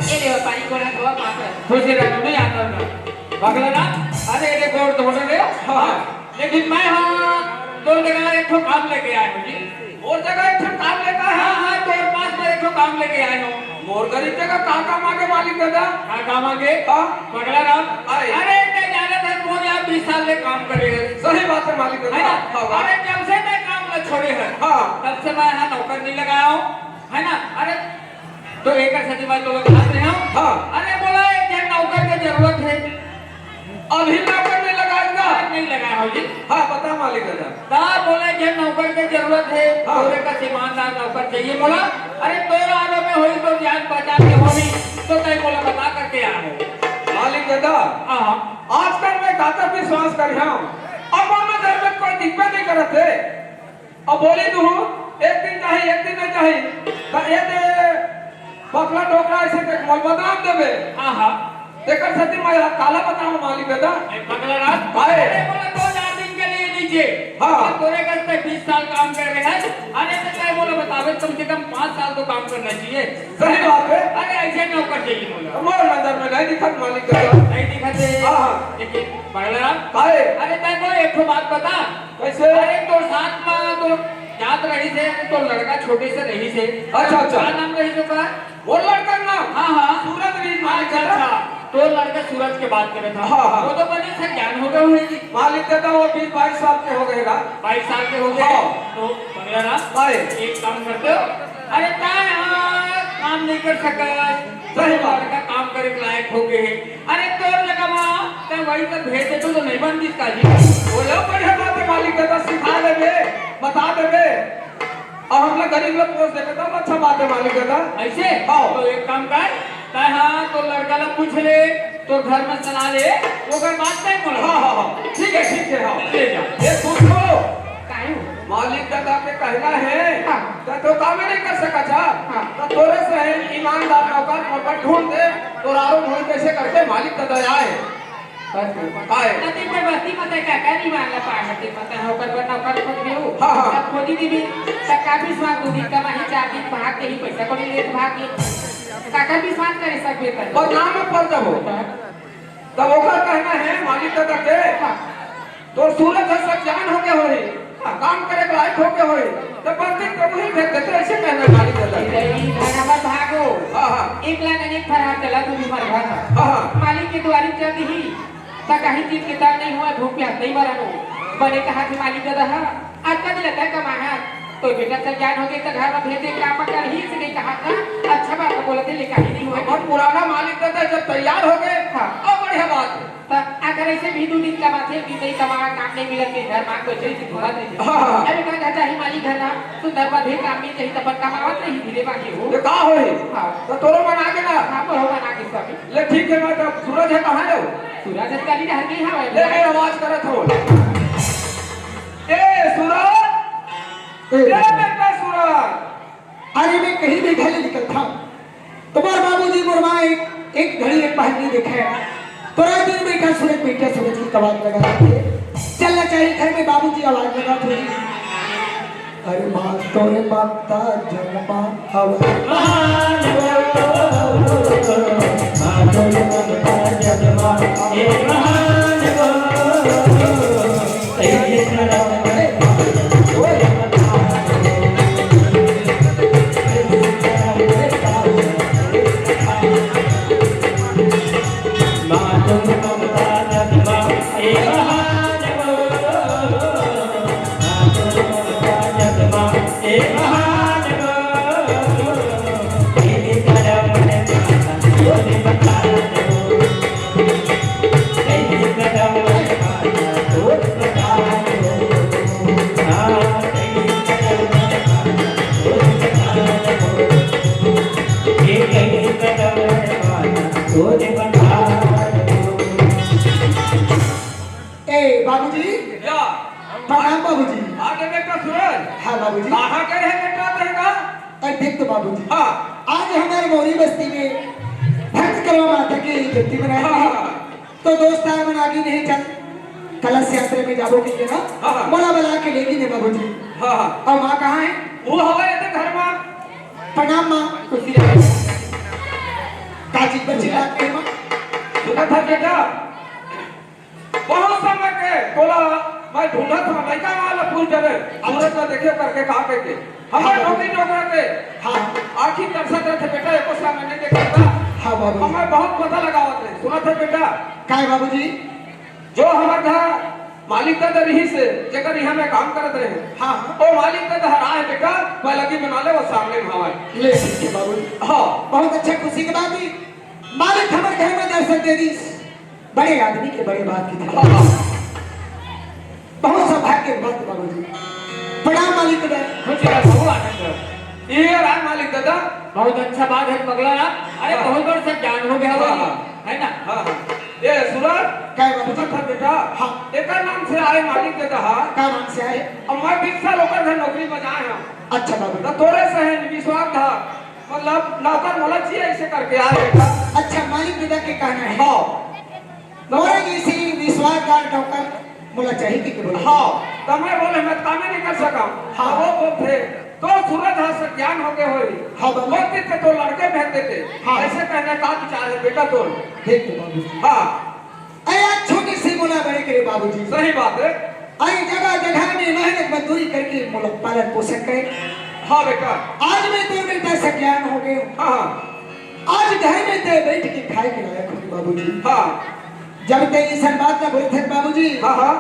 ये ले पानी कोड़ा धोवा पात्र। खुशी रहो, नहीं आता ना। पगला राम, अरे ये गोड़ धोने ले। हाँ। लेकिन मैं हाँ, तोर जगह एक ठो काम लेके आए हूँ जी। मोर जगह एक ठो काम लेके आए? हाँ, हाँ, तोर पास मैं एक ठो काम लेके आए हूँ। मोर गरीब जगह का काम आगे मालिक दादा? का काम आगे? हाँ। पगला राम। अरे। अरे, ते जाने थे, मोर यहाँ बीस साल ले काम करे है। सही बात है मालिक दादा। है ना? हाँ, हाँ। अरे, जब से मैं काम न छोड़े है, हाँ। तब से मैं यहाँ नौकर नहीं लगाया हूँ, है ना? अरे, तो एक सेती मैं तो बता रहे हूँ। हाँ। अरे, बोला एक जन नौकर के जरूरत है। अभी नौकर नहीं लगाएगा? नहीं लगाया हो जी। हाँ, बता मालिक दादा। ता बोले कि नौकर के जरूरत है, हाँ। तोरे कस ईमानदार नौकर चाहिए बोला। अरे तोर आरो में होई तो जान पहचान के होनी, तो तय बोला बता करके आ हो। मालिक दादा, हाँ, हाँ। आजकल मैं काकर विश्वास कर हूँ, अपन नजर में कोई दिखबे नहीं करत है। अब बोली तू, एक दिन चाही, एक दिन नहीं चाही, तो ये दे बकला डोकरा ऐसे देख मोल बदनाम देबे। हाँ, हाँ। तेकर सेती मैं आज काला बताऊं मालिक दादा। ए, पगला राम। काहे? अरे बोला दो चार दिन के लिए नीचे। हाँ। तो तोरे घर पे बीस साल काम कर रहे हैं। अरे तो क्या बोला बतावे, कम से कम पाँच साल तो काम करना चाहिए। सही बात है। अरे ऐसे नौकर चाहिए बोला। मोर नजर में नहीं दिखत मालिक दादा। नहीं दिखत है। हाँ, हाँ। लेकिन पगला राम। काहे? अरे तय बोला एक ठो बात बता। कैसे? अरे तो साथ में तो जात रही से, तो लड़का छोटे से रही से। अच्छा, अच्छा। का नाम रही तो का? वो लड़का ना? हाँ, हाँ। सूरज रही मालिक अच्छा, दादा। अच्छा। तो लड़का सूरज के बात करे था। हाँ, हाँ। वो तो बने से ज्ञान हो गए होंगे। मालिक दादा वो बीस बाईस साल के हो गए ना। बाईस साल के हो गए। हाँ। तो पगला राम, अरे। एक काम करते हो, अरे ता यहाँ काम नहीं कर सका। सही बात। लड़का काम करे के लायक हो गए। अरे तोर जगह मा, ते वही तो भेज देतो तो नहीं बनतीस का जी? बोलो बढ़िया बात है मालिक दादा, सिखा देबे, बता देबे। अब हम लोग गरीब लोग पोस देबे तब अच्छा बात है मालिक दादा। ऐसे? हाँ। तो एक काम कर, तय हाँ तो लड़का ला पूछ ले, तो घर में सलाह ले, ओकर बाद तय बोला। हाँ, हाँ, हाँ। ठीक है, ठीक है, हाँ। ले जा। ये सुन लो। काहे? मालिक दादा के कहना है, हाँ। तो, तो काम नहीं कर सका था। हाँ। तो तोरे से है ईमानदार नौकर मोकर ढूंढ दे, तो आरो ढूंढ कैसे करते मालिक दादा आए। बस। आए। तो दिन भर बस्ती में तय का, का नहीं मारला पार, दिन में तय ओकर बर नौकर खोज भी हो। हाँ, हाँ। अब खोजी दी भी, तो का विश्वास दू दिन कमाही, चार दिन भाग के ही पैसा को नहीं लेत भाग के। का, का विश्वास करे सब बेकर। बदनाम में पड़ जाबो। हाँ। तब ओकर कहना है मालिक दादा के, हाँ। तोर सूरज ह सज्ञान होके होही, हाँ। काम करे के लायक होके होही, तब बस्ती के वही भेज देते, ऐसे कहना है मालिक दादा के। ई घर हमर भागो। हाँ, हाँ। एक लाख अनेक फरहार चला तू भी मर घर। हाँ, हाँ। मालिक के दुआरी चल दिही, त कहीं चीज के तर नहीं हुआ, भूख प्यास नहीं मरनो। बने कहा कि मालिक दादा हा, आज का दिन लगता है कमाहा, तो बेटा सज्ञान होगे त घर में भेजे, काम करही से नहीं कहा था, अच्छा बात बोलत है, लेकिन नहीं हुआ। और पुराना मालिक दादा जब तैयार होगे, हाँ। अब बढ़िया बात है। त अगर ऐसे भी दू दिन कमाथे, बीते ही कमा, काम नहीं मिलत के घर मांग बैठे, इसे थोड़ा नहीं। हाँ, हाँ। अरे का घर चाही मालिक घर ना, सुंदर बधे काम में चाही, तब कमावत नहीं, धीरे बाकी हो। ये का होई? हाँ। तो तोरो मन आगे ना? हाँ, मोरो मन आगे स्वामी। ले ठीक है, मैं तब सूरज है, कहाँ जाऊँ? सूरज है, कली डहर के यहाँ है। ले, मैं आवाज करत हूँ। ए, सूरज! ए, ए, बेटा। बेटा सूरज! अरे, मैं कहीं नहीं घर ले निकल था। तुम्हार बाबूजी मोर माँ एक, एक घड़ी एक पहर नहीं देखे। तो रात दिन बैठा सूरज, बैठा सूरज की कवाल लगा रखे। चलना चाहिए घर में, बाबूजी आवाज लगा थोड़ी। अरे माँ तोरे ममता जगमा अवतार। महान वो, माँ तोरे ममता जगमा, हे महान वो। तोरे बता। ए बाबूजी। या। प्रणाम बाबूजी। आगे बेटा सूरज। हाँ बाबूजी। कहाँ गए है बेटा तेरे का? अरे देख तो बाबूजी। हाँ। आज हमारे मौरी बस्ती में भक्त करवा माता की जयंती मनाई हाँ, है। हाँ। तो दोस्त आए मन आगे नहीं चल, कलश यात्रा में जाबो के ना। हाँ, हाँ। मोला बुला के लेगी ने बाबूजी। हाँ, हाँ। और माँ कहाँ है? वो हवा है घर माँ। प्रणाम माँ। खुशी रहे। काची बच्ची बात है माँ। सुना था बेटा, बहुत समय के तोला मैं ढूंढत हूँ, लड़का वाला पूछ डरे, सूरज ला देखे करके कहा करके। हमारे हाँ। नौकरी डोकरा के हाँ। आखिर दर्शन रहते बेटा, एको सामने नहीं देखता। हाँ बाबू। हमें बहुत पता लगावत रहे, सुना था बेटा। काय बाबूजी? जो हमारे घर मालिक ददा रही से, जेकर यहाँ मैं काम करत रहे। हाँ, हाँ। ओ मालिक ददा हर आए बेटा, मैं लगी बना ले, वो सामने में हवा है। ले ठीक है बाबूजी। हाँ। बहुत अच्छा खुशी की बात है। मालिक हमारे घर में दर्शन दे दी। बड़े आदमी के बड़े बात की थी। बहुत सौभाग्य की बात बाबूजी। प्रणाम मालिक ददा। खुश रह, बहुत आनंद है। ये राय मालिक ददा। बहुत अच्छा बात है पगला ना। अरे हाँ। बहुत बड़ से ज्ञान हो गया हाँ, भाई। हाँ। है ना? हाँ, हाँ। ये सूरज, काय बाबूजी? सुना था बेटा? हाँ। एकर नाम से आए मालिक ददा, हाँ। का नाम से आए? अब मैं बीस साल ओकर घर नौकरी में जाए हूँ। अच्छा बाबू। तो तोरे से है विश्वास था। मतलब नौकर मोला चाहिए ऐसे करके आ बेटा। अच्छा, मालिक ददा के कहना है। हाँ। मोरे जैसे विश्वासदार नौकर मोला चाहिए कि बोला। हाँ, तो मैं बोले, मैं तो कामे नहीं कर सका। हाँ। तो वो बोलते, तो सूरज हाथ से ज्ञान हो गए होई। हाँ, बाबू। बोलते थे तो लड़के भेज देते। हाँ। ऐसे कहने का विचार है बेटा तो। देख तो बाबू। हाँ। अरे यार, छोटी सी मोला बड़े करे बाबूजी। सही बात है। आई जगह जगह में मेहनत मजदूरी करके मोला पालन पोषण करे। हाँ बेटा। आज मैं तो बेटा से ज्ञान हो गए हूँ। हाँ, हाँ। आज घर में ते बैठ के खाए के लायक हो बाबूजी। हाँ। जब ते इसन बात ला बोलथे बाबूजी, हाँ, हाँ।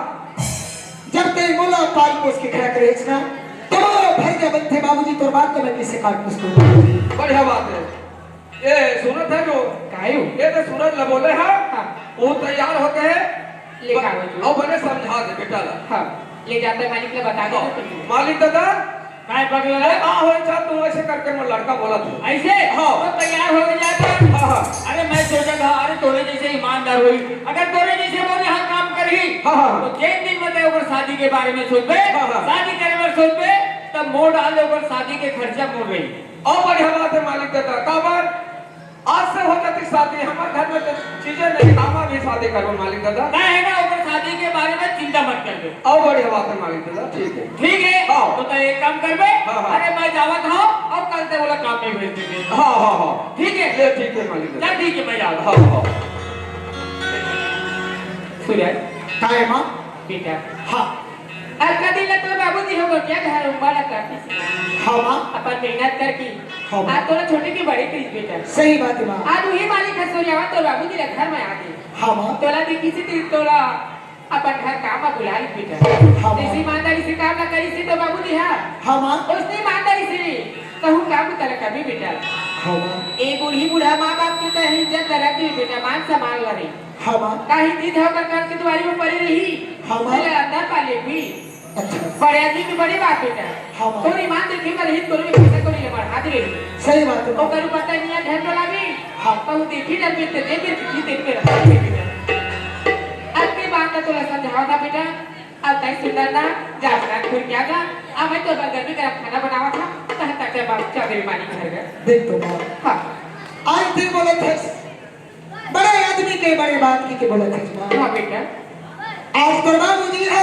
जब ते मोला पाल पोस के खड़ा करे ना, तो मोर फैजा बनथे बाबूजी, तोर बात ला मैं किसे काट कुछ करूँ बाबूजी। बढ़िया बात है। ये सुनत है जो काहे हो? ये तो सूरज ला बोले है, हाँ। वो तैयार होके है। ले का हो तू? अब बने समझा दे बेटा ला। हाँ, ले जाते मालिक ला बता दे हाँ। तो तुम। मालिक दादा, काय पगला? अरे, का होय चा, तू ऐसे करके मोर लड़का बोला तू। ऐसे? हाँ। तो तैयार हो जाता। हाँ, हाँ। अरे, मैं सोचा था, अरे, तोरे जैसे ईमानदार होई। अगर तोरे जैसे मोरे यहाँ काम करही, हाँ, हाँ। तो जेन दिन में ते ओकर शादी के बारे में सोचबे, हाँ, हाँ। शादी करे बर सोचबे, तब मोर डाल दे ओकर शादी के खर्चा मोर रही। और बढ़िया बात है मालिक दादा, काबर? आज से हो जाती शादी, हमारे घर में तो चीजें नहीं, हम अभी शादी करबो मालिक दादा। मैं है ना, ओकर शादी के बारे में चिंता मत करबे। और बढ़िया बात है मालिक दादा, ठीक है। ठीक है? हाँ। तो तैं एक काम करबे, हाँ, हाँ। अरे मैं जावत हूँ, और कल से बोला काम नहीं भेज देंगे। हाँ, हाँ, हाँ। ठीक है? ये ठीक है मालिक दादा। चल ठीक है, मैं जावत हूँ। हाँ, हाँ। सूरज। काय माँ? बेटा। हाँ। अतका दिन ले तोर बाबूजी हो गोठिया घर उम्बा ला करतिस। हाँ माँ। अपन मेहनत करके। हाँ माँ। आज तोला छोटे के बड़े करिस बेटा। सही बात है माँ। आज उही मालिक हसूरियावा तोर बाबूजी ला घर में आ गे। हाँ माँ। तोला देखिस ही तो तोला अपन घर काम में बुला लिस बेटा। हाँ माँ। जैसे ईमानदारी से काम ला करिस ही तोर बाबूजी हा। हाँ माँ। उसने ईमानदारी से कहूँ काम तोला कभी बेटा। हाँ माँ। ए बूढ़ी बूढ़ा माँ बाप के कहीं इज्जत रख दे बेटा, मान सम्मान ला रही। हाँ माँ। काहे दीद होकर घर के दुआरी में पड़ी रही? हाँ माँ। तेरे अंदर पा ले भी। अच्छा। बड़े आदमी की बड़ी बात बेटा। हाँ माँ। तोर ईमान देखे बर ही तोर में पैसा कौड़ी ले बढ़ा दे रही। सही बात है माँ। ओकर ऊपर तनिया ध्यान वाला भी। हाँ। तो देखी ना बेटे, दे दे, देखी देख के रखा है बेटा। अब के बात का तोला समझावा था बेटा। अब तैं सुंदर ना, जा अपना खुल क्या जा। अब मैं तो बर्गर भी गरम खाना बनावा था, तह तक जब आप चौधरी मानी घर गए। देख तो माँ। हाँ। आज फिर बोले थे, बड़े आदमी के बड़े बात की के बोलत हे माँ। हाँ बेटा। आज तोर बाबूजी हे,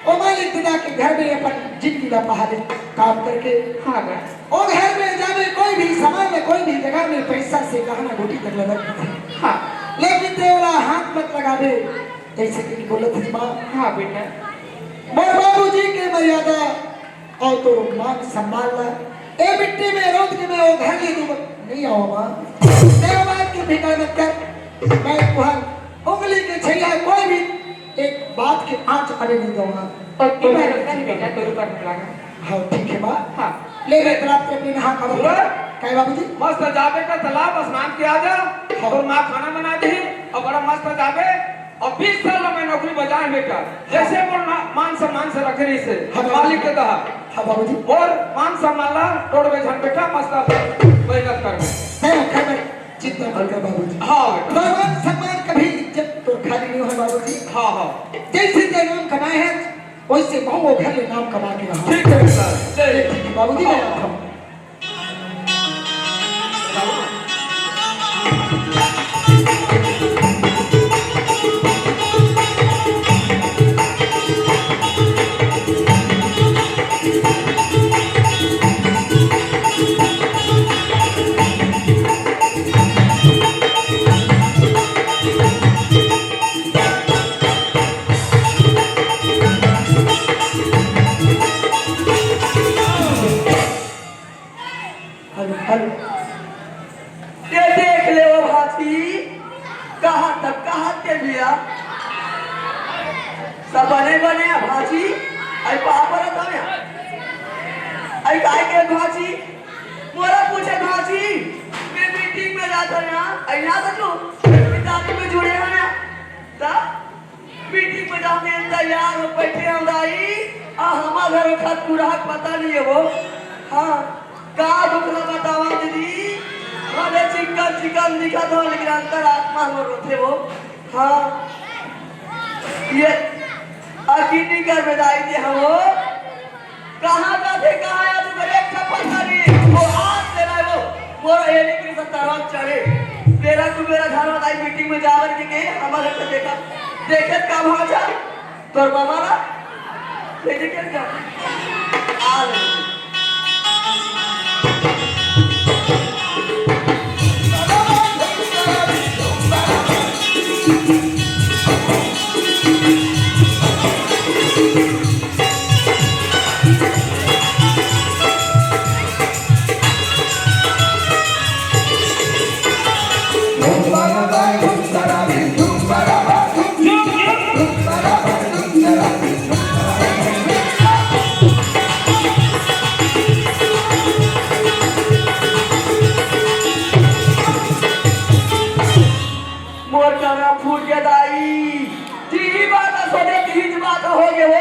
ओ मालिक ददा के घर में अपन जिंदगी ला पहाड़े काम करके। हाँ बा। ओ घर में जाबे कोई भी सामान में, कोई भी जगह में पैसा से गहना गुटी तक लगत हे। हाँ। लेकिन ते ओला हाथ मत लगाबे, ऐसे की बोलत हे माँ। हाँ बेटा। मोर बाबूजी के मर्यादा अउ तोर मान सम्मान ला ए मिट्टी में रौंद के मैं ओ घर ले दूंगा। नहीं आवा माँ। तेरा बात के फिकर मत कर। मैं तुहर उंगली के छैया कोई भी एक बात के आँच आने नहीं दूंगा। और तोर भरोसा नहीं बेटा, तोर ऊपर हम लागा। हाँ, ठीक है माँ। हाँ। ले, मैं तालाब के अपने नहा खा लूँ। सुन। काय बाबूजी? मस्त जाबे का तालाब, स्नान किया जा। हाँ। और माँ खाना बना दी और बड़ा मस्त जाबे। अब बीस साल में नौकरी बजाए बेटा, जैसे मोर ना-, मान सम्मान से रखे रही से, हाँ, बाबू। मालिक के कहा। हाँ, बाबूजी। मोर मान सम्मान ला तोड़बे झन बेटा, मस्त मेहनत करबे। नहीं, खैर, चिंता मत कर बाबूजी। हाँ बेटा। भगवान सम्मान कभी इज्जत तो खाली नहीं होय बाबूजी। हाँ, हाँ। जैसे ते नाम कमाए है, वैसे महूँ वो घर ले नाम कमा के रहा। ठीक है बेटा, जय। ठीक है बाबूजी, मैं आता हूँ। Hello, hello. ये देख ले वो भांची, कहाँ तक, कहाँ के बिया? सब बने बने हैं भांची, आई पापा रहता है। आई काय के भांची? मोला पूछे भांची, मैं मीटिंग में जाता ना, आई ना तो क्यों? मीटिंग में जुड़े हैं ना, ता? मीटिंग में जाने तैयार हो बैठे हो दाई, आ हमार घर खतकुरहा पता नहीं है वो। हाँ, का दुख ना बतावा दीदी, भले चिकन चिकन दिखत हो, लेकिन अंतरात्मा हमर रोथे वो। हाँ, ये अकिनी कर में दाई दे हम वो। कहाँ जाथे, कहाँ आथे, तू करे एक ठप्पा करी। वो आज ले रहा है वो, मोर एरी के सत्ताराम चढ़े। तेरा तू मेरा घर वाला मीटिंग में जावर के, के हमारे से देखा, देखे का भाषा, तोर मामा ला, देखे क्या क्या? आ ले। मोर करा फूट गे दाई। तीही बात सोचे, तीही बात हो गे हो।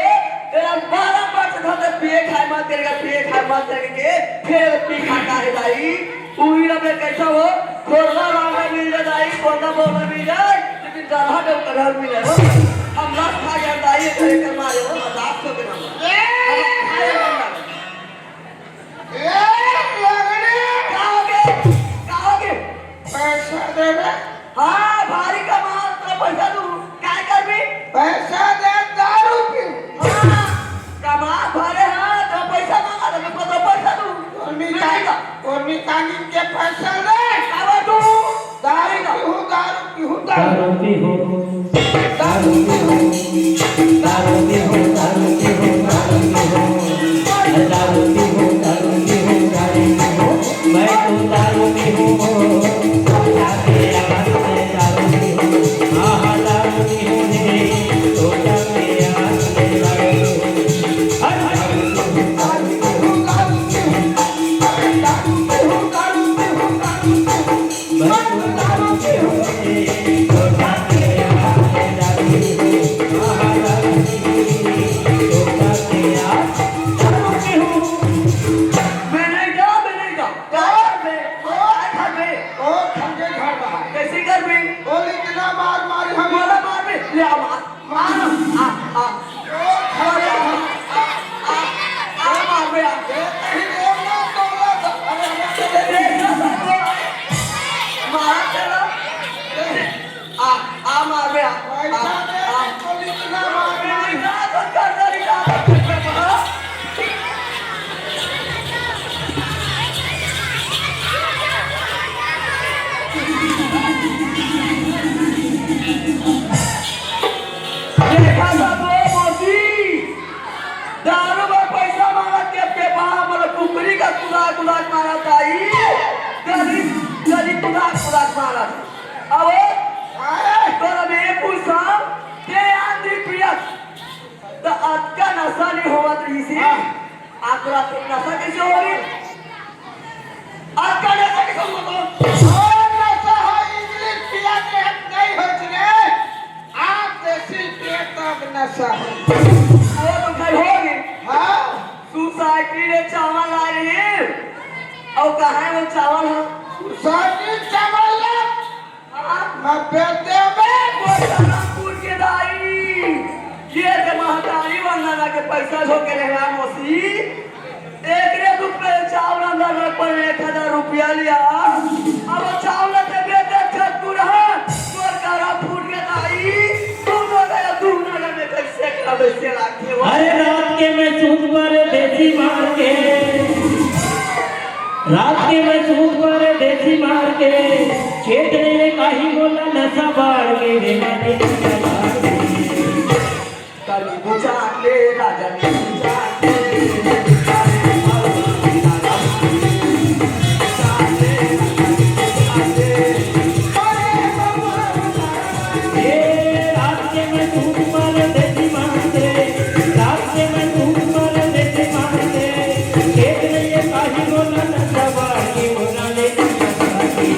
तेरा बारह बार से धर पिए खाए मत करेगा, पिए खाए मत करेगा के, फिर पी खाता है दाई। उही ना मैं कैसा हो, खोरला लांगा मिल जाए दाई, खोरला बोला मिल जाए, लेकिन जरहा जब कलर मिले हो। हम लात खा गया दाई, करे कर मारे हो, मजाक तो बिना। ए! हम खाए बंदा। ए, लगड़ी! का हो गे? का हो गे? पैसा देबे? हाँ, भारी कमा, तो पैसा दू। काय करबी? पैसा दे, दारू पी। हाँ, कमा भरे हाँ, तो पैसा मांगा, तो तुमको तो पैसा दू। उर्मी नहीं कानी, तो। उर्मी कानी के पैसा दे। का दू? दारू पीहूँ, दारू पीहूँ, दारू। दारू पीहूँ, दारू पीहूँ, दारू पीहूँ, दारू पीहूँ, दारू पीहूँ। दारू पीहूँ, दारू पीहूँ, दारू पीहूँ। मैं तो दारू पीहूँ, जाके आवाज से दारू पीहूँ। हाँ, हाँ, दारू पीहूँ रे, तो जाके आवाज से दारू पीहूँ। हट, हट। मैं नहीं जा, मैं नहीं जा। का? मैं, ओ, घर में। ओ, घर के घर बाहर। कैसे घर में? ओ, इतना मार मारी हम। बोला मार में, ले आ मार। मार, आ, आ। ओ, घर में। आ, आ, आ, मार में, आ। ए, नहीं बोलना, बोलना तो। अरे, अरे, अरे, अरे, मार तेरा। आ, आ मार बे, आ, आ, पैसा दे, आ। पुलिस ना मार, मार। देखा सब वो मौसी, दारू बर पैसा मांगत के, के बहा मोला कुकरी का कुदाक कुदाक मारत आई, गली, गली कुदाक कुदाक मारत। अब अरे! तोला मैं पूछा, ते आंधी पियत, त अतका नशा नहीं होवत रहिस हे। हाँ। आकरा ते नशा कैसे होही? अतका नशा कैसे होवत? और नशा हो, इंग्लिश पिया के हम नहीं होत रे। आप देसी पिए तब नशा हो। वो तो खैर होही। हाँ। सोसाइटी ले चावल लाए रहे। अउ कहाँ हे वो चावल ह? सोसाइटी चावल ले के रहना मौसी, एकरे दुख पे चावल अंदर रख पर एक हजार रुपया लिया। अब चावल ते बेटे छत तू रहा, तोर कारा फूट के दाई, तू तो गया तू ना में कैसे करबे से लागथे वो। अरे रात के मैं सूत पर देसी मार के, रात के मैं सूत पर देसी मार के, खेत रे ये काही बोला नशा बाढ़ के रे मारे नशा बाढ़ के। कली बुझा ले राजा ने बुझा ले। ए, रात के मैं सूत पर देसी मार के, रात के मैं सूत पर देसी मार के, खेत में ये काही बोला न सवार की बोला ले न सवार की।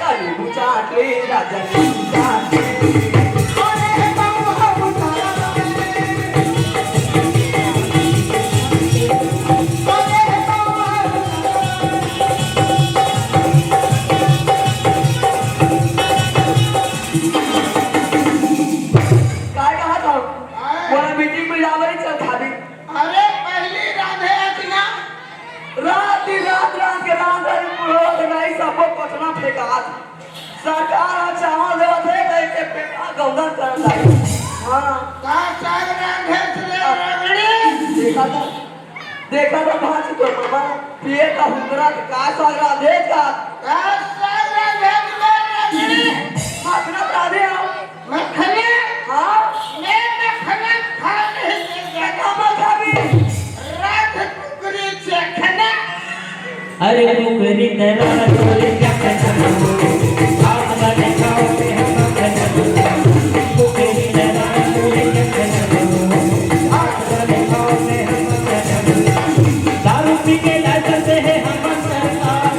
कली बुझा ले राजा ने बुझा ले। अरे बाबू, हम तारा काय कहा था? आए। बोला मीटिंग में जावई चल खाबी। अरे पहली रांधे अतना। रात दिन रात रात के रांध रही बुढ़ो के नहीं सबको पटना फेंकात। सरकार ह चावल देवत है तो एके पेटा गौदा कर लाई। हाँ। का साग रांधे से रगड़ी? देखा था। देखा था भांज तो मामा, पिए का हुंदरा के का साग रांधे का? का साग रांधे के बे रगड़ी? मखना रांधे हम। मखना? हाँ। मैं मखना खा नहीं सकता। का मखा भी? रात कुकरी चखना। अरे कुकरी तेरा तोरे क्या कहना? हाथ वाले खाओ के हम कहना। कुकरी तेरा तोरे क्या कहना? हाथ वाले खाओ के हम कहना। दारू पी के लाइसेंस है हमर सरकार,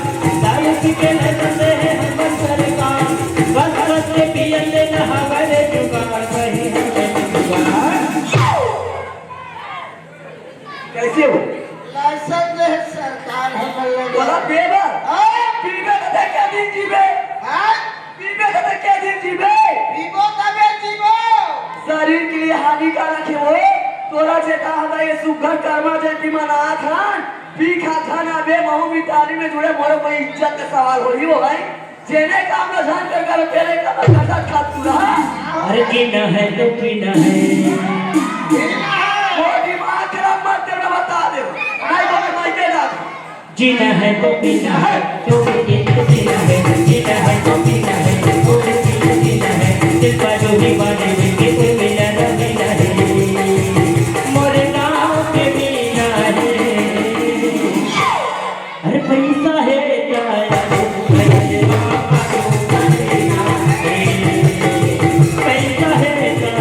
दारू पी के लाइसेंस है हमर सरकार। बस बस के पियन देना हमारे जुगाड़, सही है जुगाड़। कैसे हो? लाइसेंस है सरकार हमर लगे। बोला बेबर। हाँ? पीबे तो देख के दिन जीबे। हाँ? पीबे तो देख के दिन जीबे। पीबो तबे जीबो। शरीर के लिए हानिकारक है वो। तोरा जेता हदा ये सुघर कर्मा जयंती मनात हन। पी खा खा ना बे, महू मितानी में जुड़े मोरो कोई इज्जत का सवाल हो ही हो भाई। जेने काम न जान कर करो, तेरे काम न करता था तू रहा। अरे जीना है तो पीना है। वो दिमाग खराब मत करना, बता दे। नहीं तो मैं मायके ना। जीना है तो पीना है, तो भी जीना है, जीना है तो पीना है, तो भी जीना है। दिल का जो भी बाटे, बिल्कुल मिला ना मिला है। मोरे गाँव के मीना है। अरे पैसा है क्या? पैसा है क्या?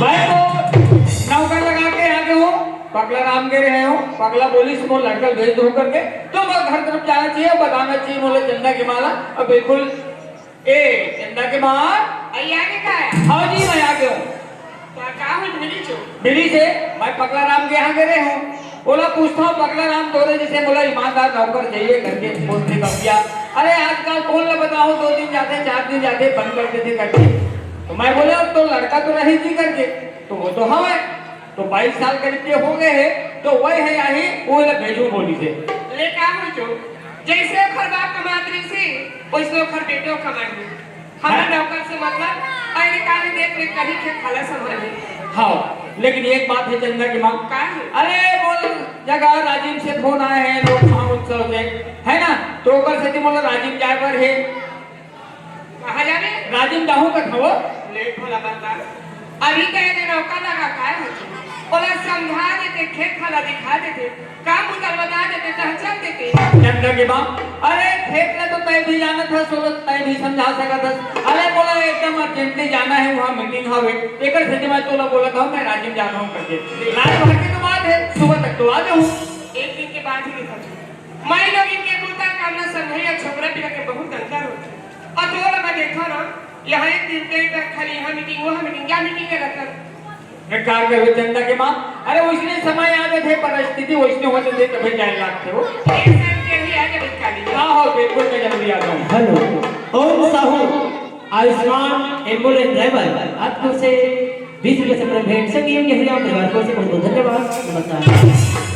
भाई, तो नौकर लगा के आगे हो, पगला राम के रहे हो, पगला बोलिस मोर लड़का भेज दो करके, तो मैं घर तरफ जाना चाहिए, बताना चाहिए, बोले चंदा के माँ ला, अब बिल्कुल, ए, चंदा के माँ। आई आगे का है? हाँ जी, मैं आगे हूँ। का, का हो मिली जो? मिली से, मैं पगला राम के यहाँ गे रहे हूँ। ओला पूछता हूँ, पगला राम तोरे जैसे मोला ईमानदार नौकर चाहिए करके फोन से कब किया। अरे आजकल कौन ला बताऊँ, दो दिन जाते, चार दिन जाते, बंद कर देते करके। तो मैं बोले, अब तो लड़का तो रही जी करके, तो वो तो हवे। तो बाईस साल करीब के हो गए हैं, तो वही है यही, वो ला भेजू बोली से। ले का हो जो, जैसे ओखर बाप कमात रहिसे, वैसे ओखर बेटो कमाही। हमर हैं? नौकर से मतलब, अरे काहे देख रे कहीं के खाला संभाले। हाँ, लेकिन एक बात है चंदा की माँ। का है? अरे बोल जगह राजिम से फोन आए हैं, लोग महोत्सव से, है ना? तो ओकर सेती मोला राजिम जाए बर है। कहाँ जाबे? राजिम जाहूँ कथो। ले भोला बता। अभी कहे दे नौकर लगा काय होथे? ओला समझा देते, खेत खाला दिखा देते। काम उधर बता देते, तो हम चल देते। चंदा के बाप, अरे खेत ला तो तय भी जानत हस, ओला तय भी समझा सकत हस। अरे बोला एकदम अर्जेंटली जाना है, वहाँ मीटिंग हवे, एकर सेती मैं तोला बोलत हूँ, मैं राजिम जा रहा हूँ करके। रात भर की तो बात है, सुबह तक तो आ जाऊँ। एक दिन के बाद ही निकल जाऊँ। माई लोगिन के बूता काम ला समझई अउ छोकरा पिला के बहुत अंतर होथे। अउ तोला मैं देखा ना, यहाँ एक दिन के तक खाली यहाँ मीटिंग, वहाँ मीटिंग, क्या मीटिंग के रखत। मैं का करबे चंदा के माँ? अरे, वइसने समय आ जाथे, परिस्थिति वइसने हो जाथे, तभे जाए लागथे वो। एक साल के लिए आ जाबे काली। हाँ, हो, बिल्कुल, मैं जल्दी आ जाऊँ। हेलो, ओम साहू, आयुष्मान एम्बुलेंस ड्राइवर, आपको से बीस रुपए से भेंट। संगी एवं यही आप परिवार को से बहुत बहुत धन्यवाद। नमस्कार।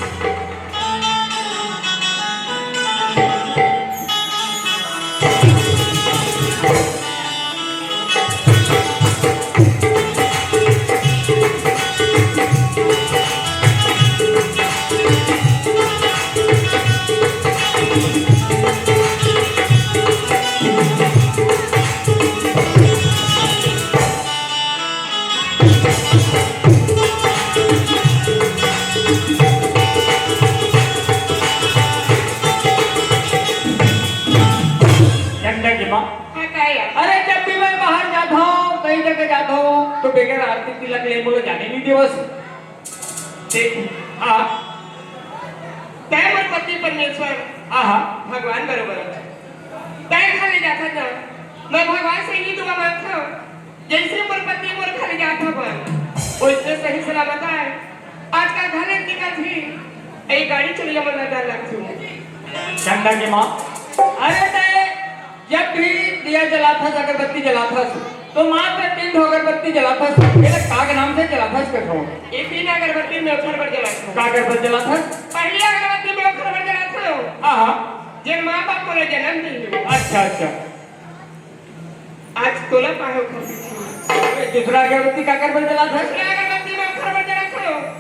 चंदा के माँ। हाँ, का हे? अरे, जब भी मैं बाहर जाता हूँ, कहीं जगह जाता हूँ, तो बगैर आरती तिलक ले मोला जाने नहीं देवस। देख, हाँ। तैं मोर पति परमेश्वर, हाँ, हाँ। भगवान बरोबर। तैं खाली जाथस ना, मैं भगवान से ही दुआ मांगथंव। जइसे मोर पति मोर घर जात हवन, वइसने सही सलामत आए। आजकल घरे निकलत ही, ए गाड़ी चलिया मन डर लगथे। चंदा के माँ, अरे तैं जब भी दिया जलाथस, अगरबत्ती जलाथस, तो मात्र तीन ठो अगरबत्ती जलाथस। एला का के नाम से जलाथस कथो? ये तीन अगरबत्ती मैं ओखर बर जलाथंव। का अगरबत्ती जलाथस? पहली अगरबत्ती मैं ओखर बर जलाथंव। हाँ, हाँ। जेन माँ बाप मोला जन्म दीन। अच्छा, अच्छा। आज तोला पाए ओखर पीछे। अरे, दूसरा अगरबत्ती काकर बर जलाथस? दूसरा अगरबत्ती मैं ओखर बर जलाथंव।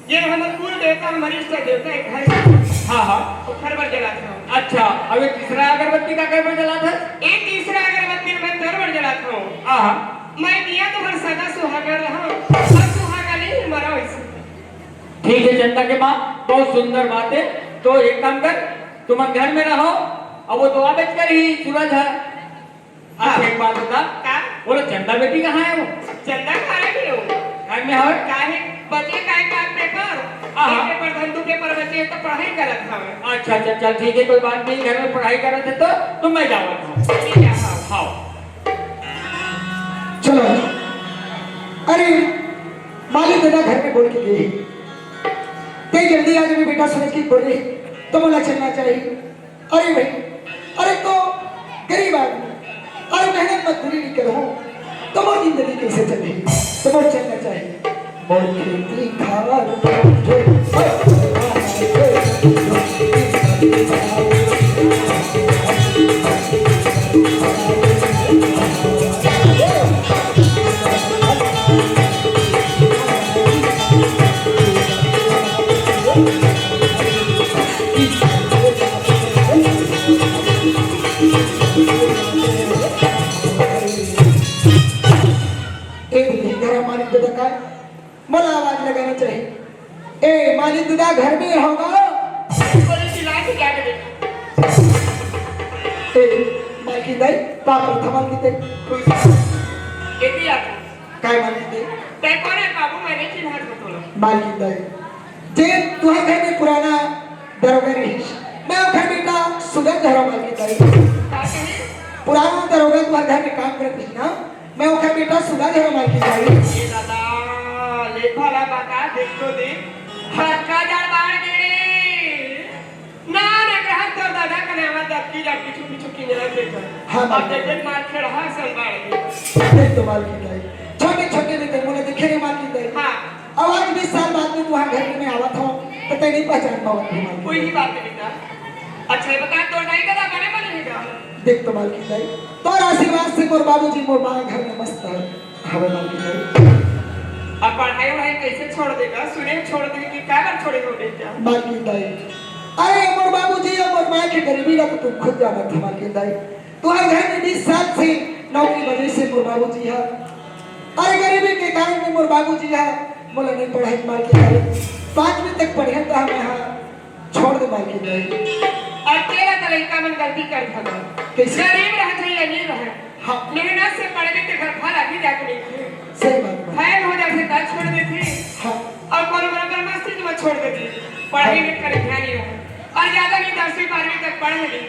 ये हमर कुल देवता, हमर इष्ट देवता एक है। हाँ, हाँ। ओखर बर जलाथंव। अच्छा, अब ये तीसरा अगरबत्ती काकर बर जलाथस? ये तीसरा अगरबत्ती मैं तोर बर जलाथंव। हाँ, हाँ। मैं दिया तुम्हर सदा सुहागन रहंव, अउ सुहागन ही मरंव अइसे। ठीक है चंदा के माँ, बहुत सुंदर बात है। तो एक काम कर, तुम घर में रहो, अब वो तो आबेच करही सूरज ह। अच्छा, हाँ। एक बात बता। का? बोलो, चंदा बेटी कहाँ है वो? चंदा घर में हो। घर में हवे? काहे? बचे काय का पेपर? हाँ, हाँ। एक पेपर धन दू पेपर बचे तो पढ़ाई करत हवे। अच्छा, अच्छा, चल ठीक है, कोई बात नहीं, घर में पढ़ाई करत है तो, तो मैं जावत हूँ। ठीक है, हाँ। हाँ। चलो। अरे, मालिक दादा घर में बोल के गए। ते जल्दी आ जाबे बेटा, सूरज के बोले, तो मोला चलना चाहिए। अरे भाई, अरे तो गरीब आदमी, अरे मेहनत मजदूरी नहीं करो, तो मोर जिंदगी कैसे चले? तो मोर चलना चाहिए। मोर खेती खार ए दीदी, घर मालिक दादा का मोला आवाज लगाना चाहिए। ए मालिक दादा घर में होगा? बोले चिल्ला के क्या करे? ए मालकिन दाई, पाप प्रथमा की ते। एती आके। काय मालकिन दाई? तैं कोन हे बाबू, मैं नहीं चिन्हात हों तोला। मालकिन दाई, जे तुहर घर में पुराना दरोगा रहिस, मैं ओखर बेटा सुगंध हरंव मालकिन दाई। का कहे? पुराना दरोगा तुहर घर में काम करत रहिस ना, मैं ओखर बेटा सुगंध हरंव मालकिन दाई। ए दादा, ले भला बता, देख तो दे। हर का जड़ बाढ़ गे रे। ना, ना, ग्रहण तोर दादा कने आवा दबकी दबकी छुपी छुपी मेरा देख। हाँ, अब मालकिन। देख, देख, मार खेड़ हा सन बाढ़ गे। देख तो मालकिन दाई। छोटे छोटे में ते मोला दिखे रे मालकिन दाई। हाँ। अब आज बीस साल बाद में तुहार घर में आवत हंव, तो ते नहीं पहचान पावत भी मालकिन। कोई नहीं बात है बेटा। अच्छा, ये बता, तोर दाई का बने बने है का? देख तो मालकिन दाई, तोर आशीर्वाद से मोर बाबूजी मोर माँ घर में मस्त है। हवे मालकिन दाई। अब पढ़ाई वढ़ाई कैसे छोड़ देगा? सुने छोड़ दे कि का बार छोड़े हो बेटा? मालकिन दाई, अरे मोर बाबूजी और मोर माँ के गरीबी ला तो तुम खुद जानत हो मालकिन दाई। तुहार घर में बीस साल से नौकरी बजे से मोर बाबूजी है। अरे गरीबी के कारण में मोर बाबूजी है, मोला नहीं पढ़ाई मालकिन दाई। पांचवी तक पढ़े तो हमें हाँ। छोड़ दे मालकिन दाई। अकेला त लइका मन गलती करत हवय। कैसे? गरीब रहे चाहे अमीर रहे। हाँ। मेहनत से पढ़बे ते घर फल आगे जाके मिलथे। सही बात बा। फैल हो जाथे त छोड़ देथे। हाँ। अउ कोनो बराबर मस्ती में छोड़ देथे। पढ़ाई हाँ। में करे ध्यान नहीं रहे। अउ ज्यादा नहीं, दसवीं बारहवीं तक पढ़ ली।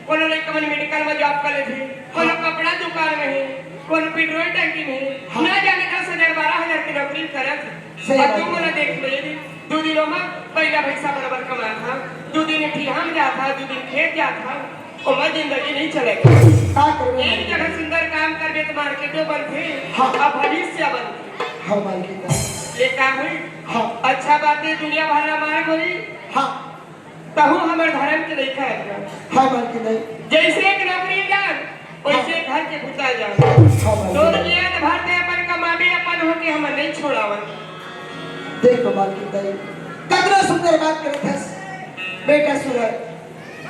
कोनो लइका मन मेडिकल में जॉब कर लेथे, कोनो कपड़ा दुकान में हे, कोनो पेट्रोल टंकी में हे, ना जाने दस हजार, बारह हजार की नौकरी करत हे। सही और बात तू है। मोला देख ले, दू दिन ओमा बइला भैंसा बराबर कमात हा, दू दिन एठिया में जात हा, दू दिन खेत जात हा, ओमा जिंदगी नहीं चलेगा। का करबे एक मालकिन? जगह सुंदर काम करबे तो मार्केटो बनथे, हाँ। अब भविष्य बनथे। हाँ मालकिन। ये का हुई? हाँ। अच्छा बात है, दुनिया भर ला मार गोली। हाँ। तहु हमर धर्म के लइका हस। हाँ मालकिन दाई। जैसे एक नौकरी जान, वैसे हाँ। घर के भूता जान। हाँ मालकिन तोर दाई। जियत भर ते अपन कमाबे, अपन होके हमर नहीं छोड़ावन। देख तो मालकिन दाई, कतना सुंदर बात करत हस बेटा सूरज।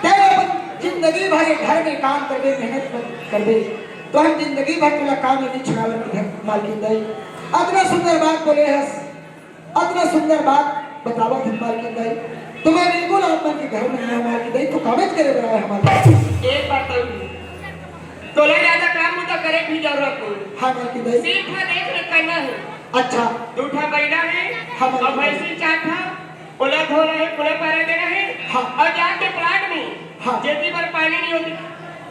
तैं अपन जिंदगी भर ये घर में काम करबे, मेहनत कर-, करबे, तो हम जिंदगी भर तोला काम में नहीं छोड़ावन मालकिन दाई। अतना सुंदर बात बोले हस। अतना सुंदर बात बतावत हन मालकिन दाई, तो मैं बिल्कुल आप मन के घर में आया हूँ मालकिन दाई, तो कामेज करे बर आया हूँ मालकिन दाई। एक बात कहूँ, तोला ज्यादा काम बुता करे भी जरूरत नहीं। हाँ मालकिन दाई। सिर्फ देख रेख करना है। अच्छा। दू ठा बइला है, हाँ, मालकिन और दाई। भैंसी चार ठा, ओला धो रहे, ओला पारा दे रहे, हाँ। और जाके प्लाट में हाँ। जेती बर पानी नहीं होती,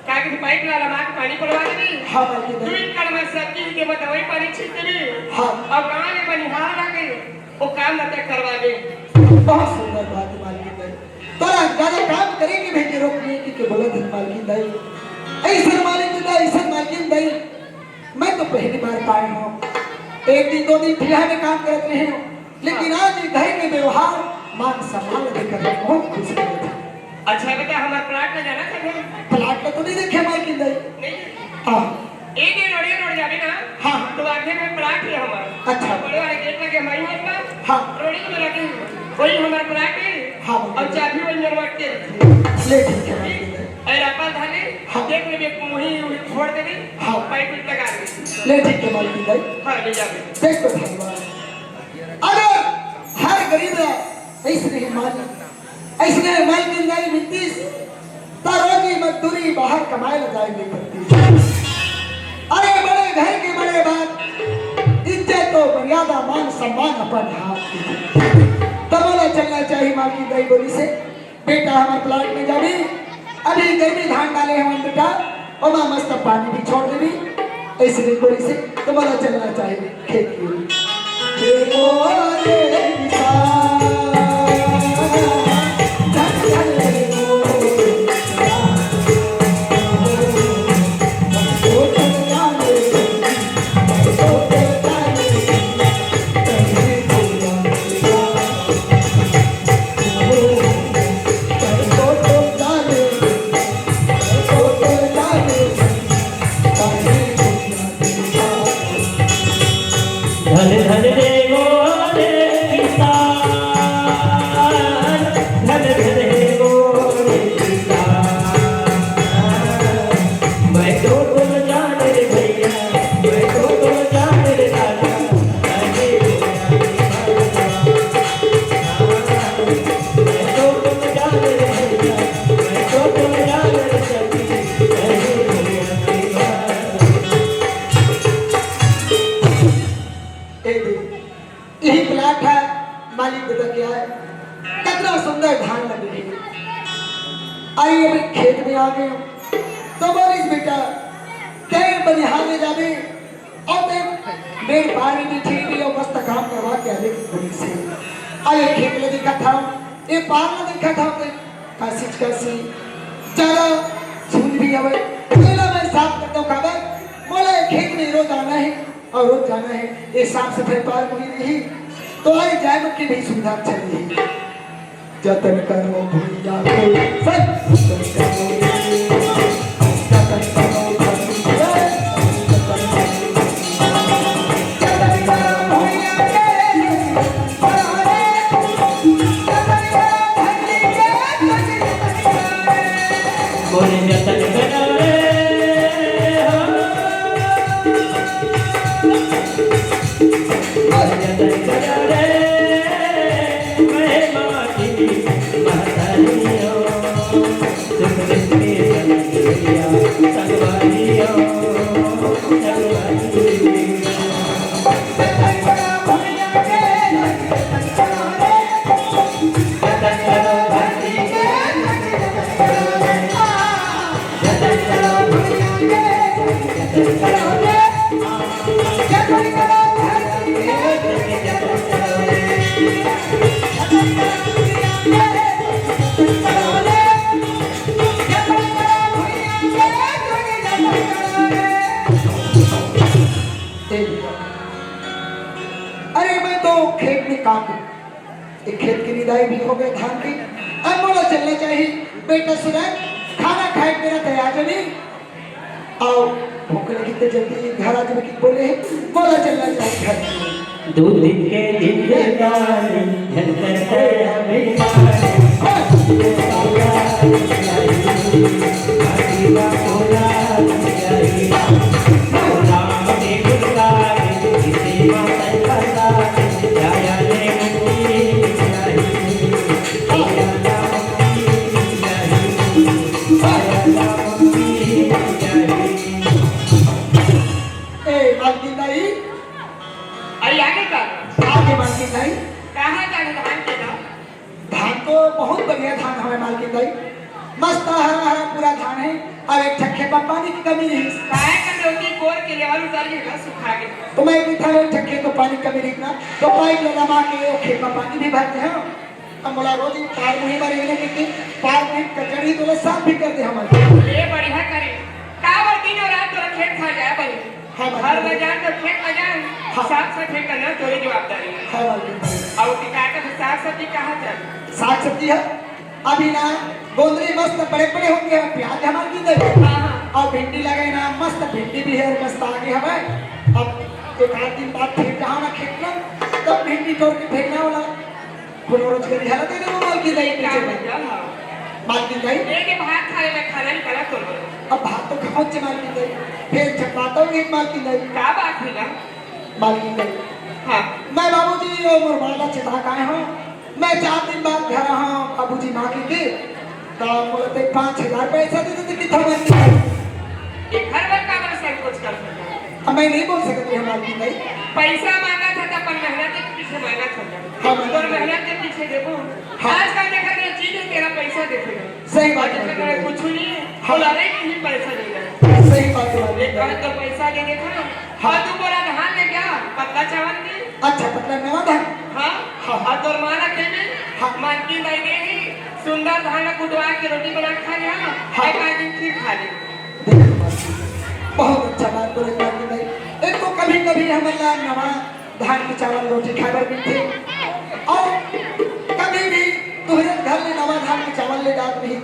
का कहिथे, पाइप ला लमा के पानी पलवा देबे। हाँ, मालकिन दाई। दू एकड़ में सब्जी के में दवाई पानी छिट देबे। हाँ। अउ गाँव में बनिहार ला के वो काम न तय करवा दे। बहुत सुंदर बात है, मालकिन दाई। तोला ज्यादा काम करे के भी जरूरत नहीं है, कि, कि बोला दिन मालकिन दाई। ऐसन मालकिन दाई, ऐसन मालकिन दाई। मैं तो पहली बार पाए हूँ। एक दिन, दो दिन ठिया में काम करत रहे हूँ, लेकिन आज ये घर के व्यवहार, मान सम्मान देखकर मैं बहुत खुश हुआ था। अच्छा बेटा, हमार प्लाट में जाना था। प्लाट में तो नहीं देखे मालकिन दाई। नहीं। हाँ। एक दिन रोड़े रोड़ जाबे ना, हाँ। तो आगे में प्लाट है हमार। अच्छा। बड़े वाले गेट लगे हमारी मत ना। हाँ। रोड़ी में लगे, वही हमार प्लाट है। हाँ। और चाबी वही मेरे वाट के। ले ठीक है मालकिन दाई। अरे अपन धाने, हाँ। देख लेबे, मुही उही फोड़ देबे, हाँ। पाइप उइप लगा देबे। ले ठीक है मालकिन दाई। हाँ, ले जाबे। देख तो धनवान। अगर हर गरीब ला अइसने मालिक, अइसने मालकिन दाई मिलतीस, त रोजी मजदूरी बाहर कमाए ला जाए नहीं पड़तीस। अरे बड़े घर के बड़े बात, इज्जत तो मर्यादा मान सम्मान अपन हाथ के। त मोला चलना चाहिए मालकिन दाई बोलिस हे। बेटा, हमर प्लाट में जाबे, अभी गरमी धान डाले हवन बेटा, ओमा मस्त पानी भी छोड़ देबे। अइसे बोलिस हे, त मोला चलना चाहिए खेत की ओर। हे मोरे किसान, धन धन हे मोरे किसान। धन धन देवो रे किसान, धन धन देवो रे किसान। मैं तो तुम जान रे भैया, मैं तो तुम जान रे दादा। ए दे, यही प्लाट है, मालिक दादा के आय। कतना सुंदर धान लगे हे। अभी खेत में आ गए, तो बोलिस बेटा, तैं बनिहार ले जाबे, अउ तैं मेड़ पार में बैठे रहिबे अउ मस्त काम करवा के आबे बोलिस हे। अउ ये खेत ल देखत हंव, ये पार ल देखत हंव, तैं कासिच कासी ज्यादा झुंड भी हवय, तेला मैं साफ कर दंव काबर, मोला ये खेत में रोज आना हे अउ रोज जाना हे, ये साफ सफाई पार में रही, तो आए जाए मन के भी सुविधा अच्छा रही। जतन करो भैया को, सब जतन करो, जतन करो भैया, जतन करो, जतन करो भैया के। बोले जतन करो रे, हो। बोले जतन करो रे, मैं माटी महतारी हो। सुख दुख के संग भैया, संगवारी हो, संगवारी हो। खेत में काम, एक खेत की निदाई भी हो गई धान की। अब मोला चलना चाहिए। बेटा सुरज, खाना खाए के बेरा तैयार जनी। अउ भूख लगी त जल्दी घर आ जाबे कि बोले हे, मोला चलना चाहिए घर। दू दिन के जिंदगानी, झन करते अभिमानी। ए, मालकिन दाई। अरे, आगे का? आगे मालकिन दाई। कहाँ जाने धान के ना? धान तो बहुत बढ़िया धान हवे मालकिन दाई, मस्त हरा हरा पूरा धान हे। अब एक ठक खेत में पानी की कमी रही। काहे का डोकी कोर के लेवल उतर गया, सुखा गया। तो मैं भी था, एक ठक खेत में पानी कमी रही ना, तो पाइप लगा मार के वो खेत में पानी भी भरते हैं। अब मोला रोज ही पार मुही मारे ने के पार मुही कचड़ी तो साफ भी कर दे हमारे। ये बढ़िया करे। काबर दिन और रात तोरा खेत खा जाए बनी। हाँ, बात हर तो मैं जान तो खेत में जान, हाँ। साग सब्जी करना तोरी जवाबदारी है। हाँ, बात तो है। और टिकाकर से साग सब्जी कहाँ जाए? साग सब्जी है, अभी ना गोंदली मस्त बड़े बड़े हो गए हैं, प्याज हमारे की दे। हाँ, हाँ। और भिंडी लगे ना, मस्त भिंडी भी है, मस्त आगे हमें। अब एक आध दिन बाद फिर जाओ ना खेत में, तब भिंडी तोड़ के फेंकना वाला। कोनो रोज के रिहाला दे देबो मालकिन दाई, का पीछे में। मतलब है? मालकिन दाई। ए के भात खाए में खाना नहीं करा तोर। अब भात तो खाओ चे मालकिन दाई, फिर चपाता हूँ एक मालकिन दाई। का बात है ना? मालकिन दाई। हाँ। मैं बाबूजी वो मोर माला चिता काहे हो, मैं चार दिन बाद घर आहा बाबूजी माँ के के, तो बोलते पाँच हजार पैसा दे देते कितना मालकिन दाई। ये घर में का बड़ा संकोच कर सकता है? अब मैं नहीं बोल सकते हैं मालकिन दाई। पैसा मांगा था तो अपन मेहनत के पीछे मांगा था। हाँ, मालकिन और दाई। मेहनत के पीछे देखो, हाँ। आजकल देखा गया चीज है, तेरा पैसा देखेगा। सही बात है, आजकल मालकिन दाई। कुछ नहीं है, हाँ। बोला नहीं कि पैसा नहीं है। सही बात है, मालकिन एक दाई। बार तो पैसा दे देखा ना, हाँ। और तू बोला धान ले क्या? पतला चावल दे। अच्छा, पतला नवा धान? हाँ। हाँ। और तोर माँ ना खेबे? हाँ। मालकिन दाई दे ही, सुंदर धान ना कुटवा के रोटी बना के खा ले, हाँ। हाँ। एक आध दिन फिर खा ले। बहुत अच्छा बात बोले मालकिन दाई। एक तो कभी-कभी हमन ला नवा धान के चावल रोटी खाए बर मिलथे, और कभी भी तुहरे घर ले नवा धान के चावल ले जात रही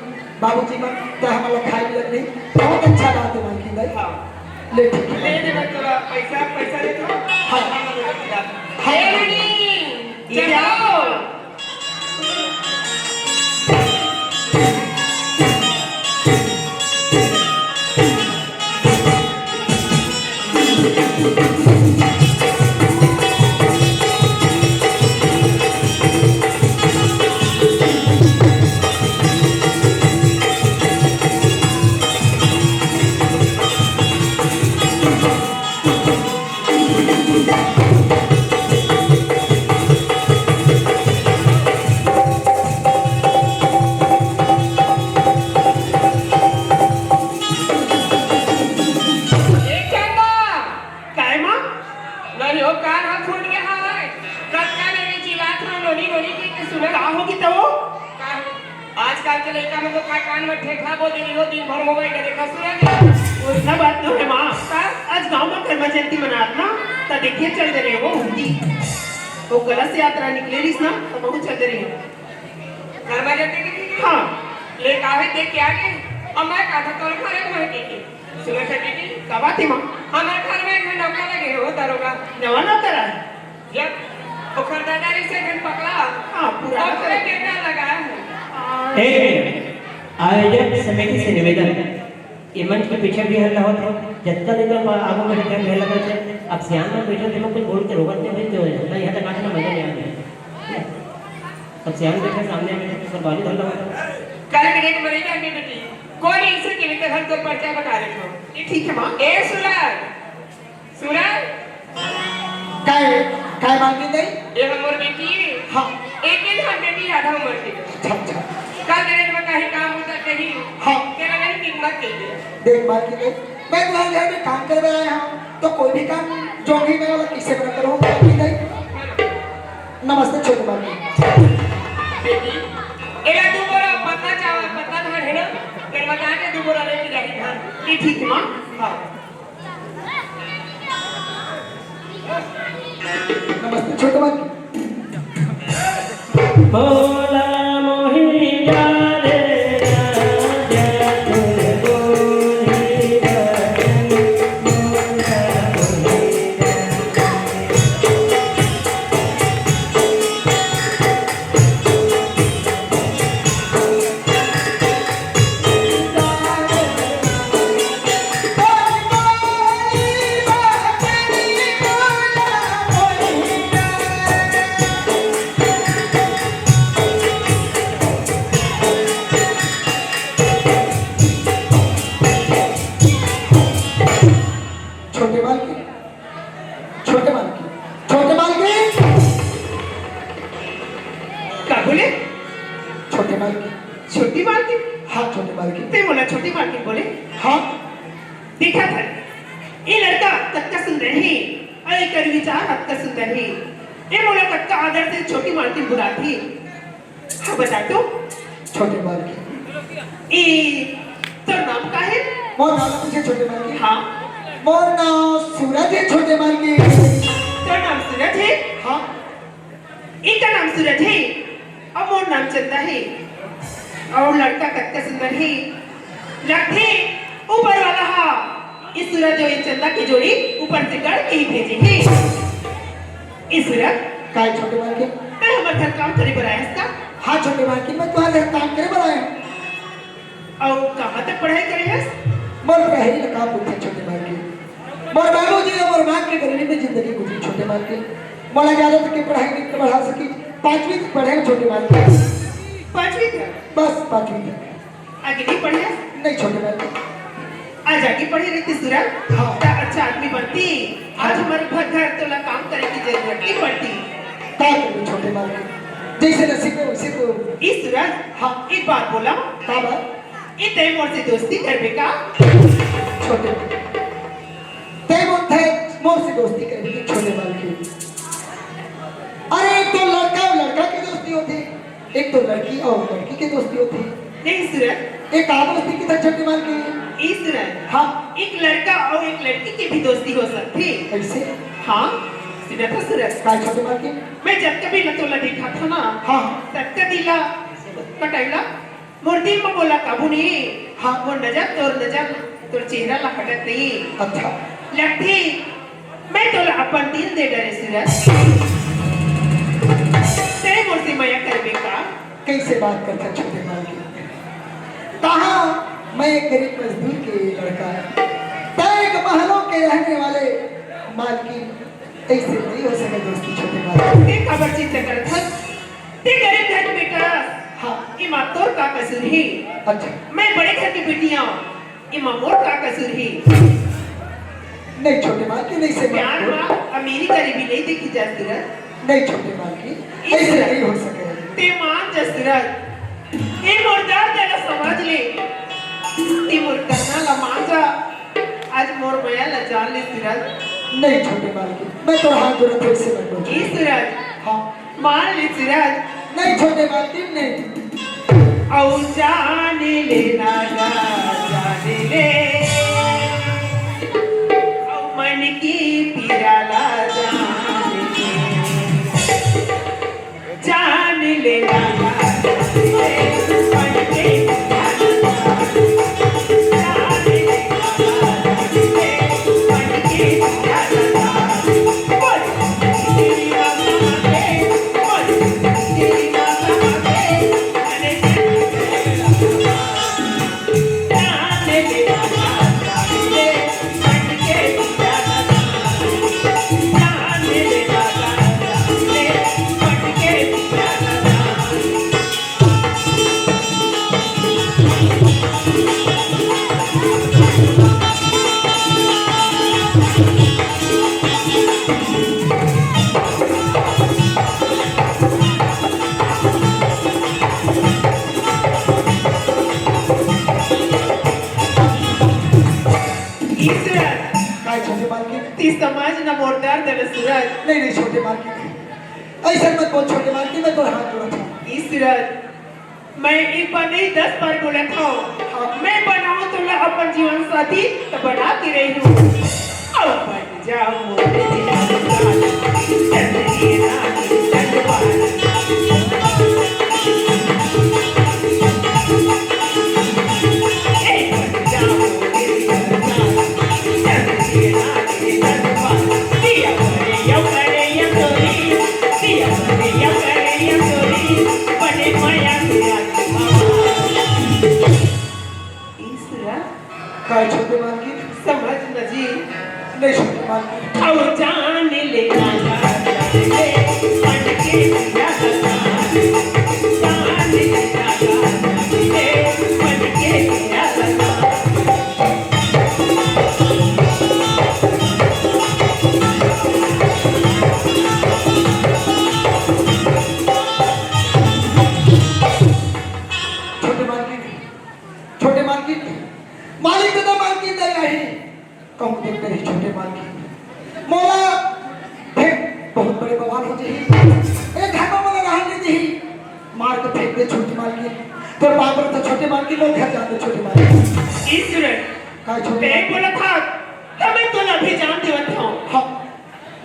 बाबूजी मन, त हमन ला खाए मिलत रही। बहुत अच्छा बात है मालकिन दाई। हाँ। ले ठीक है। ले दे मैं तोरा पैसा, पैसा दे दो। हाँ। हाँ। ए रुनी, चलो। ए चंदा! काय माँ? नहीं हो, कान हा फूट गया है। कतका मेरी चिल्लात रहो, नोनी, नोनी की, की सुना। का होगी तो? का हो? आजकल के लइका मन तो का कान में ठेठा बोल देनी हो, दिन भर मोबाइल में देखा सुना के। वैसा बात तो है माँ। का? आज गांव में कर्मा जयंती मनात ना, त देखिए चल दे रहे हो हुंडी। वो कलश यात्रा निकले रहीस ना, त बहुत चल दे रही हो। कर्मा जयंती की? हाँ। ले काहे देख के आ गए? अब मैं कहा था तोर घरे में के के। सुनो सखी जी। का बात है माँ? हमारे घर में एक नौकर लगे हो दरोगा। नवा नौकर है? जब ओकर दादा रे से घन पकड़ा। हाँ, पुराना और पूरा तो। गेंदा लगा है। एक मिनट, आयोजक समिति से निवेदन, ये मंच के पीछे भी हल्ला होत हो, जतका दिन तक आगू में बैठे हल्ला करते, अब सियान में बैठे थे, कुछ बोल के रोकते हुए जो है, हल्ला यहाँ तक आके ना मजा नहीं आने। अब सियान बैठे, सामने बैठे, पर बाजू हल्ला होत हो। करे के देख मरे जाके बेटी, कौन इनसे के लेकर हम तो पर्चा बता रहे हो? ये ठीक है माँ। ए सुरज, सुरज। काय, काय मालकिन दाई? ये हमर बेटी। हाँ। एक ही हम बेटी आधा उम्र के। अच्छा, अच्छा। कल मेरे में कहीं काम होता कहीं। हाँ। तेरा नहीं कितना चाहिए? देख मालकिन दाई, मैं तुम्हारे घर में काम करने आया हूँ, तो कोई भी काम जो भी मैं वाला किसे बना करूँ मालकिन दाई? नमस्ते छोटे मालकिन। बेटी, एला दू बोरा पत्ता चावल, पत्ता धान है ना? तेरे बता के दू बोरा लेके जाही धान। ये ठीक है माँ? हाँ। नमस्ते छोटे भाई। भोला मोही जा रे राजा, तोर बोली बचन भोला मोही जा। छोटे मालकिन, छोटे मालकिन, छोटे मालकिन। का बोले? छोटे मालकिन। छोटी मालकिन? हाँ, छोटे मालकिन। ते मोला छोटी मालकिन बोले? हाँ। देखा था, ये लड़का कतका सुंदर हे, अउ एकर विचार कतका सुंदर हे। ये मोला कतका आदर से छोटी मालकिन बुलाथे। हाँ, बता तो। छोटे मालकिन। ए, तोर नाम का हे? मोर नाम पूछे छोटे मालकिन। हाँ। मोर नाम सूरज हे छोटे मालकिन। तोर नाम सूरज हे? हाँ। इनका नाम सूरज हे, अउ मोर नाम चंदा हे। अउ लड़का कतका सुंदर हे। लगथे ऊपर वाला हा, इस सूरज अउ ये चंदा के जोड़ी ऊपर से गढ़ के ही भेजे हे। ए सूरज, काय छोटे मालकिन? तैं हमर घर काम करे बर आए हस का? हाँ छोटे मालकिन, मैं तुम्हारे घर काम करे बर आए हूँ। अउ कहाँ तक पढ़ाई करे हस? मोर पढ़ाई ला का पूछे छोटे मालकिन। मोर बाबूजी अउ मोर माँ के गरीबी में जिंदगी गुजरी छोटे मालकिन। मोला ज्यादा तक के पढ़ाई नहीं बढ़ा सकी। पाँचवीं तक पढ़े हूँ छोटे मालकिन। पाँचवीं तक? बस पाँचवीं तक। आगे नहीं पढ़े? नहीं छोटे मालकिन। आज आगे पढ़े रहती सूरज, हाँ। त अच्छा आदमी बनती। आज हाँ। हमर घर घर तोला काम करे की जरूरत नहीं पड़ती। का करूँ छोटे मालकिन, जैसे नसीब है वैसे तो। ई सूरज, हाँ। एक बात बोला। का बात? ई तय मोर से दोस्ती करबे का? छोटे, तय मोर, तय मोर से दोस्ती करबे कि छोटे मालकिन? अरे, एक तो लड़का अउ लड़का के दोस्ती होथे, एक तो लड़की अउ लड़की के दोस्ती होथे। नहीं सूरज। एक का दोस्ती के था छोटे मालकिन? ई सूरज। हाँ। एक लड़का अउ एक लड़की के भी दोस्ती हो सकथे। कैसे? हाँ, सुनत हस सूरज। काय छोटे मालकिन? मैं जब कभी न तोला देखा था ना, हाँ। तब कभी ला कटाइला मोर दिल म बोला काबू नहीं। हाँ। मोर नजर तोर नजर, तोर चेहरा ला हटत नहीं। अच्छा। लगथे, मैं तोला अपन दिल दे डरे सूरज। तय मोर से मया करबे का? कैसे बात करता छोटे मालकिन? कहाँ मैं एक गरीब मजदूर के लड़का, तय एक महलों के रहने वाले मालकिन, ऐसे नहीं हो सके दोस्ती छोटे मालकिन। ते काबर चिंता करत हस? ते गरीब घर के बेटा। हाँ। एमा तोर का कसूर हे? अच्छा। मैं बड़े घर के बेटी आंव, एमा मोर का कसूर हे? नहीं छोटे मालकिन, ऐसे मत प्यार बोल। मा अमीरी गरीबी नहीं देखी जा सूरज। नहीं छोटे मालकिन, ऐसे ऐसे नहीं हो सके। ते मान जा सूरज, ए मोर दर्द ला समझ ले। ते मोर कहना ला मान जा, आज मोर मया ला जान ले सूरज। नहीं छोटे मालकिन, मैं तोर हाथ जोड़त हंव, ऐसे मत बोल। ए सूरज, हाँ। मान ले सूरज। नहीं छोटे मालकिन, नहीं। अउ जान ले ना, जान ले। अउ मन की पीरा ला जान ले। जान ले ना, जान ले। मन की पीरा ला जान ले। जान ले ना, जान ले। मन की पीरा ला जान ले। ईश्वर, काय छोटे मालकिन? ती समझ न मोर दर्द ल सूरज। नहीं, नहीं, छोटे मालकिन, ऐसा मत बोल छोटे मालकिन, मैं तोर हाथ जोड़त हंव। ईश्वर, मैं एक बार नहीं, दस बार बोलत हंव, हाँ। मैं बनाहूं तोला अपन जीवन साथी, त बना के रहिहूं। अउ बन जा मोर जीवन साथी, चंदनी रानी चंदवानी। छोटे मालकिन। समझ न जी। नहीं छोटे मालकिन। अब जान ले राजा, ले पटके दिया, जान ले राजा, ले पटके दिया। छोटे मालकिन, छोटे मालकिन, मालिक दादा, मालकिन दाई आही। कहूँ देख रही छोटे मालकिन, मोला फेंक, बहुत बड़े बवाल हो जही। ए घर में मोला रहन नहीं देही, मार के फेंक दे छोटे मालकिन। तोर बाप रे तो छोटे मालकिन, मोर घर जान दे छोटे मालकिन। ईश्वर, का छोटे मैं मालकिन? बोला था, हमें तो अभी जान देवत हूँ। हाँ।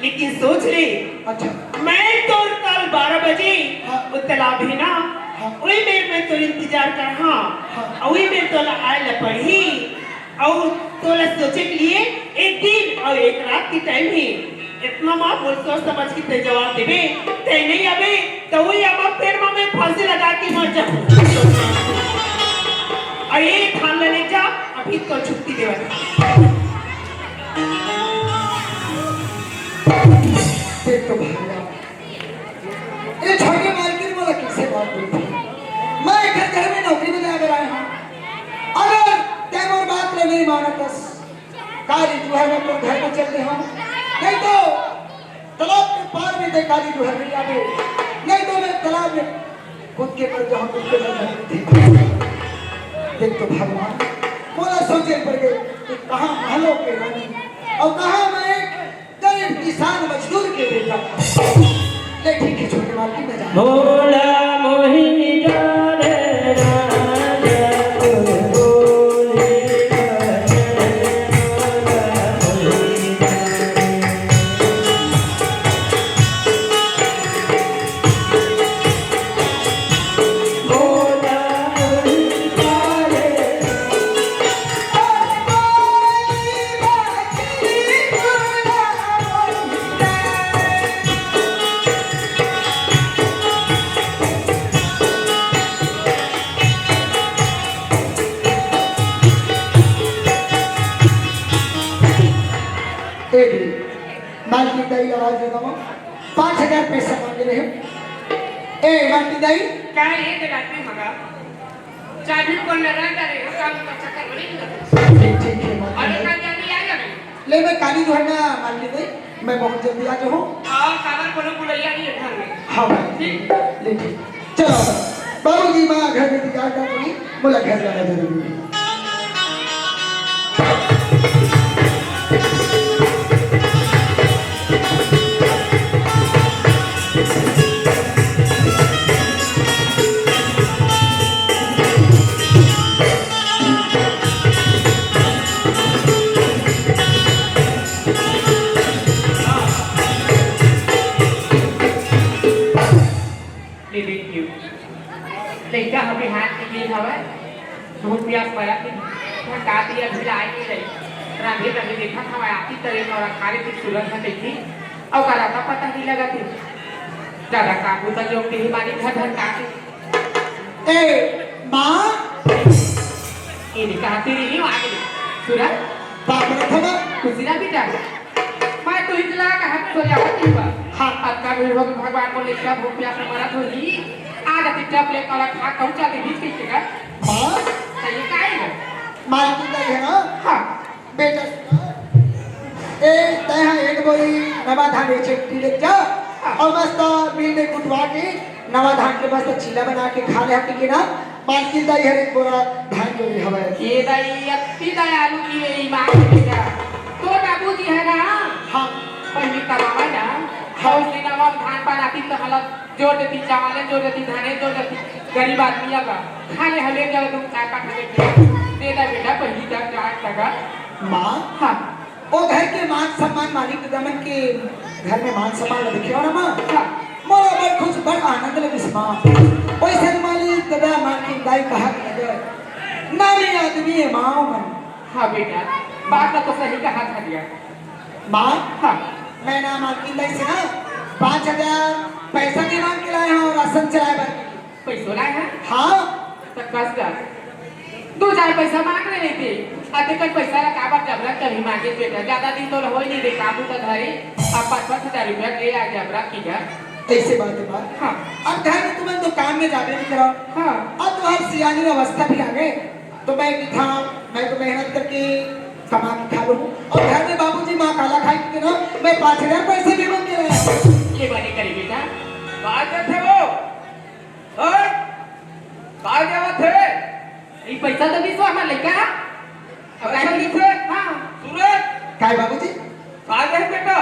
लेकिन सोच ले, अच्छा। मैं तोर कल बारह बजे हाँ। वो तालाब है ना, हाँ। वही मेर में तोर इंतजार कर, हाँ। हाँ। वही मेर तोला आए ला पड़ही। अउ तोला सोचे के लिए एक दिन अउ एक रात के टाइम है। इतना माँ बोल सोच समझ के ते जवाब देबे, ते नहीं आबे, तो वही आमा पेड़ में मैं फांसी लगा के मर जाऊँ। अरे थान ले जा, अभी तो छुट्टी देवत। देख तो भैया, ये छोटे मालकिन मोला कैसे बात बोलती। मैं एक घर में नौकरी में जाकर आया हूँ। अगर तै मोर बात ले नहीं मानतस, काली जो है मैं तो घर में चल रही हूँ। नहीं तो तालाब के पार में तै काली जो है नहीं आवे। नहीं तो मैं तालाब में कूद के मर जाऊँ, कूद के मर जाऊँ। देख तो भगवान, मोला सोचे पड़ गए कि कहाँ महलों के रानी और कहाँ मैं एक गरीब किसान मजदूर के बेटा। ले ठीक है, छोटे मालकिन, मैं जाता हूँ। भोला मोही जाने राजा, तू बोली जाने, भोला मोही जाने। ए भी, मालकिन दाई आवाज देता हूँ। पाँच हजार पैसा मांगे रहे। ए, मालकिन दाई। का ये जगह पे मगा? चाबी को लगा करे, काम का चक्कर बड़ी लगा। ठीक, ठीक है, मालकिन अरे, दाई। का जल्दी आ जावे। ले, मैं काली जो है ना, मालकिन दाई, मैं बहुत जल्दी आ जाऊँ। और काबर कोनो बुलैया नहीं है घर में। हाँ, भाई। ठीक। ले, ठीक। चलो, बाबूजी, माँ घर में इंतजार कर रही, बोला घर जाना जरूरी है। ले बेटी, लइका ह बिहान के गे हवय, भूख प्यास मरत हे, थकात हे, अभी ला आए नइ रही। रांधे रांधे देखत हवय, आती तरे नौरा खा लेती सूरज ह कहिथे, अउ का रता पता नइ लगत हे। दादा काकू त जो के ही मारी घर धर काके। ए, माँ। ये नहीं कहा तेरी नहीं आ गई। सूरज, बाप रे थोड़ा। कुछ ना बेटा। मैं तो इतला का हाथ तो जावत नहीं बा। हाँ। अब का भी हो तो भगवान को लेकर भूख प्यास से मरत होही। आ जाती टप ले और खा कहूँ चल के बीच कहीं का। हाँ? सही का है? मालकिन दाई है ना? हाँ। बेटा सुना। ए, तैं हा एक बोरी नवा धान एक चट्टी ले जा। हाँ। और मस्त मिल में कुटवा के नवा धान के मस्त चीला बना के खा ले हटी के ना। मालकिन दाई हर एक बोरा धान जोरे हवय। ये दाई अति दयालु जी हे, ईमान के बेटा। तोर बाबूजी हे ना? हाँ। पहिली कमावा ना। हाँ। और दिन अब धान पान आती तो हालत जोर देती, चावल जोर देती, धाने जोर देती। गरीब आदमी अब खाने हले जाओ तुम चार पाँच हले के। दे दा बेटा, पहिली तक जाए तक। माँ। हाँ। ओ घर के मान सम्मान मालिक ददा मन के घर में मान सम्मान ल देखे हो ना माँ? हाँ। मोला बड़ खुश, बड़ आनंद लगिस माँ। ओइसन मालिक ददा मालकिन दाई कहा के लगे। नामी आदमी है माँ मन। हाँ बेटा, बात तो सही कहा था दिया। माँ, हाँ। मैं ना मालकिन दाई से ना पाँच हजार पैसा के मांग के लाया हूँ राशन चलाए बर। पैसो लाए हैं? हाँ। तो कस कर। दो चार पैसा मांग ले लेते। अतेकन पैसा ला काबर जबरन करही मांगे बेटा? ज्यादा दिन तो होई नहीं रे, काबू का धरी। अब पाँच पाँच हजार रुपया ले आ जबरन की जा। ऐसे बात है बात। हाँ। अब घर में तुमन तो काम में जाबे नहीं करो। हाँ। अब तुम्हारी सियानी अवस्था भी आ गए, तो मैं भी था, मैं तो मेहनत करके कमा के खा लूँ। और घर में बाबूजी माँ काला खाई के ना, मैं पाँच हजार पैसे भी मांग के लाया। ये बात नहीं करी बेटा। बात थे वो। हाँ? का देवत हे? ई पैसा तो बीस वाला लइका। पैसा दिथे? हाँ। सूरज। काय बाबूजी? का दे बेटा?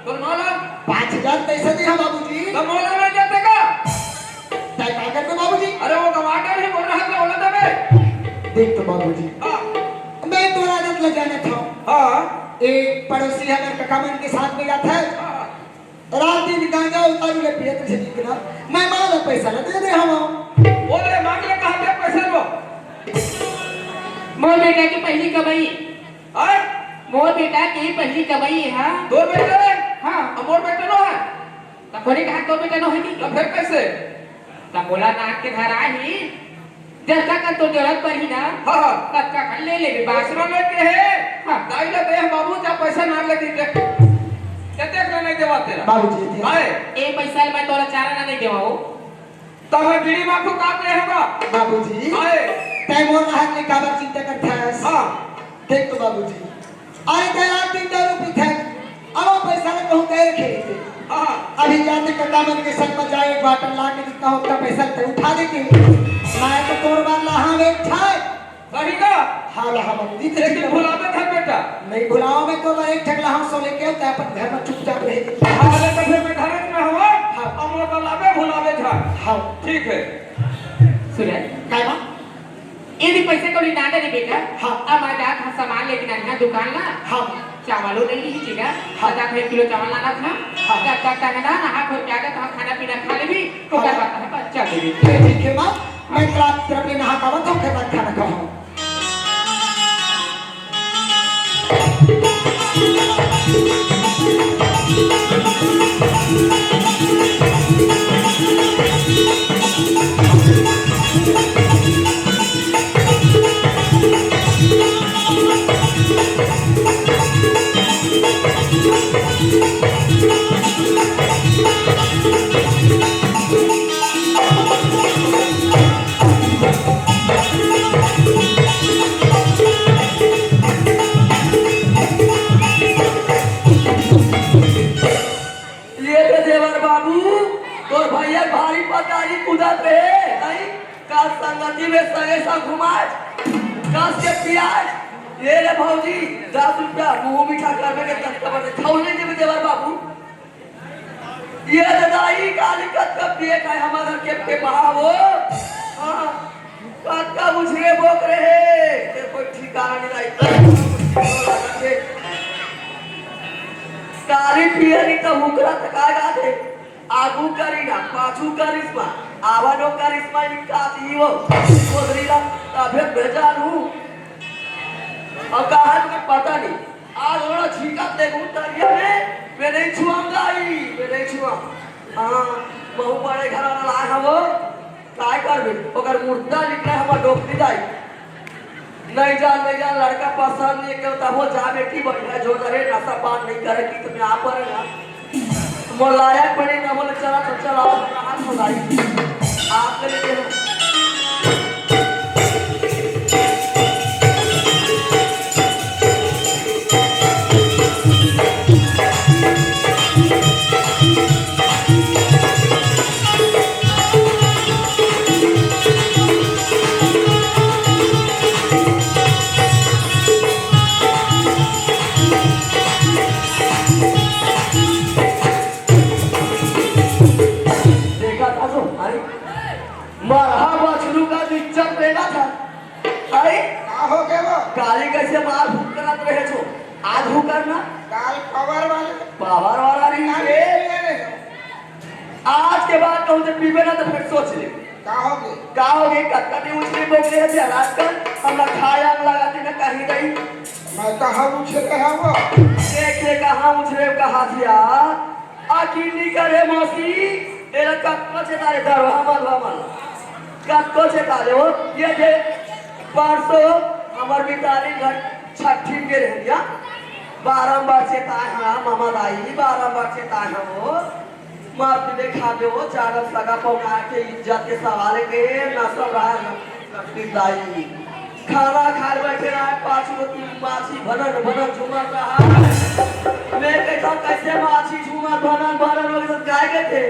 तोर माला? पाँच हजार पैसा दे हाँ बाबूजी। तो माला नहीं देते का? तय का करते बाबूजी? अरे वो गवाटर ही बोल रहा था, बोला था मैं। देख तो बाबूजी। हाँ। मैं तोर आदत ल जानत हूँ। हाँ। एक पड़ोसी हमर कका मन के साथ में जात है। हाँ। रात दिन गांजा अउ दारू ले पियत रहिथे ना, मैं मां ला पैसा ला दे दे हवं। बोल रे, मांग ले, कहां दे पैसा लो? मोर बेटा के पहली कमाई। हाँ? मोर बेटा के पहली कमाई है, हाँ। तोर बेटा रे? हाँ। अब मोर बेटा नो है? तब बोले कहा तोर बेटा नो है नहीं? तब फिर कैसे? तब बोला ना के घर आ ही। जतका कन तो जरूरत पड़ही ना, हाँ, हाँ। ततका कन ले लेबे बाबू। पैसा लेके है। हाँ। दाई ला दे, बाबू, जा पैसा ना ले दीजिए। जते का नहीं देवा तेरा। बाबूजी, जी। आए। ए पैसा मैं तोला चारा ना नहीं देवा हो। तो मैं बीड़ी माखू काट ले होगा। बाबूजी, आए। तै मोर हाथ में काबर चिंता करता है? हाँ। देख तो बाबूजी, अरे, तै रात दिन दारू पीथे, अब वो पैसा ला कहूं गए खेलते। हाँ। अभी जाते कका मन के संग में जाए, एक बाटल ला के जितना होता पैसा ते उठा देते। मैं तो तोर बार लहा में एक ठाए। सही का? हाँ, लहा में। लेकिन भुलावे था बेटा। नहीं भुलाओ, मैं तो एक ठक लहा सो लेके आऊं, तै अपन घर में चुपचाप रहे। हाँ, ले तो फिर मैं घर में हूँ। हाँ। अब वो तो लावे भुलावे था। हाँ। ठीक है। सुने। काय बा? ए भी पैसे कौड़ी ना दे बेटा। हाँ। अब आ जात हा सामान लेके जानी हा दुकान ला। हाँ। चावलो नहीं ली चीगा। हाँ। आधा एक किलो चावल लाना था। हाँ। जब तक तक ना नहा धो के आ जात हा, खाना पीना खा लेबी, तो हाँ। क्या बात है, बच्चा देबी। ये ठीक है माँ, मैं रात तरफ ले नहा खावा तो फिर रात खाना खाऊँ। ये तो देवर बाबू, तोर भैया भारी पतारी कूदत रहे, नहीं? का संगति में संगे संग घुमाए, कस के पियाए। ये ले भौजी, दस रुपया मुंह मीठा करबे के दस खबर दे, छौ नहीं देबे देवर बाबू। ये दादा, ई काली कतका पिए का है, हमारे घर के, के बहावो। हाँ, कतका बुझे बोक रहे, ये कोई ठिकाना नहीं लाई। काली पिए नहीं तो हुकरा तक आ जाते। आगू करी ना, पाछू करिश्मा, आवा नो करिश्मा, इनका जीवो। कोदरी ला, तबे बेजान हूँ। अब कहा तुम्हें पता नहीं। आज ओला झींका देखूं तरिया में, मैं नहीं छुआऊंगा ही, मैं नहीं छुआ। हाँ, बहुत बड़े घर वाला लाए हैं वो, काय करबे? ओकर मुर्दा निकले हमर डोकरी दाई। नहीं जान, नहीं जान, लड़का पसंद नहीं करता, वो जा बेटी बढ़िया जो करे, नशा पान नहीं करे कि तुम्हें आप पर ना। मोर लायक बने ना बोले, चला तो चला, हाथ मिलाई। आप ले लेते हो। देखा था तो, अरे, मरहा बछरू का इज्जत लेना था। अरे, का हो गया वो? काली कैसे मार भूख करत रहे छो? आज भूख करना? काल पावर वाले। पावर वाला नहीं काल रे। पीले रहे। आज के बाद कहूँ जब पीबे ना तो फिर सोच ले। का हो गए? का हो गए? कतका दिन उछले बोले है जे रात कर, हम ना खाया, हम लगाते ना कहीं नहीं। मैं कहाँ उछले है वो? देख ले कहाँ उछले कहा दिया। अकिन्नी करे मौसी, एला कतको चेता रे दरवा मलवा मल। कतको चेता रे हो, ये जे परसों हमर मितानी घर छठी के रहनिया, बारंबार चेताए हा मामा दाई, बारंबार चेताए हा वो। मत देखा दे वो, चावल सगा पका के इज्जत के सवाल के नसल रहा है। छठी दाई खाना खाए बैठे रहा, पाँच गो तीन माछी भनन भनन झूमत रहा। मैं कहता हूँ, "कैसे माछी झूमत भनन भनन हो गए, तो काय के थे?"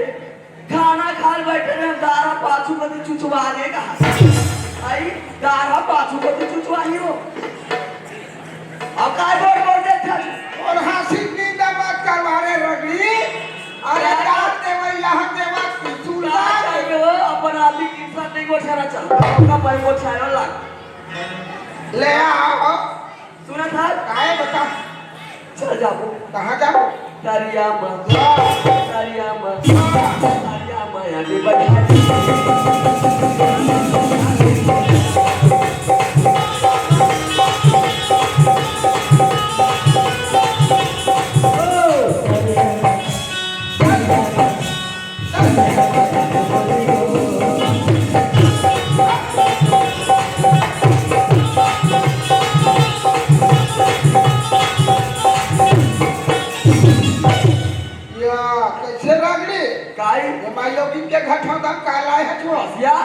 खाना खाल बैठे रहे, दारा पाछू कति चुचवा दे कहा। आई, दारा पाछू कति चुचवा ही हो। अब काय बोल बोल दे था? और हंसी निंदा मत करवा रे रगड़ी। अरे क्या? जान देवा, यहाँ देवा, तू क्या जान कर दे हो? अपन आदमी के साथ नहीं गोठियाना चल। आपका भाई गोठियाना लग। ले आओ। सुना था? काहे बता? चल जाबो। कहाँ जाबो? तरिया म, तरिया म, तरिया म आगे बढ़ा। या, कैसे रागड़ी? काई? ये माई लोगिन के घटौंदा का लाए है छो? या,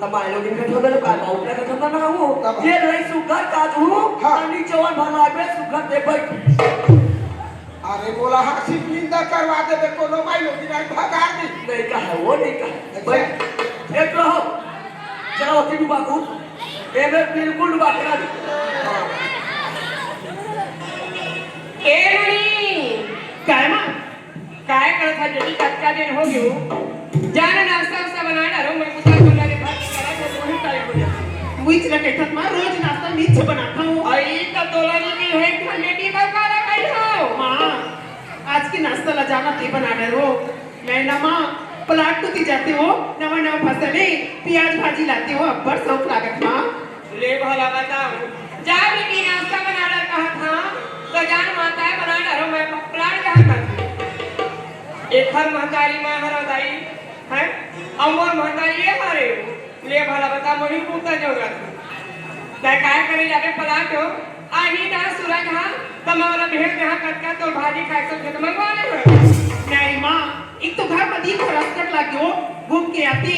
त माई लोगिन घटौंदा लो का बाउला घटौंदा ना हो। तब ये रही सुगर का तू, हाँ। तनी जवन भला बे सुगर दे बैठ। अरे बोला हाँ, सिर्फ निंदा करवा देबे, कोनो माई लोगिन आई भगा दी। नहीं कहा, वो नहीं कहा। अच्छा। बैठ, एक रहो। जरा होती डुबा को। एमे बिल्कुल डुबा के ना दे। ए ननी, काय माँ? काय करत हा बेटी, कतका दिन हो गयो? जाना नाश्ता वास्ता बना डारो, मैं कुत्ता को मेरे भात करा तो वही टाइम हो जाता। मुझ न कहत माँ, रोज नाश्ता मीच बनाता हूँ। आई तो तोला नहीं भी है, घर में टेबल काला कही हो? माँ, आज के नाश्ता ला जाना ते बना डारो। मैं ना माँ, प्लाट कोती जाते हो, नवा नवा फसल है, प्याज भाजी लाते हो, अब्बड़ शौक लागत माँ। ले भला बताओ, जा बेटी नाश्ता बना रहा कहा था, तो जान माता है बना डारो, मैं प्लाट जहाँ कर। एखर महतारी माँ हर दाई है, अउ मोर महतारी ये हरे। ले भला बता, मोही पूछता जाऊंगा। तै काय करे जाबे प्लाट हो? आही ना सूरज हा, त मैं ओला भेज दे हा, कतका तोर भाजी खाए के खेत मंगवा ले हो। नहीं माँ, एक तो घर में दिन भर अस्कट लागे हो, घूम के आती,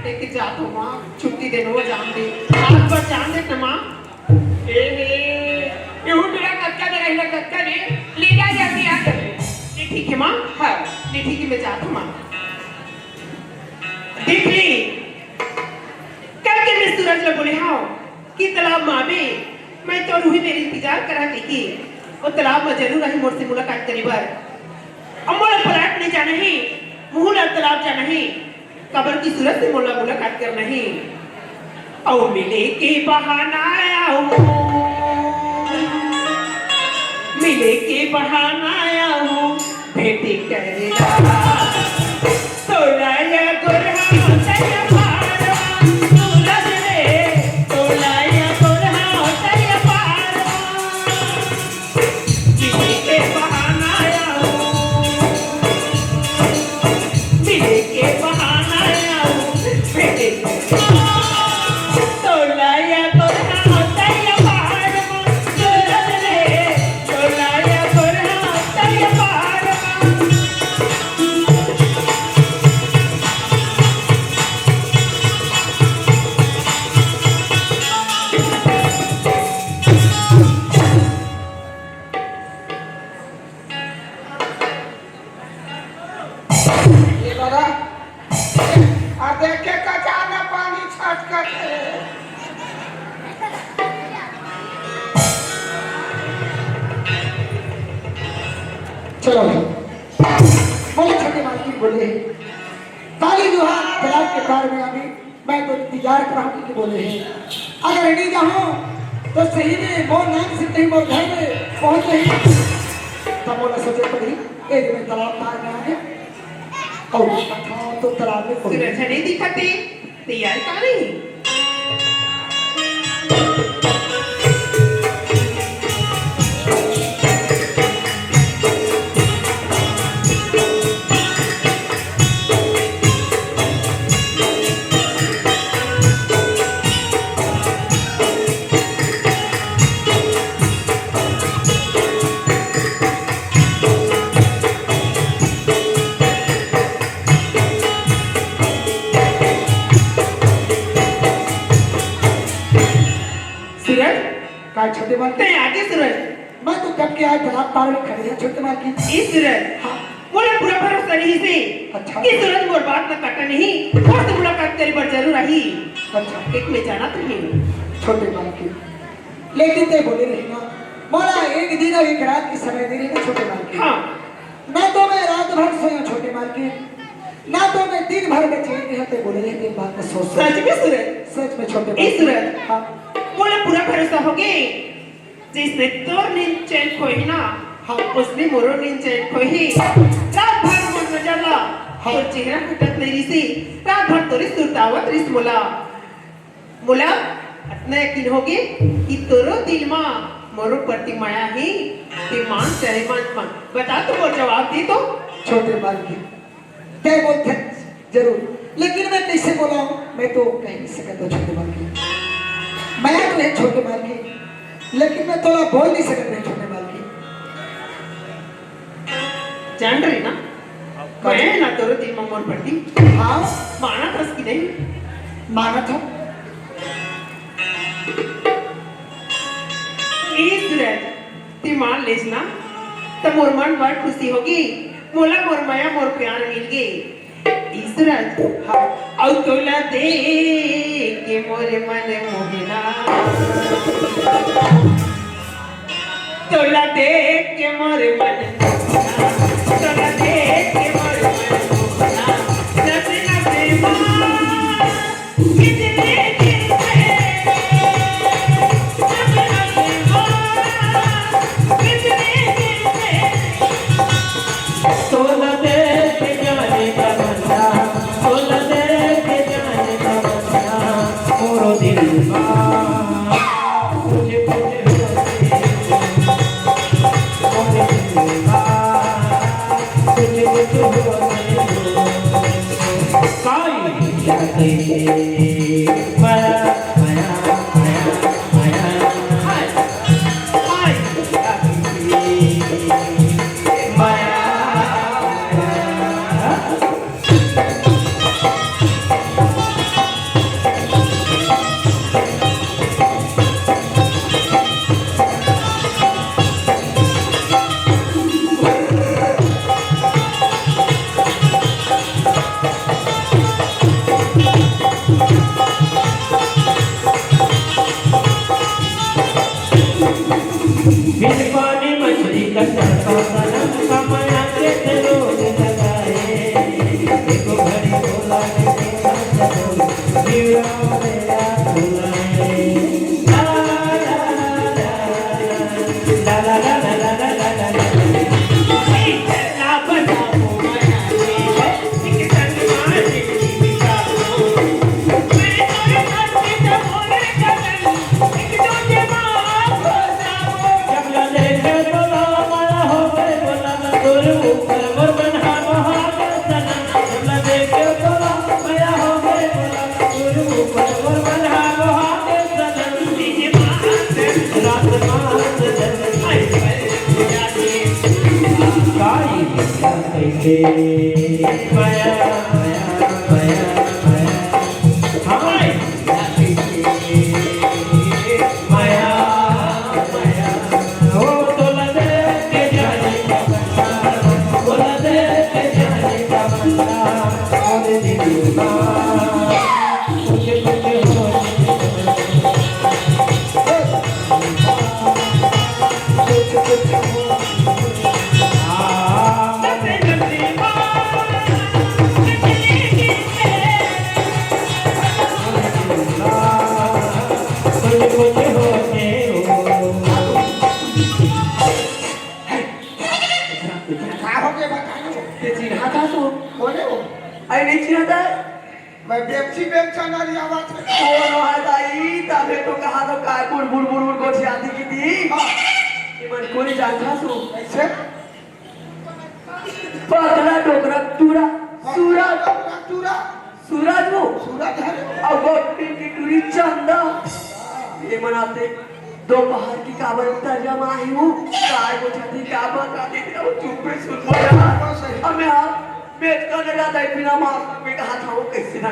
लेकिन जात हो माँ, छुट्टी दे नो, जान दे, आज भर जान दे ना माँ। ए हे, एहू बेरा कतका दे रही ना, कतका दे, ले जा जल्दी आ जल्दी। ये ठीक है माँ? हाँ। ये ठीक है, मैं जात हूँ माँ। देख ले, कल के मैं सूरज ला बोले हव कि तालाब म आबे, मैं तोर उही मेर इंतजार करत हे कि वो तालाब म जरूर आही मोर से मुलाकात करे बर। अब मोला प्लाट में जाना हे, मुहू ला तालाब जाना हे, काबर कि सूरज से मोला मुलाकात करना हे। अउ मिले के बहाना आया हूँ, मिले के बहाना आया हूँ, भेंट करेला। तोला या गोरहा तैया पारवा, सूरज रे, तोला या गोरहा तैया पारवा। मिले के बहाना आया हूँ, मिले के बहाना आया हूँ, मिले के। तोला या गोरहा तैया पारवा, सूरज रे, तोला या गोरहा तैया पारवा। ये दादा, आ देखे कचार में पानी छटकत हे। चलो भाई, बहुत छोटे मालकिन बोले, ताली जुहार, तालाब के पार में अभी मैं तो इंतजार कर रहा हूँ कि बोले हे, अगर नहीं जाऊँ तो सही में मोर नाम से कहीं मोर घर में पहुँच नहीं, तब मोला सोचे पड़ी, एक दिन तालाब पार में आगे और तो तालाब में कोई सूरज नहीं दिखते, तैयार का नहीं। आज छोटे मालकिन। तैं आगे सूरज। मैं तो कब के आज तालाब पार में खड़े हैं छोटे मालकिन। ए सूरज। हाँ। मोला पूरा भरोसा नहीं से। अच्छा। कि सूरज मोर बात न काटा नहीं। मोर से मुलाकात करे बर जरूर आही। अच्छा। एक मैं जानत रही हूँ। छोटे मालकिन। लेकिन तैं बोले रही ना। मोला एक दिन अउ एक रात के समय दे रही ना छोटे मालकिन। हाँ। ना तो मैं रात भर सोया छोटे मालकिन, ना तो मैं दिन भर में चैन रहा, तैं बोले रहे तेरी बात में सोच, सोच। सच में सूरज? सच में छोटे ए मालकिन। सूरज। हाँ। मोला पूरा भरोसा होगे, जैसे तोर नींद चैन खोही ना, हाँ। उसने मोरो नींद चैन खोही। रात भर मोर नजर ला, हाँ। तोर चेहरा हटत नहीं रहिसे, रात भर तोरे सुरतावत रहिस मोला। मोला अतना यकीन होगे कि तोरो दिल मा मोरो प्रति मया हे, ते मान चाहे मत मान। बता तो मोर जवाब दे तो। छोटे मालकिन, तैं बोलथे जरूर, लेकिन मैं कैसे बोला हूँ, मैं तो कह नहीं सकता छोटे मालकिन। मया तो है छोटे मालकिन, लेकिन मैं थोड़ा बोल नहीं सकता छोटे मालकिन। जान रही ना, मैं ना तोरो दिल मा मोर प्रति। हाँ। मानत हस कि नहीं? मानत हूँ। ए सूरज, ते मान लेस ना, त मोर मन बड़ खुशी होगे। मोला मोर मया, मोर प्यार मिल गे। ए सूरज, हाँ। अउ तोला देख के मोर मन मोहना। तोला देख के मोर मन मोहना, तोला देख के मोर मन मोहना, नस नस मा कितने दिन से, नस नस मा कितने दिन से। तोला देख के जाने का बंदा, तोला देख के जाने का बंदा, मोरो दिल मा कुछ कुछ होने दो, मोरो दिल मा कुछ कुछ होने दो। काई जाते माया, माया, माया, माया, हाय, हाय, जाते माया, माया। बिन पानी मछली का तड़का सनम, कमाया के रोज लगाए। एको घड़ी बोला के बोला सको, जीवा मेरा बुलाए। ला, ला, ला, ला, ला। का होगे बताओ? ते चिन्हाथस ओ? कोने हो? अरे नहीं चिन्हाथस? मैं बेपची बेपचा ना रिया बात है। कोनो है दाई, तबे तो कहा तो काय बुड़ बुड़ बुड़ बुड़ गोठियाथस कि दी। हाँ। ये मन कोनी जानथस ओ। कैसे? पतला डोकरा टूरा, हाँ, सूरज। पतला डोकरा टूरा। सूरज वो। सूरज है। अउ वो पिंकी टूरी चंदा। ये मन आथे दोपहर की काबर तरिया मा आही हूँ। काय गोठियाथस, का बात आथे, वो चुप्पे सुन बोला। हाँ, सही। अब मैं आप बेच कर लगा था, बिना मास्क में कहा था वो कैसे ना।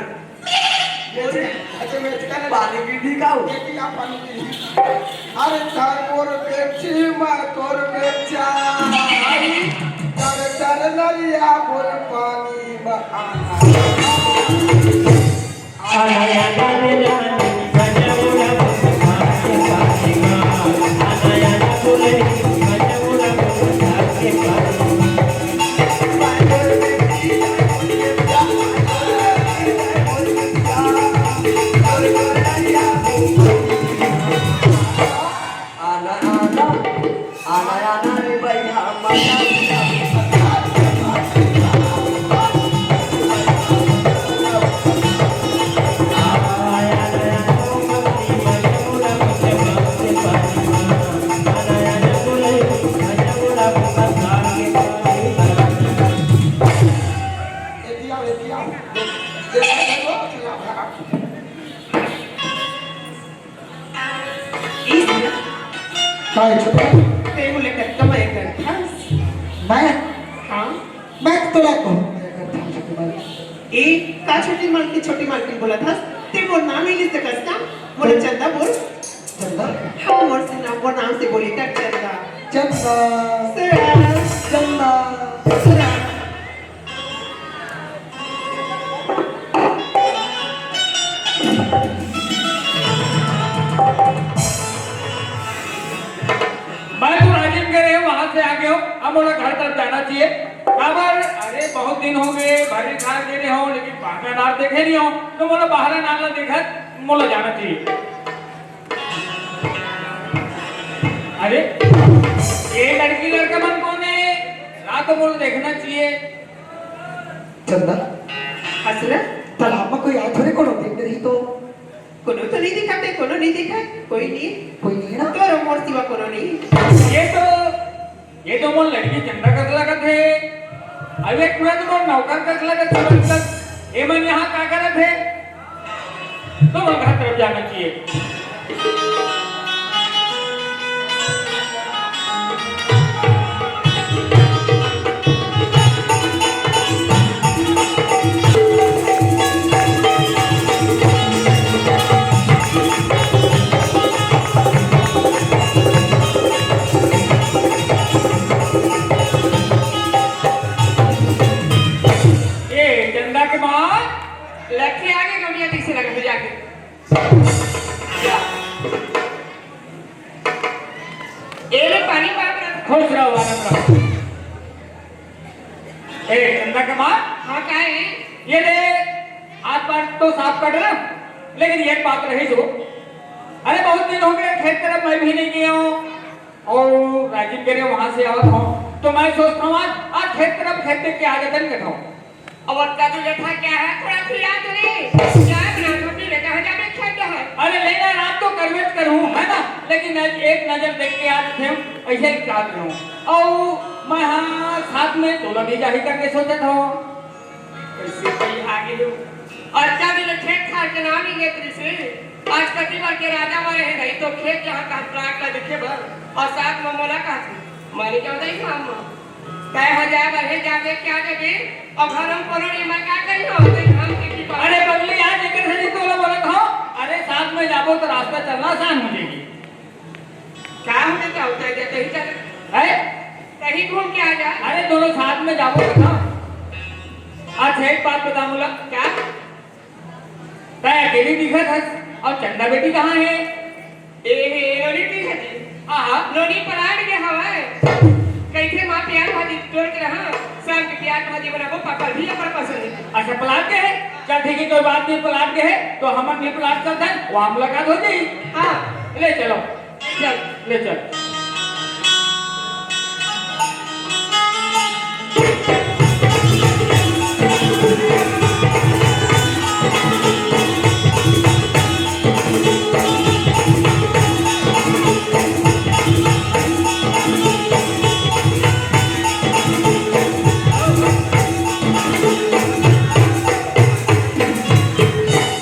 अच्छा, मैं इसका ना पानी पी भी खाऊं? ये क्या पानी पी? अरे, तार मोर पेप्सी, मैं तोर पेप्सी। अरे, तार, तार नलिया बोल पानी में आना। आना, आना, आना, आना रे भैया, मजा। काय छोटे? ते मुले कत्ता मैं करता। मैं? हाँ? मैं तो तुला को। ए, का छोटी मालकिन, छोटी मालकिन बोलत हस? ते मोर नाम ही नहीं सकस का? मोला चंदा बोल। चंदा? हाँ, मोर से नाम, मोर नाम से बोली कर चंदा। चंदा। सुरा। चंदा। सुरा। मैं तो राजिम गे रहेंव, वहां से आ गेंव, अब मोला घर तरफ जाना चाहिए। काबर? अरे, बहुत दिन हो गए, भर्री खार गे रहेंव, लेकिन बाहर नार देखे नहीं हो, तो मोला बाहर नार ला देखत मोला जाना चाहिए। अरे, ये लड़की लड़का मन कौन है? ला तो मोला देखना चाहिए। चंदा, असला? तालाब में कोई आए थोड़े, कोनो देख रही तो? कोनो तो नहीं दिखा बे, कोनो नहीं दिखा, कोई नहीं। कोई नहीं ना? तोर मोर सिवा कोनो नहीं। ये तो, ये तो मोर लड़की चंदा कस लगत है। अबे तुरंत मोर नौकर कस लगत, तुरंत कस। ये मन यहाँ का करत है? तो मोर घर तरफ जाना चाहिए। ए, चंदा के माँ। लड़की आगे गमिया ठीक से लगा, जाके। ए ले पानी पाप रख। खुश रहो, आनंद रहो। ए, चंदा के माँ। हाँ, का है? ये ले, हाथ पैर तो साफ कर रहा, लेकिन एक बात रही जो, अरे, बहुत दिन हो गए, खेत तरफ मैं भी नहीं गया हूँ, और राजिम गे रहेंव, वहां से आवत हूँ, तो मैं सोचता हूँ, आज, आज खेत तरफ, खेत देख के आ जाता नहीं कहता हूँ। अब अतका दूर जथा क्या है? थोड़ा खिया तो रे। चाय बना दो, पी ले, कहाँ जाबे खेत है? अरे लेना रात तो करबे करूँ, है ना? लेकिन आज एक नजर देख के आ जाते हम, ऐसे ही चाहत रहूँ। और मैं हाँ साथ में तोला भी जाही करके सोचत हूँ। कैसे कोई आगे हो? अतका दिन खेत खार के नाम ही लेत रहिस। आज कति बार के राजा वाले है नहीं तो खेत जहाँ का प्लाट ला देखे बर और साथ में मोला कहत हे। माने क्या होता है काम में? तय हो जाए बर हे, जाके क्या देबे? और घर में कोनो नहीं, मैं क्या करी हो? तो हम की की बात। अरे पगली, आज एक से नहीं तोला बोलत हूँ। अरे साथ में जाबो तो रास्ता चलना आसान हो जाएगी। क्या हो जाता होता है, जैसे ही चल है? कहीं घूम के आ जा। अरे दोनों साथ में जाबो तो ना। अच्छा एक बात बता मुला। क्या? तय अकेली दिखत हस और चंदा बेटी कहाँ है? ए हे, नोनी दिखत हे। हाँ, हाँ। नोनी पलाट गे हवय। कइसे माँ प्याज भाजी तोड़ के रहा, शाम के प्याज भाजी बनाबो, पापड़ भी अपन पसंद है। अच्छा, पलाट गे है? चल ठीक है, कोई बात नहीं, पलाट गे है तो हमन भी पलाट चलथन, वहाँ मुलाकात हो जाई। हाँ। ले चलो। चल। ले चल।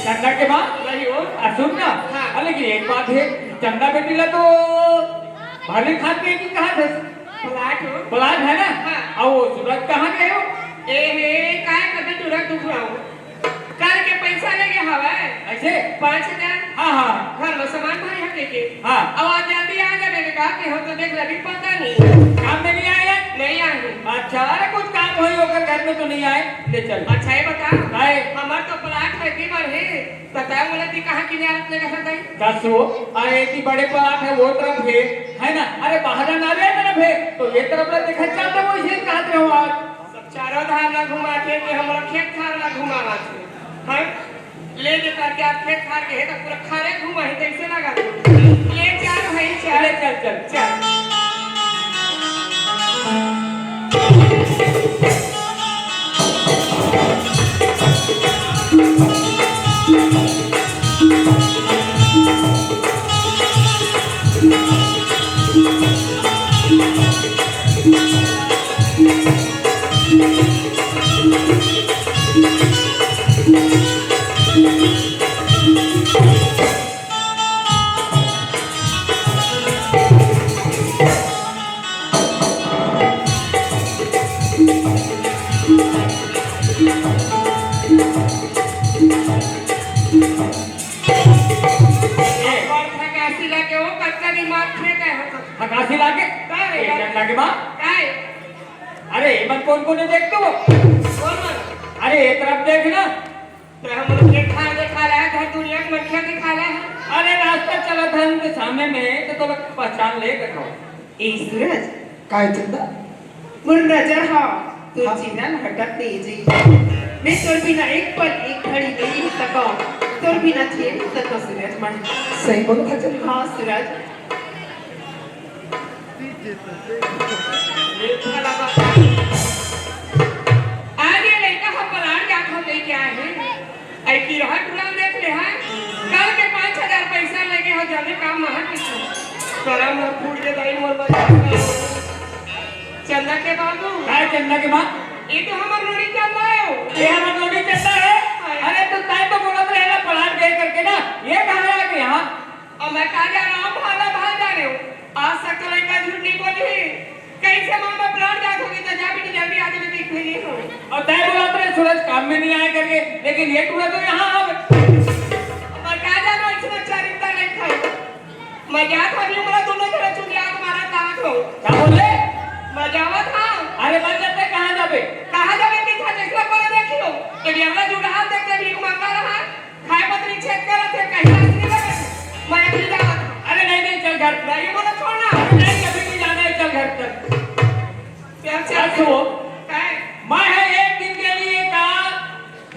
चंदा के माँ? नहीं हो। आ, सुन ना। हाँ। अरे, लेकिन एक बात है, चंदा बेटी ला तो भले खात के की कहा थे? प्लाट हो। प्लाट है ना? हाँ। और वो सूरज कहाँ गए हो? ए हे, काय कभी तुरंत दुखराओ। कल के पैसा लेके हवय। ऐसे? पाँच हजार। हाँ, हाँ। घर में सामान भरे हके के। हाँ। अब आज जल्दी आ जाबे बेटा, कि हम तो देख लेबे, पता नहीं। काम में नहीं आए? नहीं आए। अच्छा, अरे कुछ काम होई ओकर घर में तो नहीं आए, ले चल। अच्छा, ये बता। काहे? हमार तो प्लाट है, की बार है? बताओ, बोला कि कहाँ किनारत लगे है भाई? दस वो, अरे इतनी बड़े प्लाट है वो तरफ है, है ना? अरे बाहर ना रे तरफ है, तो ये तरफ ला देखा चाहता वो इसे कहा थे हम आज। सब चारों धार ला घुमा के, कि हमरा खेत खार ला घुमावा थे। हाँ? ले जे करके आप खेत खार के है, तो पूरा खारे घुमा ही, कैसे लगा तू? ले चल भाई, चल। ले चल, चल। चल। फकासी लागे वो, कतका दिमाग फेंका है तो। फकासी लागे? का रे यार? लागे माँ? का है? अरे, ये मन कौन कौन है देखते हो? कौन मन? अरे, ये तरफ देख ना। तो हम लोग के खा, देखा रहा है, घर दुनिया के मनखे दिखा रहा है। अरे, रास्ता चला था उनके सामने में, तो, तो लोग पहचान ले देखो। ए सूरज, काय चंदा? मोर नजर हा तोर हाँ। चेहरा ल हटत नहीं जी। मैं तोर बिना एक पल, एक घड़ी नहीं रह सकौं। तोर बिना जिए नहीं सकौं सूरज मैं। सही बोलो था चंदा। हाँ सूरज। आज ये लइका ह पलान जात हो कहि के आए हे। ऐ किरहा टूरा ल देख ले हा। कल के पाँच हजार पैसा लेगे हो, जाने का महक किसु। करम ह फूट के दाई मोर बच्चा। चंदा के बाबू। काय चंदा के माँ? ये तो हमर नोनी चंदा हे। ये हमर नोनी चंदा हे? हाँ। अरे तो तैं तो बोलत रहे ना पलान दे करके ना, ये कहाँ आ गया? अब मैं का जाना, भाला भाल जाने हो। आज तक तो लइका झूठ नहीं बोली। कहीं से माँ मैं पलान जात होगी तो जा बेटी जल्दी आ जाने, देख लेंगे हम। और तैं बोलत रहे सूरज काम में नहीं आए करके, लेकिन ये टूरा तो यहाँ आ गए। अब मैं का जाना, इसमें चरित्र नहीं था। मैं जात हूँ, हमरा दोनों तरफ चुंदिया के मारा ताकत हो। क्या बोले? मैं जावत हूँ। अरे बन जाते, कहाँ जाबे? कहाँ जाबे? दिखा, देखला पर देखियो। तो ये हमरा जुड़ाल देख के भीख मांगा रहा। खाए पतरी छेद करत हे, कहीं रात नहीं लगे। मैं अभी जावत हूँ। अरे नहीं, नहीं, चल घर। नहीं, बोला छोड़ ना। अरे नहीं, अभी नहीं जाना है, चल घर, चल। प्यार से अच्छा, वो। काय? मैं है एक दिन के लिए का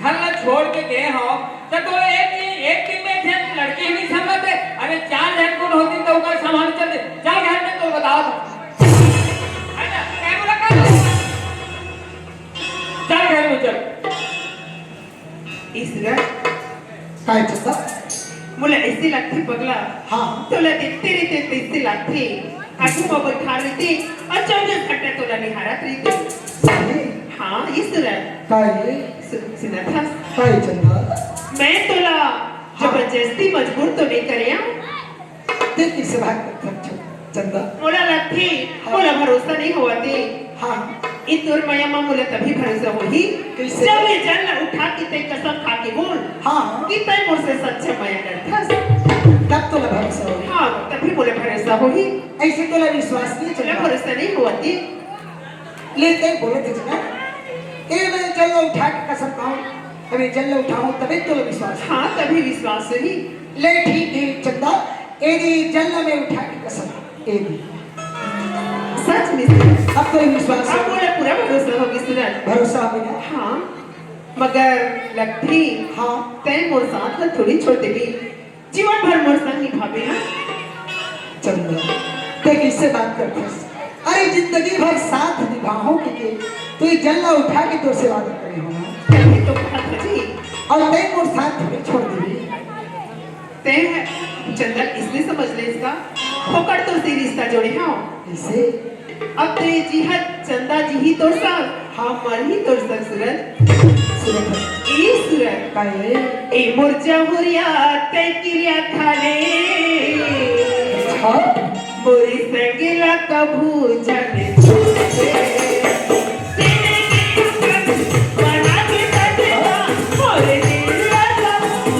घर ला छोड़ के गए हो, तो, तो एक, एक दिन में एक झन लड़की ही नहीं संभलते। अरे चार झन कोन होती तो ओकर संभाल चलते। चल घर में तो बताओ। है ना? काय बोला का? चल घर में चल। ईश्वर। काय चंदा? मोला ऐसे लगथे पगला। हाँ। तोला देखते रहिते तैसे लगथे। आगू म बइठा रहिते अउ चौबीस घंटा तोला निहारत रहिते। सही? हाँ, ईश्वर। काय? सु-, सुनत हस? काय चंदा? मैं तोला हाँ। जबरदस्ती मजबूर तो नहीं करे हूँ। ते कइसे बात करथस चंदा? मोला लगथे, हाँ। मोला भरोसा नहीं होवत हे। हाँ। ए तोर मया म मोला तभी भरोसा होही, कइसे? जब ये जल ला उठा के तैं कसम खा के बोल हाँ, हाँ। कि तैं मोर से सच्चा मया करथस। तब तोला भरोसा होही। हाँ, तभी मोला भरोसा होही। अइसे तोला विश्वास नहीं मोला चंदा। भरोसा नहीं होवत हे। ले तैं बोलत हस ना, ए मैं जल ला उठा के कसम खाऊं, अब ये जल ला उठाऊं तबे तोला विश्वास। हाँ, तभी विश्वास होही। ले ठीक हे चंदा, ए दे जल ला मैं उठा के कसम, ए दे। सच में? अब तोला विश्वास अब हो। मोला पूरा भरोसा होगे सूरज। भरोसा होगे ना? हाँ, मगर लगथे हाँ। तैं मोर साथ ला थोड़ी छोड़ देबे। जीवन भर मोर संग निभाबे ना। चंदा, तैं कइसे बात करथस? अरे जिंदगी भर साथ निभाहूं के, के, तो ये जल ला उठा के तोर से वादा करे हंव। तभी तो कहत हंव जी। अउ तैं मोर साथ थोड़ी छोड़ देबे। तैं चंदा इसने समझ ले इसका। फोकट तोर से रिश्ता जोड़े हंव। कइसे? अब तैं जिहत चंदा जी ही तोर संग, हाँ, मरही तोर संग सूरज। सूरज। ए सूरज। काहे? ए मोर जहुरिया तैं किरिया खा ले। हाँ। मोरी संग ला कभू झन छोड़ दे। तेरे बना के सजना, मोरे दिल ला कभू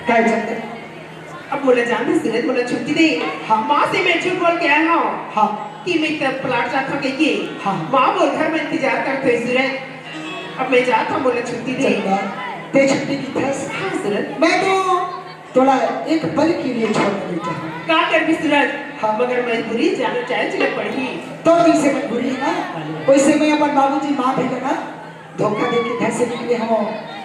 काय चंदा? अब मोला जान दे सूरज, मोला छुट्टी दे। हाँ। माँ से मैं झूठ बोल के आया हूँ हाँ। कि मैं तब प्लाट जात हूँ कहिके। हाँ। माँ मोर घर में इंतजार करत हे सूरज। अब मैं जात हूँ, मोला छुट्टी दे। चंदा, ते छुट्टी की थस? हाँ सूरज। मैं तो तोला एक पल के लिए छोड़ नहीं चाहूँ। का करबे सूरज? हाँ। मगर मजबूरी, जाना चाहे चले पड़ही। तो जैसे मजबूरी है ना, वैसे मैं अपन बाबूजी माँ भी लगा धोखा दे के घर से निकले हो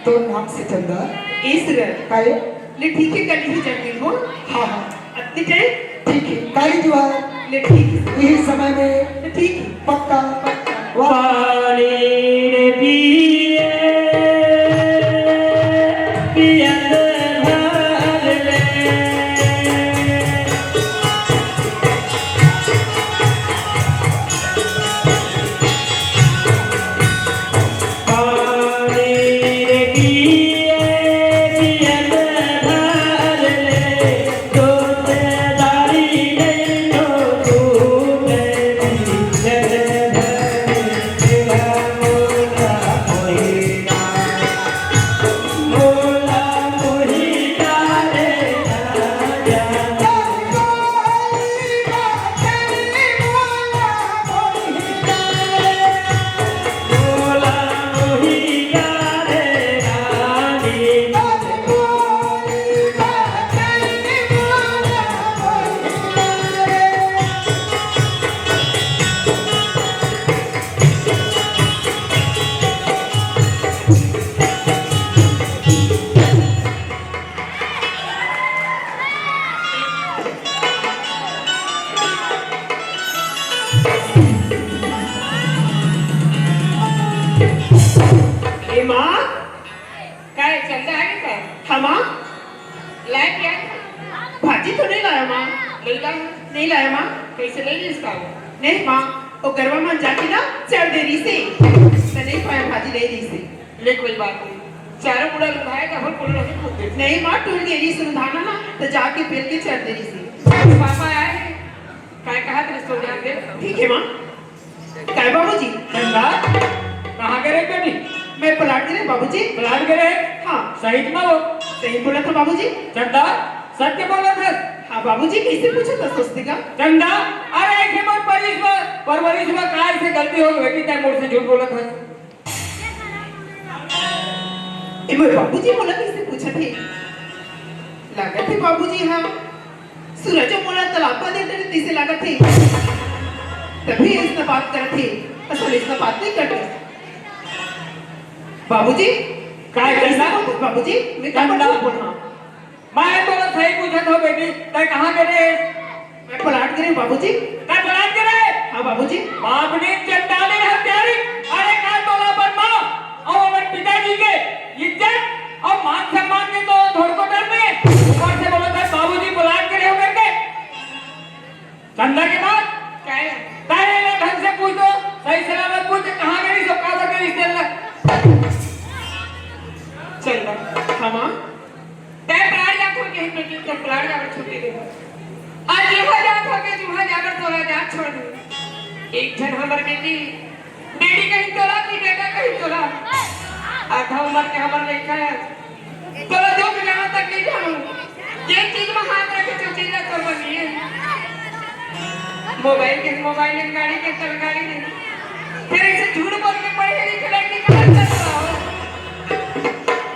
तोर नाम से चंदा। ए सूरज। काहे? ले ठीक है, कल ही जमीन हो। हाँ, हाँ। अतनी टाइम? ठीक है, काली जुहार। ले ठीक है। यही समय में? ठीक है। पक्का? पक्का। वाह। पानी रे पिए, पियत भर ले। ए माँ, काय चंदा आगे का? हाँ माँ। लाए क्या? भाजी तो नहीं लाया माँ। नहीं लाया? नहीं लाया माँ। कैसे नहीं रिसका वो? नहीं माँ, वो गरवा मन जाके ना चर दे रही से। तो नहीं पाया भाजी, नहीं रही से। ले कोई बात नहीं, चारों पूरा लुभाएगा, हम पूरा नहीं खुद दे। नहीं माँ, टूट गई रही सुनधाना ना, तो जाके पेल के चर दे रही से। पापा आए हैं, काय कहा तेरे सो जाते। ठीक है माँ। काय बाबूजी? चंदा, कहाँ गए रहे बेटी? मैं प्लाट गए रहे बाबूजी। प्लाट गए रहे? हाँ। सही तो ना हो? सही बोला था बाबूजी। चंदा, सत्य बोला था? हाँ बाबूजी, कैसे पूछा था सस्ती का? चंदा, अरे एक ही बार परिस में, परवरिश में काय से गलती हो गई बेटी, तय मोर से झूठ बोला था। ए मोर बाबूजी मोला कैसे पूछा थे? लागत है बाबूजी, हाँ। सूरज मोला तलाबा दे डरे तइसे लागत हे, तभी अइसना बात करत हे। असल अइसना बात नहीं करत। बाबूजी, काय करना? बाबूजी, मैं का झूठ बोलना? मैं तो सही पूछत हूँ बेटी, तै कहाँ गिरे? मैं पलाट गिरे बाबूजी। तै पलाट गिरे? हाँ बाबूजी। बाप ने चंडाली हत्यारी, अरे का तोला अपन माँ और अपन पिताजी के इज्जत और मान सम्मान के तो थोड़को डर नहीं है। ऊपर से बोलो, "सर, बाबूजी बुलाए के रहे हो करके।" चंदा के बाद? क्या है? पहले ना ढंग से पूछ दो, सही सलामत पूछ, कहाँ गई सब, का कर गई इस तेरे लग? चंदा, हाँ माँ? तै पलाट जा, तो कहीं पे तो पलाट जा, छुट्टी दे। आज यहाँ जा, तो के जुहा जा, पर तोला जा छोड़ दे। एक जन हमर बेटी बेटी कहीं तोला कि बेटा कहीं तोला। आधा उम्र के हमर लइका है। तोला दुख जाना तक नहीं जानू। ये चीज में हाथ रखे तो चीज तोर बनिए। मोबाइल के मोबाइल है, गाड़ी के तल गाड़ी नहीं। फिर ऐसे झूठ बोल के पढ़े लिखे लड़की का हाथ कर रहा हो।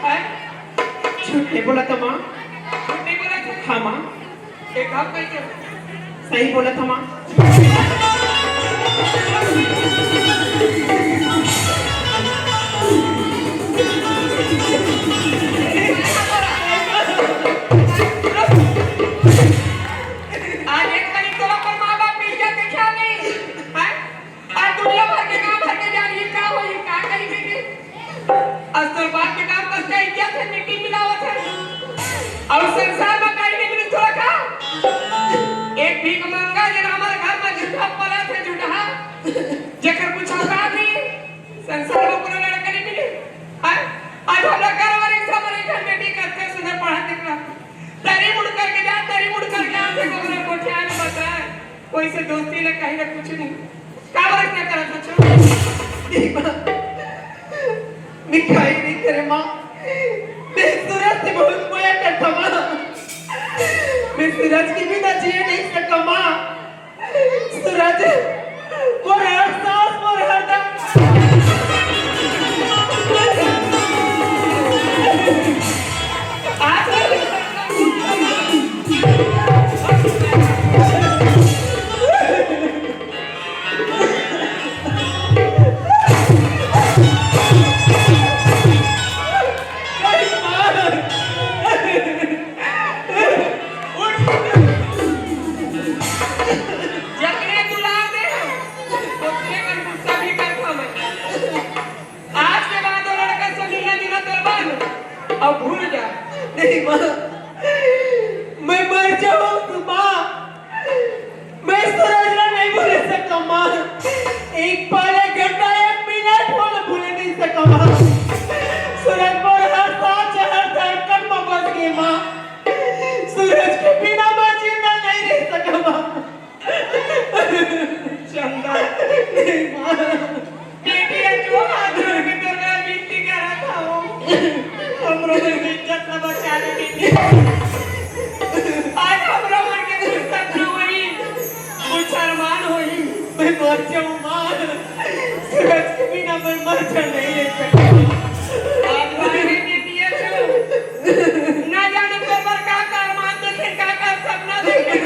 हैं? झूठ नहीं बोला था माँ। झूठ नहीं बोला था? हाँ माँ। एक काम करके सही बोला था माँ। आज एक तारीख तोला अपन माँ बाप के इज्जत के ख्याल नहीं, हैं? आज दुनिया भर के गांव भर के जान ये का होई, का कही बेटी? आज तोर बाप के नाम पर का इज्जत है, मिट्टी मिलावत है। और संसार में कहीं नहीं मिली तोला का? एक भीख मंगा जे हमारे घर में झूठा पला थे, झूठा। जेकर कुछ औकात नहीं, संसार में कोनो लड़का नहीं मिले। हाँ? आज हमरा घर वाले सब हमारे घर बेटी करते सुधर पढ़ा लिखा। तरी मुड़ करके जा, तरी मुड़ करके आते को अपने कोठिया में बताए। कोई से दोस्ती न कहीं न कुछ नहीं। का बरस न करत बच्चों? नहीं माँ, मिठाई नहीं करे माँ। देख सूरज से बहुत मोया करता माँ। राजे, मोर हर सांस, मोर हर दम। आज जतने दुलार दे, ओतने कन गुस्सा भी करथव मैं। आज के बाद वो लड़का से मिलना जुलना करवा लो, अब भूल जा। नहीं माँ, मैं मर जाऊँ तो माँ, मैं सूरज ला नहीं भूल सकूँ माँ। एक पल, एक घंटा, एक मिनट वो ला भूल नहीं सकूँ माँ। सूरज मोर हर सांस, हर धड़कन में बस गे माँ। सूरज के बिना मैं जिंदा नहीं रह सकूँ माँ। चंदा, बेटी, आज वो हाथ जोड़ के तोर करा विनती करत हूँ, हमरो मन के इज्जत ला बचा ले बेटी। आज हमरो मन के फुर्सत न होई, कुछ अरमान होई, मैं मर जाऊँ माँ। सूरज के बिना मैं मर जा नहीं रह सकती। आज बाहर बेटी है तू, ना जाने तोर बर का का अरमान देखे, का का सपना देखे।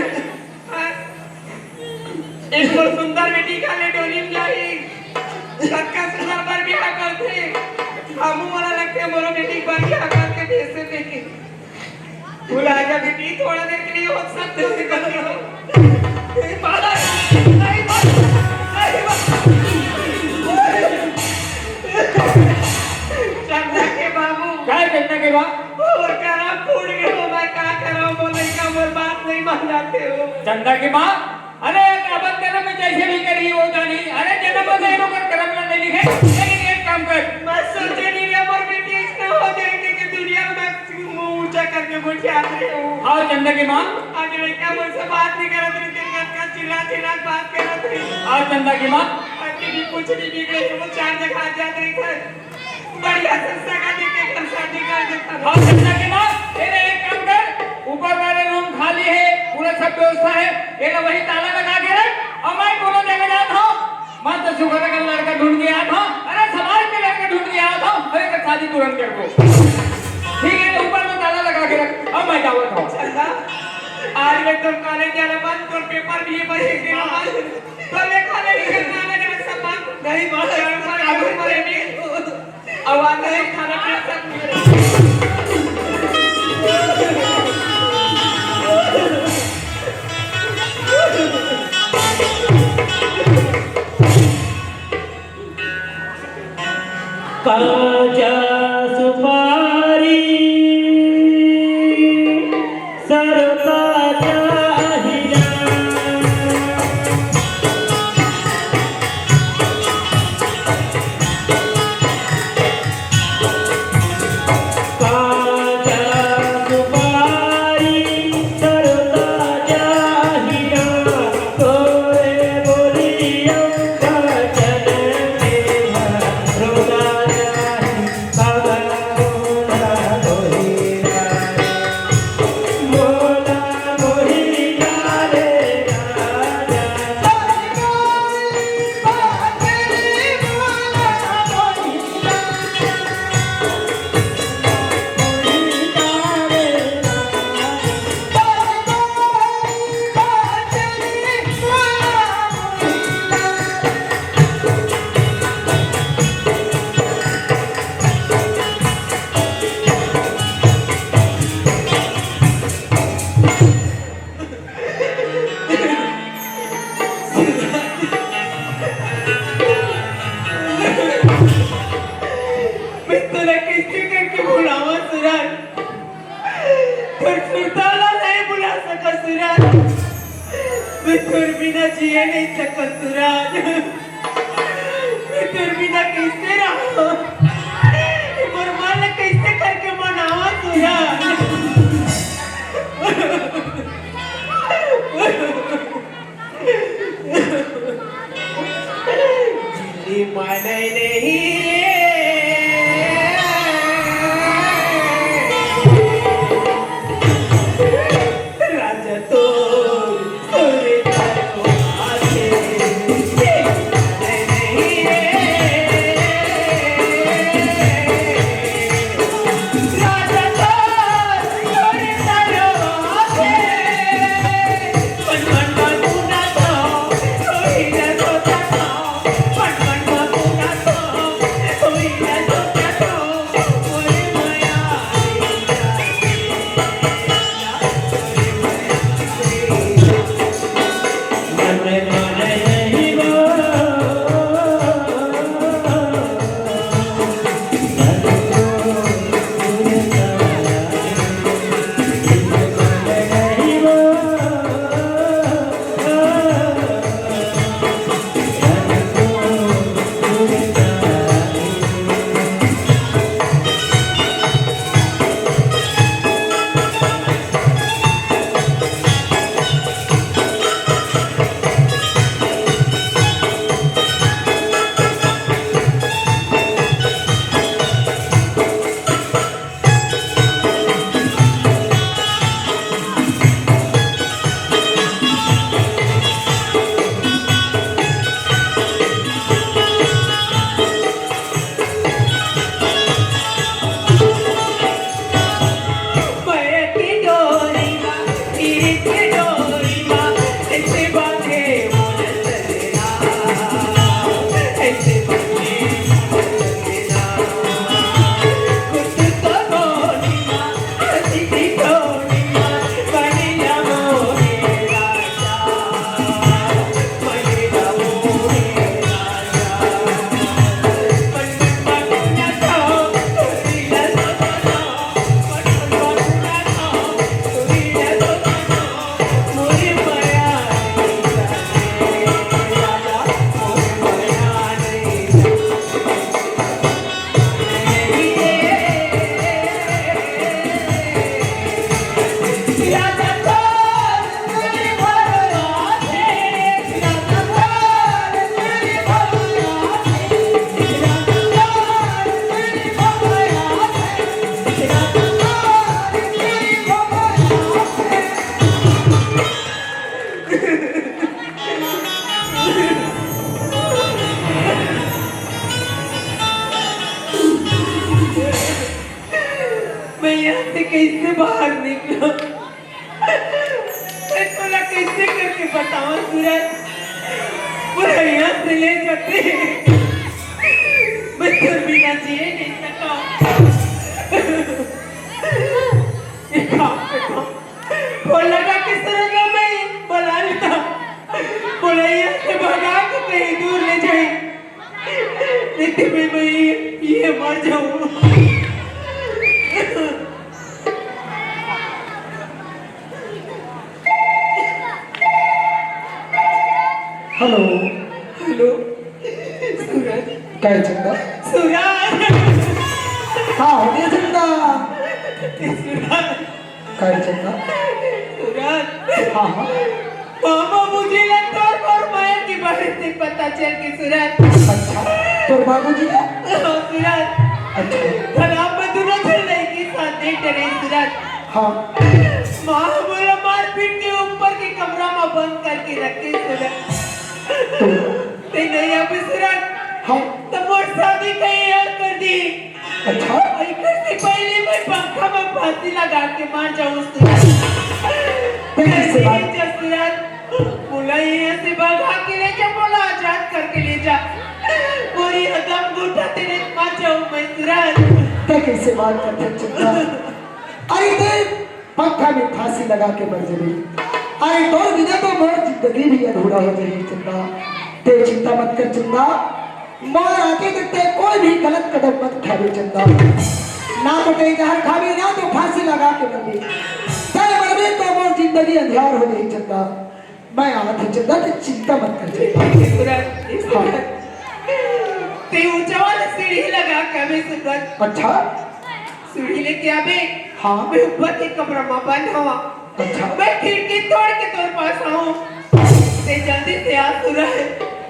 एक मोर सुंदर बेटी का ले डोली में जाही, कतका सुंदर बर बिहाव करथे। हमू मोला लगथे मोरो बेटी बर बिहाव करके भेज देथे। भुला जा बेटी, थोड़ा देर के लिए हो सकते हो, निकल के हो। चंदा के बाबू। काय चंदा के बा? मोर करम फूट गए हो, मैं का करम, वो लइका मोर बात नहीं मान जाते हो। चंदा के माँ, अरे, अब करम में जैसे भी करी वो जानी। अरे, जन्म में गए ओकर करम में नहीं लिखे, लेकिन एक काम कर। मैं सोचे नहीं रे, मोर बेटी ऐसा हो जाएगी कि दुनिया में मुंह ऊंचा करके बैठे आते हो। हाँ, चंदा की माँ। आज लड़का मुझसे बात नहीं करत रही, तेरे घर का चिल्ला चिल्ला के बात करत रही। हाँ, चंदा की माँ। आज के भी कुछ नहीं बिगड़े, वो चार जगह आ जाते इधर। बढ़िया से सगा देके घर शादी कर देता। हाँ, चंदा की माँ, तेरे एक काम कर, ऊपर वाले रूम खाली है, पूरा सब व्यवस्था है, ये लो वही ताला लगा के रख, और मैं दोनों जगह जाता हूँ, मस्त सुखर का लड़का ढूंढ के आता हूँ, अरे समाज के लड़के ढूंढ के आता हूँ, अरे कर शादी तुरंत कर दो। ठीक है, ऊपर में ताला लगा के रख, अब मैं जावत हूँ। चंदा, आज मैं तो कॉलेज जाना बंद, तो पेपर भी बंद, एक दिन बंद, तो लेखा नहीं करना, सब बंद। नहीं, बंद। अब आता है खाना पीना सब। काचा सुपारी सरता जाही ना। मैं तोला कैसे करके भुलावा सूरज? तोर सुरता ला नहीं भुला सका सूरज। मैं तोर बिना जिए नहीं सका सूरज। मैं तोर बिना कैसे रहा? मोर मन ला कैसे करके मनावा सूरज? माने नहीं रे। राजा तो सोने का तो आते मैं यहाँ से कैसे बाहर निकलूं? मैं तोला कैसे करके बताऊं सूरज? पूरा यहाँ से ले जाते। मैं तोर बिना जिए नहीं सकता। एक काम करता हूँ। फोन लगा के सूरज ला मैं बुला लेता। बोला यहाँ से भगा के कहीं दूर ले जाए। नहीं तो मैं, मैं ये, ये मर जाऊं। हेलो। हेलो। सूरज। काय चंदा? सूरज। हाँ, हो गया चंदा। सूरज। काय चंदा? सूरज। हाँ, हाँ। मामा मुझे लगता है और माया के बारे से पता चल के सूरज। अच्छा, तोर बाबूजी का? हाँ, सूरज। अच्छा। भला मैं दोनों झन लड़की साथ नहीं डरे सूरज। हाँ। माँ बोला मारपीट के ऊपर के कमरा में बंद करके रखे सूरज। तो? ते नहीं अभी सूरज। हाँ। तो मोर शादी कहीं और कर दी। अच्छा। एकर से पहले मैं पंखा में फांसी लगा के मर जाऊं सूरज। फिर किससे बात? नहीं जा सूरज। बोला यहाँ से भगा के ले जा, बोला आजाद करके ले जा। पूरी हदम गोटा तेरे मर जाऊं मैं सूरज। तै कैसे बात करथे चंदा? अरे ते पंखा में फांसी लगा के मर जाबे। अरे तोर बिना तो मोर जिंदगी भी अधूरा हो जाही चंदा। ते चिंता मत कर चंदा। मोर आगे तक ते कोई भी गलत कदम मत उठाबे चंदा। ना तो ते जहर खाबे, ना तो फांसी लगा के मरबे। ते मरबे तो मोर जिंदगी अंधियार हो जाही चंदा। मैं आवत हूँ चंदा, ते चिंता मत कर चंदा। सूरज, हाँ। सूरज। ते ऊंचा वाला सीढ़ी लगा के अबे सूरज। अच्छा। सीढ़ी लेके आबे। हाँ। मैं ऊपर के कमरा में बंद हवा। अच्छा। मैं खिड़की तोड़ के तोर पास आऊं। ते जल्दी से आ सूरज।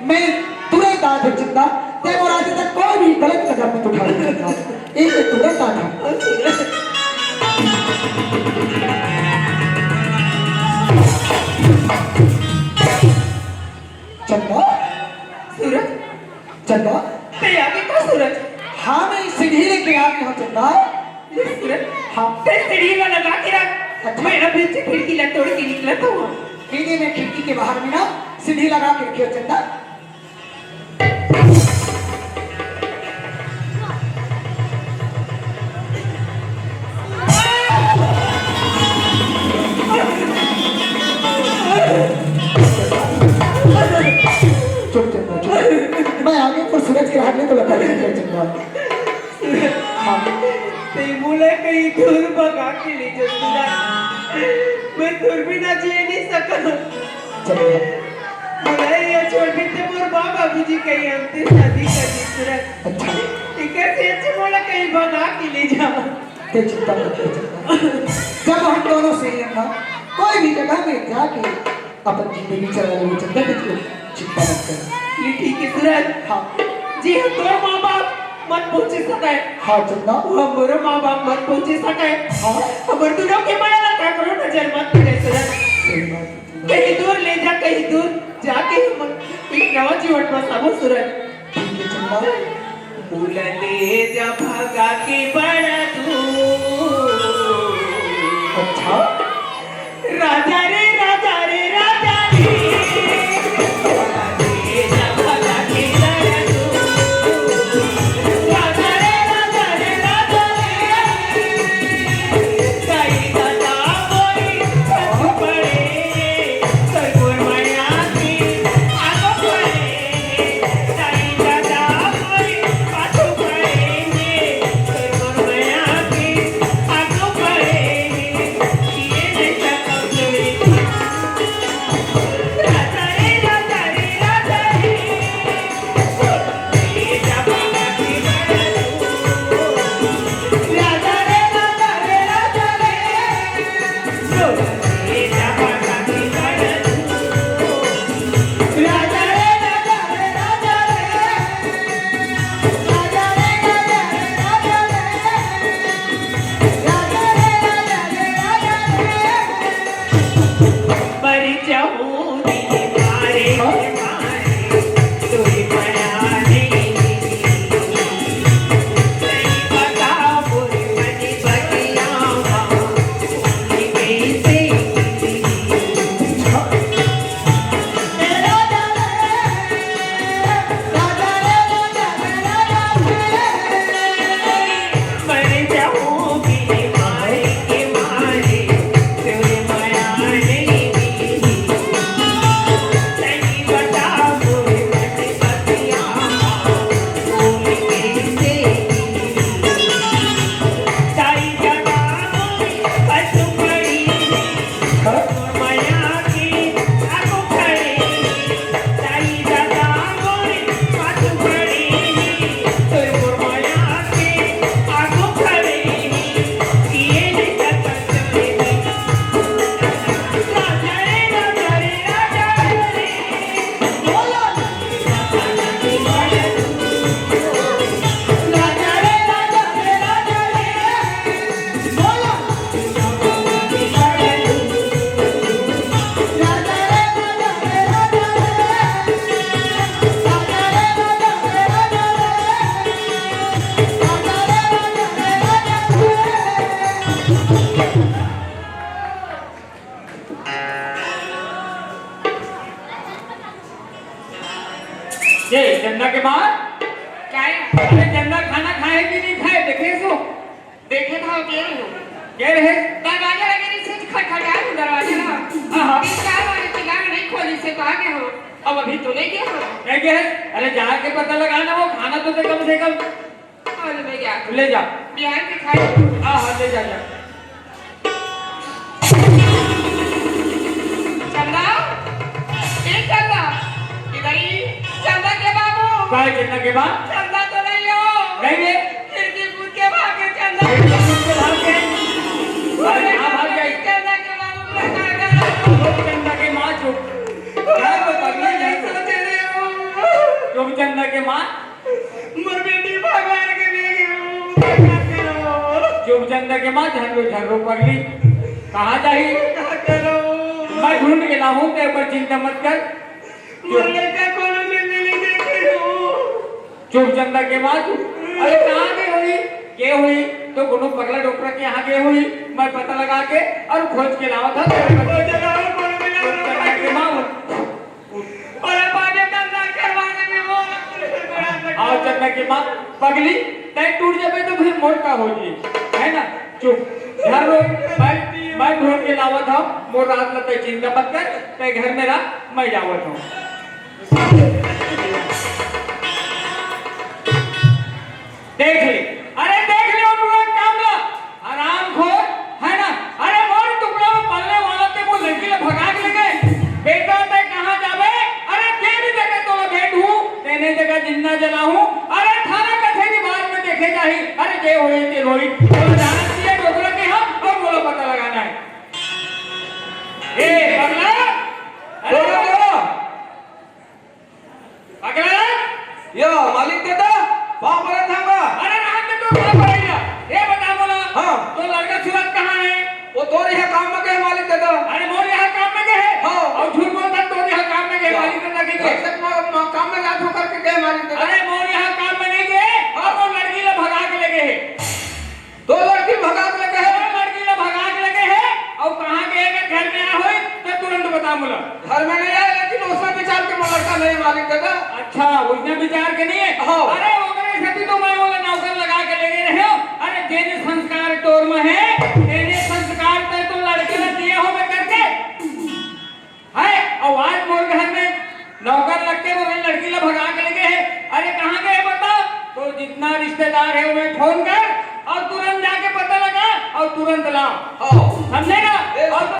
मैं तुरंत आत हूँ चंदा। ते मोर आगे तक कोई भी गलत कदम मत उठाबे चंदा। ए, मैं तुरंत आत हूँ। आ सूरज। चंदा। सूरज। चंदा। ते आगे का सूरज? हाँ, मैं सीढ़ी लेके आ गया हूँ चंदा। ये सूरज? हाँ। ते सीढ़ी ला लगा के रख। अच्छा। मैं अभी से खिड़की ला तोड़ के निकलत हूँ। नहीं, नहीं, मैं खिड़की के बाहर में ना सीढ़ी लगा के रखी हूँ चंदा। चुप चंदा, चुप। मैं आगे तो सूरज के हाथ में तो लगा दिया चंदा। हाँ। ते मोला कहीं दूर भगा के ले जा सूरज। मैं तोर बिना जी नहीं सकत। चंदा। मोला ये छोड़ के ते मोर माँ बाबूजी कहीं हमसे शादी कर दे सूरज। अच्छा। एकर से अच्छा मोला कहीं भगा के ले जा। ते चिंता मत कर चंदा। जब हम दोनों सही हैं ना, कोई भी जगह में जाके अपन जिंदगी चला लेबे चंदा, ते चिंता मत कर। ये ठीक है सूरज। हाँ। जी हाँ, तोर माँ बाप मत पहुँचे सके। हाँ चंदा। हमरो माँ बाप मत पहुँचे सके। हाँ। हमर दोनों के मया ला काकरो नजर मत पड़े सूरज। सही बात है चंदा। कहीं दूर ले जा, कहीं दूर जाके हम एक नवा जीवन बसाबो सूरज। ठीक है चंदा। मोला ले जा भगा के बड़ा दूर। अच्छा। राजा रे, राजा रे, राजा रे। मोला ले जा भगा के बड़ा दूर। राजा रे, राजा रे, राजा रे। साई दादा मोरी पड़े, सरगुन मया की आगो पड़े। के बाद? काय? अरे चंदा खाना खाए कि नहीं खाए, देखे सो? देखे था, के हो? के रहे? दरवाजा लगे रही, से खटखटाए हो दरवाजा ना। हाँ, हाँ। तीन चार बार चिल्ला के नहीं खोली से कहा के हो? अब अभी तो नहीं गया हो? नहीं गए? अरे जाके पता लगा ना, वो खाना तो दे कम से कम। और ले गया। ले जा। बिहान के खाए। हाँ, हाँ, ले जा, जा। चंदा, ए चंदा, इधर ही। चंदा के बाबू। काय चंदा के बाप? चंदा तो नहीं हो। नहीं रे। खिड़की कूद के भागे चंदा। खिड़की कूद के भागे। अरे, कहाँ भाग गई? चंदा के बाबू, मैं क्या करूँ? चुप चंदा के माँ, चुप। मैं तो पगली नहीं हूँ। सोचे रहे हो। चुप चंदा के माँ। मोर बेटी भगवान के लिए गई हूँ, क्या करूँ? चुप चंदा के माँ, झर्रो झर्रो पगली। कहाँ जाही? क्या करूँ? मैं ढूंढ के लाहूँ, तेरे पर चिंता मत कर। मोर लड़का कोनो में नहीं देखे हूँ। चुप चंदा के माँ, चुप। अरे कहाँ गई हुई? के हुई? तो कोनो पगला डोकरा के यहाँ गई हुई। मैं पता लगा के और खोज के लावा था तेरे पर। खोज लावा, कोनो में चुप चंदा के माँ, अरे बाजे चंदा करवाने में वो आओ चंदा के माँ, पगली, तै टूट जाबे तो फिर मोर का हो जी, है ना? चुप, घर रो, मैं, मैं ढूंढ के लावत हूँ, मोर रात में तै चिंता मत कर, तै घर में रह, मैं जावत हूँ। देख ले, अरे देख ले, वो पूरा काम ला। हरामखोर, है ना? अरे मोर टुकड़ा में पलने वाला ते वो लड़की ला भगा के लेगे। बेटा ते कहाँ जाबे? अरे जे भी जगह तोला भेंट हूँ, तेने जगह जिंदा जला हूँ। अरे थाना कचहरी बाद में देखे जाही। अरे जे होई ते होई, तोला जाना चाहिए डोकरा के हम और मोला पता लगाना है। ए पगला, अरे बोलो, बोलो। पगला! या मालिक दादा, पाँव परत हँव गा। अरे राम दे तो पाँव परइया। ए बता मोला, हाँ। तोर लड़का सुरत कहाँ हे? वो तोर यहाँ काम में गए हे मालिक दादा। अरे मोर यहाँ काम में गए हे? हाँ। अउ झूठ बोलत हस, तोर यहाँ काम में गए हे, हाँ। मालिक दादा कहिके। घर से म-, म-, काम में जात हों करके गए हे मालिक दादा। अरे मोर यहाँ काम में नहीं गए हे, हाँ। अउ वो लड़की ला भगा के लेगे हे। तोर लड़की भगा के लेगे हे? तोर लड़की ला भगा के लेगे हे? अउ कहाँ गए हे? घर में आए होही त तुरंत बता मोला। घर में नहीं आए, लेकिन उसने बिचार के मोर लड़का नहीं हे मालिक दादा। अच्छा, उसने बिचार के नहीं हे? हाँ। अरे ओकरे सेती तो मैं ओला नौकर लगा के लेगे रहेंव। अरे जेने संस्कार तोर में हे, तेने संस्कार तैं तो लड़की ला दिए होबे करके। हे, अउ आज मोर घर में नौकर लग के मोर लड़की ला भगा के लेगे हे। अरे कहाँ गए हे बता? तोर जितना रिश्तेदार हे ओमे फोन कर अउ तुरंत जाके पता लगा अउ तुरंत ला। हाँ। समझे ना? ए, अउ